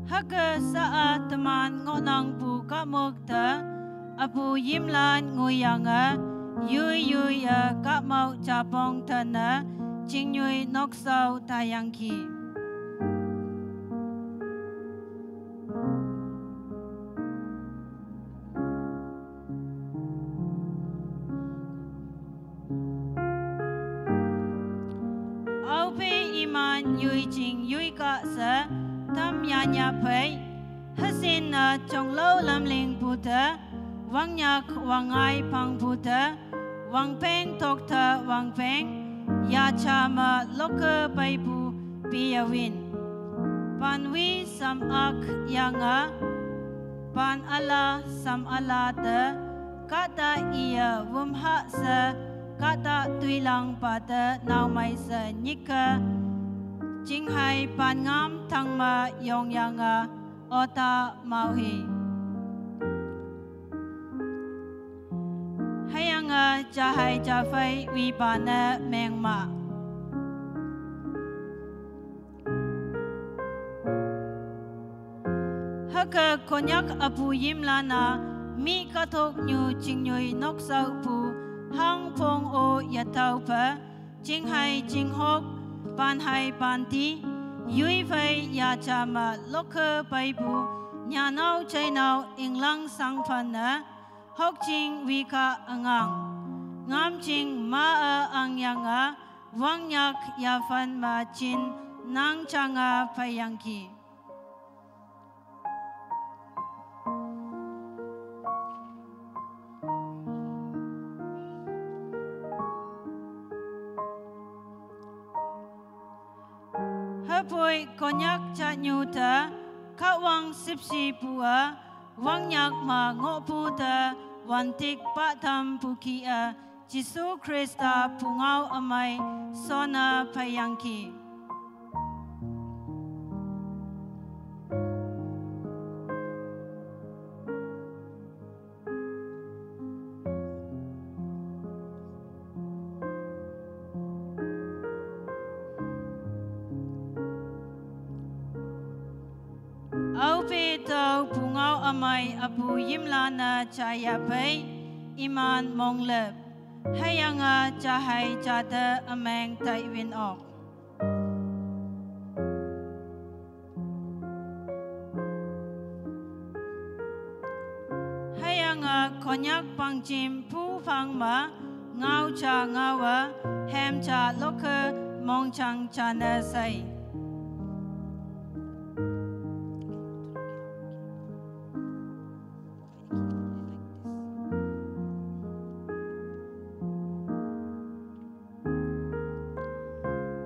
Hüke sha-a teman ngohnangpu kahmok te, apu yimlan ngoiyange, yoi yoi-e kahmao japong tene, chingnyoi nokshao taiyangki. Aope iman yoijing yoikah she, tam yanyah phei, hüshinne jonglao lamlingpu te, wangnyak wangngai phangpu te, wangpeng tokte wangpeng, yaja me lokke peipu piyawin. Panwi sam-ak yange, pan üla sam üla te, kahta iye wümha she, kahta toilangpa te naomei she nyikke, jinghai pan ngam tangme yongyange, ota maohi. Hüyange jahei japhei wipa ne mengma. Hüke Konyak apu yimlan-a, mi kahtoknyu chingnyoi nokshaopu, hangpong-o yetaope, chinghai chinghok, panhai panti, yoiphei yaja me lokke peipu, nyanao jainao inglang sangphanne, hokjing wikah üngang. Ngamjing ma-e angyange, wangnyak yaphan me jin nang jange peiyangki. Hüpoi Konyak jatnyu te, Kahwang shüpshepu-e, wangnyak me ngohpu te, wantik pahtampu kih-e, Jesu Khrista pungao ümei, shonne peiyangki. amei apu Yimlan a chaya pei, iman monglep. Hayanga chahai chata ameng tai win ok. Hayanga Konyak pangchim pu phang ma, ngau cha ngawa, hem cha lokha mongchang chana sai.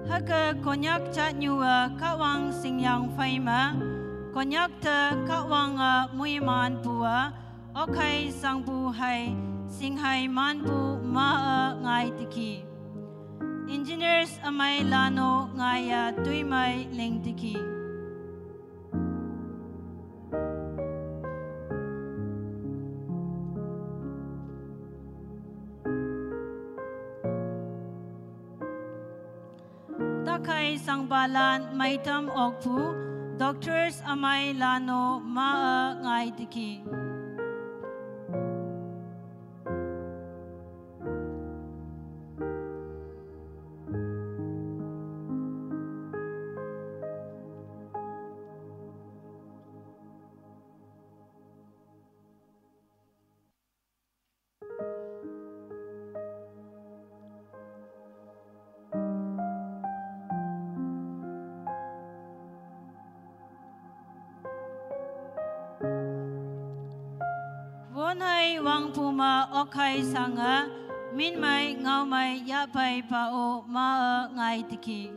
Haka Konyak chat nyua kawang singyang faima, Konyak ta kawang a muiman pua, okai sangpu hai, singhai manpu ma a ngai tiki. Engineers amai lano ngaya tuimai ling tiki. Takai sangbalan maitam okpu, doctors amai lano ma a ngai tiki. Wonhai wangpuma okhai sanga, minmai ngaumai yapai pa o ma a ngai tiki.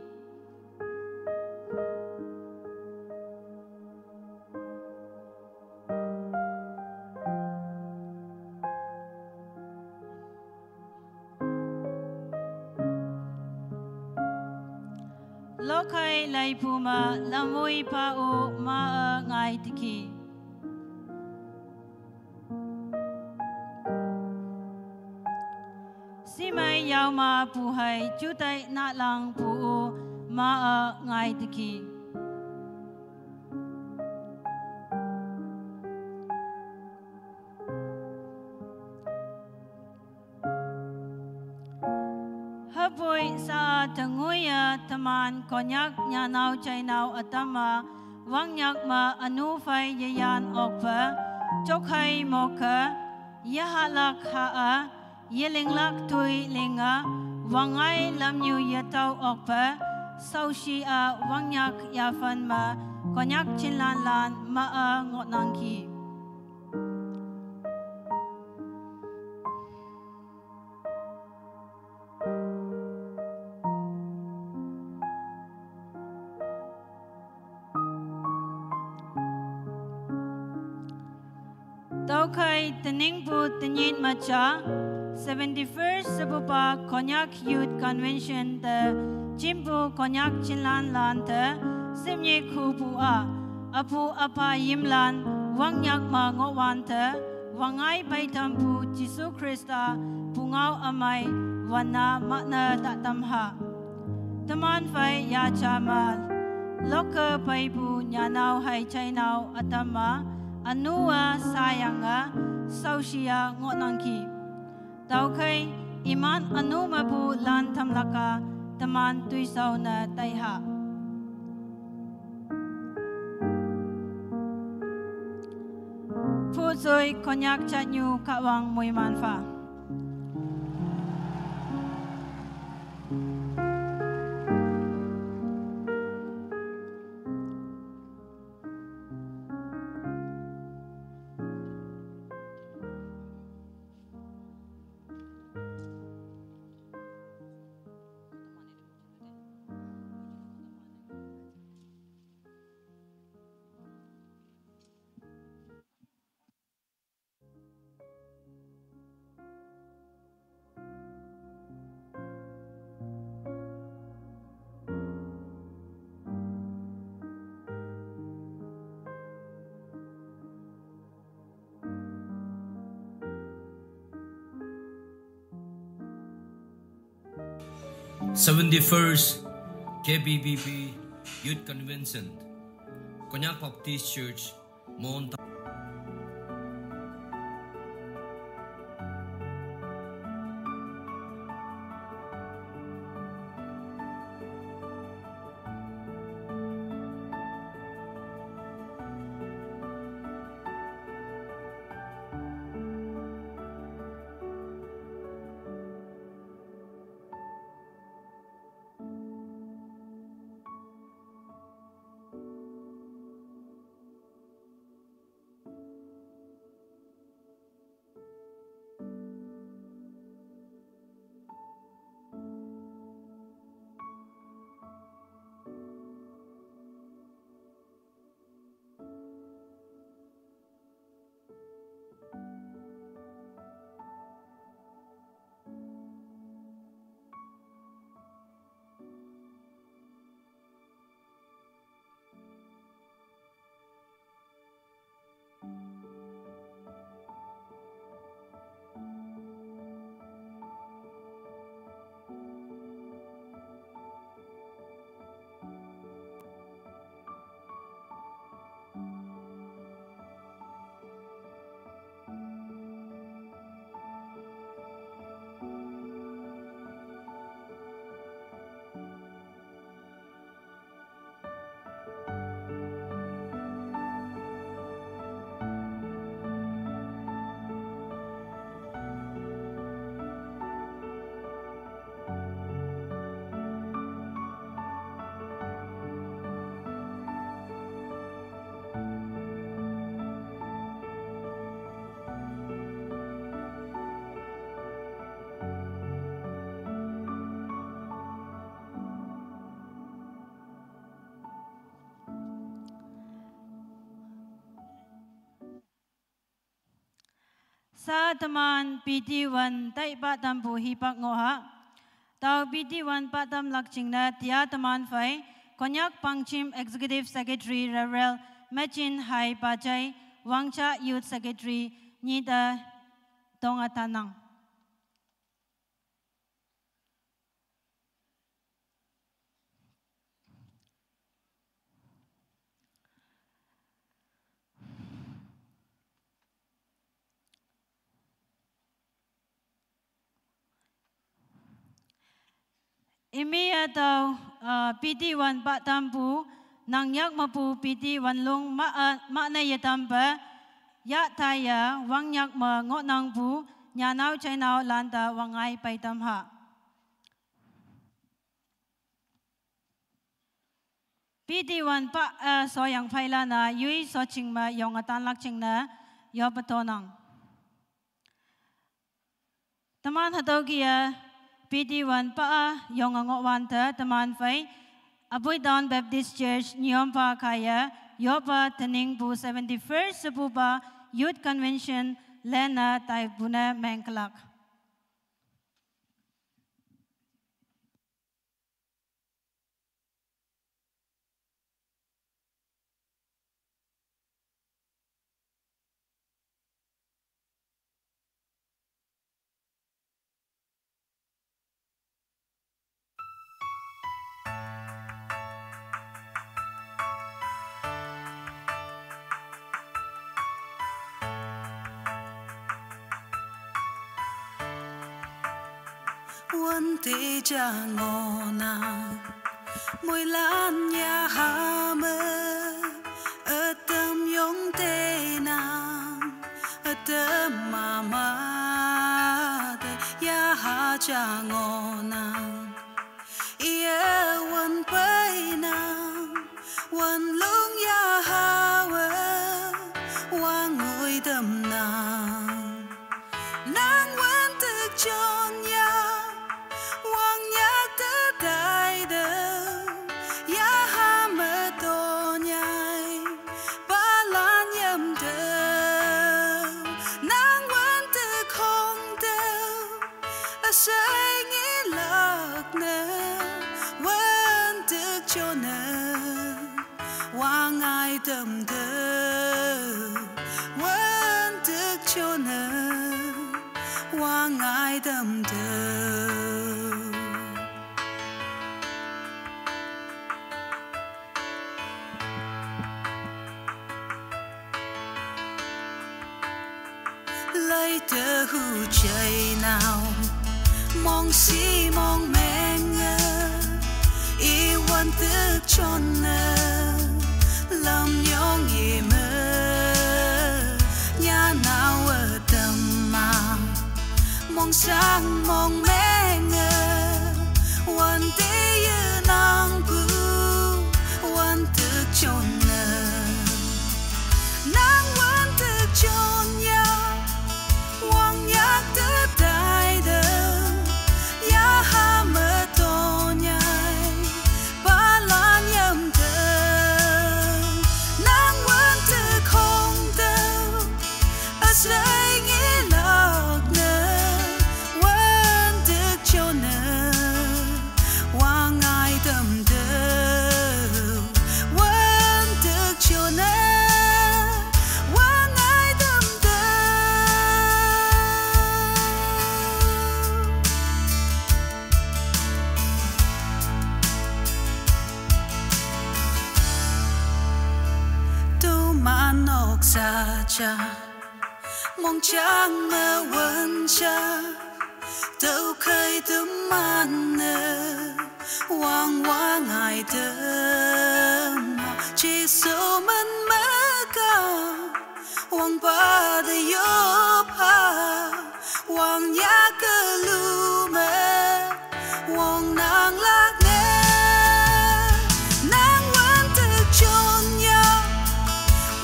Lokai laipuma lamui pa o ma a ngai tiki. Simai yauma puhai chutai na lang pu o ma a ngai tiki. Hapoi sa tanguya taman Konyak nyanau chainau atama, wangnyak ma anu fai yayan okpa, chokhai moka, yahalak ha a, yalinglak tui linga, wangai lamnyu yatau okpa, saushi a wangnyak yafan ma, Konyak chinlan lan ma a ngotnangki. Taukai taningpu tanyit macha, seventy-first Sabupa Konyak Youth Convention ta, chimpu Konyak chinlan lan ta, simnyi khupu a, apu apa yimlan, wangnyak ma ngowan ta, wangai paitampu Jisu Khrista, pungau amai, wana makna tatam ha. Taman fai yacha ma, loka paipu nyanau hai chainau atama, anua sayanga, saushia ngotnangki. Taukai, iman anu mapu lan tamlaka, taman tuisau na taiha. Puzoi Konyak chatnyu kawang muiman fa. Seventy-first K B B B Youth Convention, Konyak Baptist Church, Mon. Sa teman P T one tai pah tampu hipak ngoh ha. Tau P T one pah tam lak jingne tia teman phei, Konyak Pangchim Executive Secretary Reverend Mechin Hai Pajai, Wangcha Youth Secretary Nyita Tonga Tanang. Imi atau, ah, P T one pah tampu, nang yak mapu P T one lung ma, ah, ma ne ye tampe, yak taya, wang yak ma ngoh nangpu, nyanao chainao lanta wangngai pai tam ha. P T one pah, eh, so yang phai la na, yui so ching ma yong atan lak ching na, yo pato nang. Teman hatau kia, P T one pah, eh, yong ango wan te, teman phei, Abui Town Baptist Church, Nyom pa kaya, yo pa tening pu seventy-first sepu pa, Youth Convention, lena tai pune mengkelak. Wan te ja ngo na, mui lan ya ha me, atam yong te na, atam mama te ya ha ja ngo na. Ia wan pai na, wan lung ya ha we, wang ui dam na. Nang wan tuk chon ya, wang yak te tai de, ya ha me to nyai, pa lan yam de. Nang wan tuk hong de, a sai ngi lak ne, wan tuk chon ne. Wang ai dam de, wan tuk chon ne, wang ai dam de. Lai te hu chai nau, mong si mong meng e, i wan tuk chon e, lam yong i me, nya nau e tem ma, mong sang mong meng e, wan te ye nang pu, wan tuk chon e. Nang wan tuk chon ya, wang yak te tai de, ya ha me to nyai, pa lan yam de. Nang wan tuk hong de, a sai ngi lak ne, wan tuk chon ne. Wang ai dam de, wan tuk chon e, wang ai dam de. Tu manok sa cha, mong chang me wan cha. Tau khai te man ne, wang wang ai te ma, Jesu man me ka, wang pa de yo pa, wang ya ke lu me, wang nang lak ne, nang wan tuk chon ya,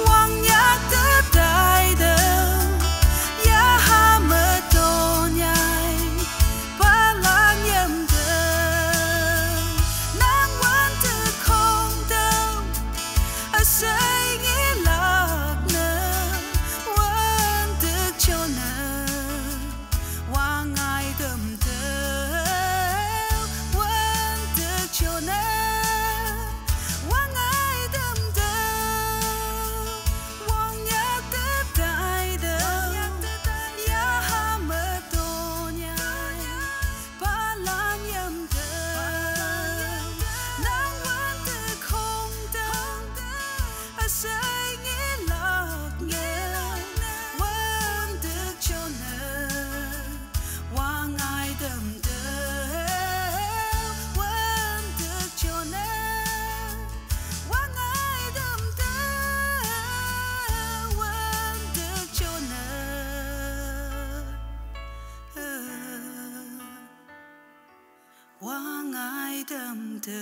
wang yak te tai de, ya ha me to nyai, pa lan yam de. Nang wan tuk Wangai dam de.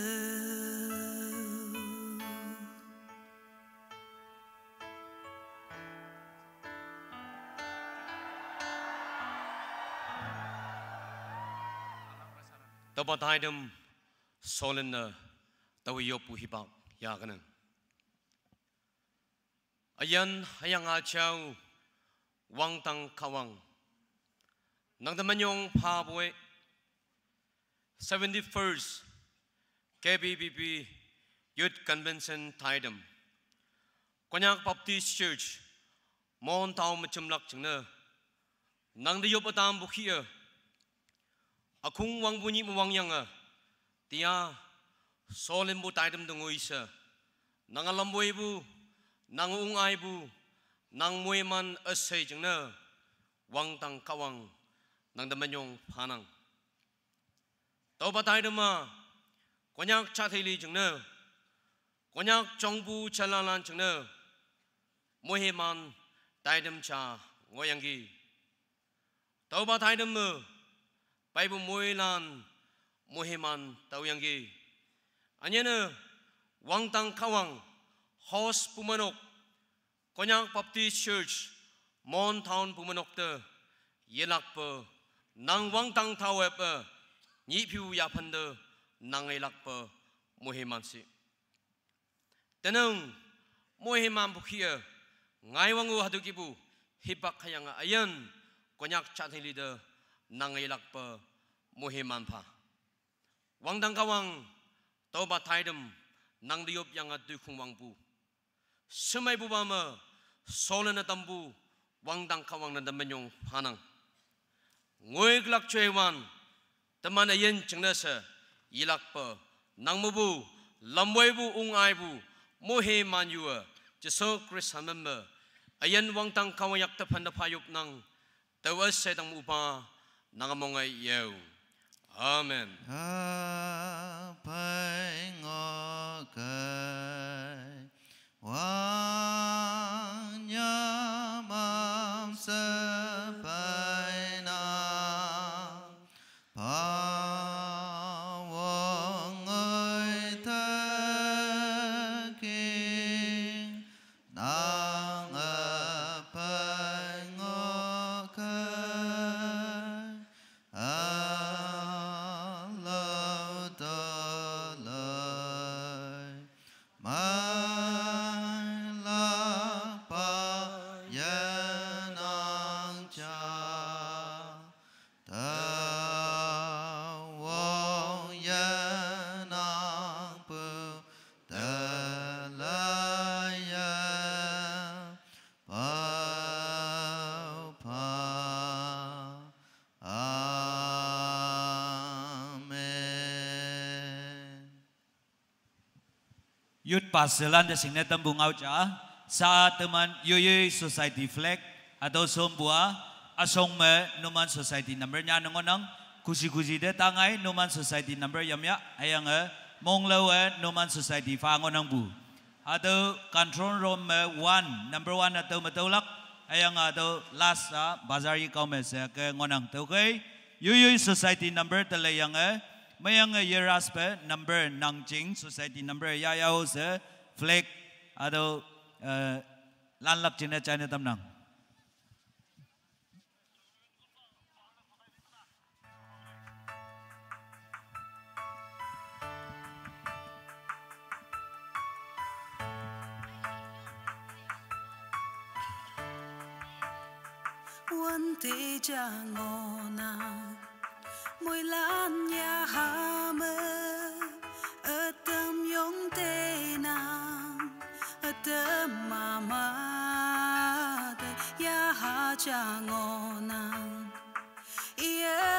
Taba taidam solen na tawi yopu hibak ya kanang. Ayan hayang achau wangtang kawang. Nang da manyong pa bue seventy-first K B B B Youth Convention taidam. Konyak Baptist Church, Mon Town machumlak chingna. Nang da yop atam bukhi a. Akung wang bunyi muwang yang a. Tia, solin bu taidam dungui sa. Nang alam bui bu, nang ung ai bu, nang mui man asai chingna. Wangtang kawang, nang da manyong panang. Tau ba taidam ma, Konyak cha thili chingna. Konyak chongbu chalalan chingna. Muhiman taidam cha ngoyanggi. Tau ba taidam ma, paibu muilan muhiman tau yanggi. Anyana wangtang kawang host pumanok Konyak Baptist Church, Mon Town pumanok te, yelakpa, nang wangtang tau epa, nyi piu yapan te, nang yelakpa, muhiman si. Tenang, muhiman bukhia, ngai wangu hadu kibu, hibak hayang ayan, Konyak chat hili te, nang yelakpa, muhiman pa. Wangtang kawang, tau ba taidam, nang diop yang adu kung wangpu. Semai bu bama, solen atambu, wangtang kawang na damenyong panang. Ngoi glak chue wan, teman ayen chengnasa, yilakpa, nang mubu, lamwai bu, ung ai bu, muhiman yua, Jesu Christ hamemba, ayen wangtang kawang yak tepan da payup nang, Tawa sedang upa, nang among ai yau. Amen. Apai ngokai, wang nyamam sepai na, pawang ngai taking, nang apai ngokai, alau talai, mai lapa yenang cha. Tawong yenang pu talaya pau pa. Amen. Youth Pastor lan da singne tambu ngau cha, sa teman Yuyuy Society flag, atau sombua, asong me Numan Society number nya nangonang, kusi-kusi de tangai Numan Society number yamya, ayang e, monglau e Numan Society fa ngonang bu. Atau control room me one, number one atau mataulak, ayang atau last a, bazar yi kau me se ke ngonang tau kai, Yuyuy Society number talai yang e, mayang e yeras pe number nangching Society number ya yau se, flag, atau, eh, lanlak china china tamnang. Wan te ja ngonang, mui lan ya ha me, atam yong te nang, atam mama te ya ha ja ngonang. Ia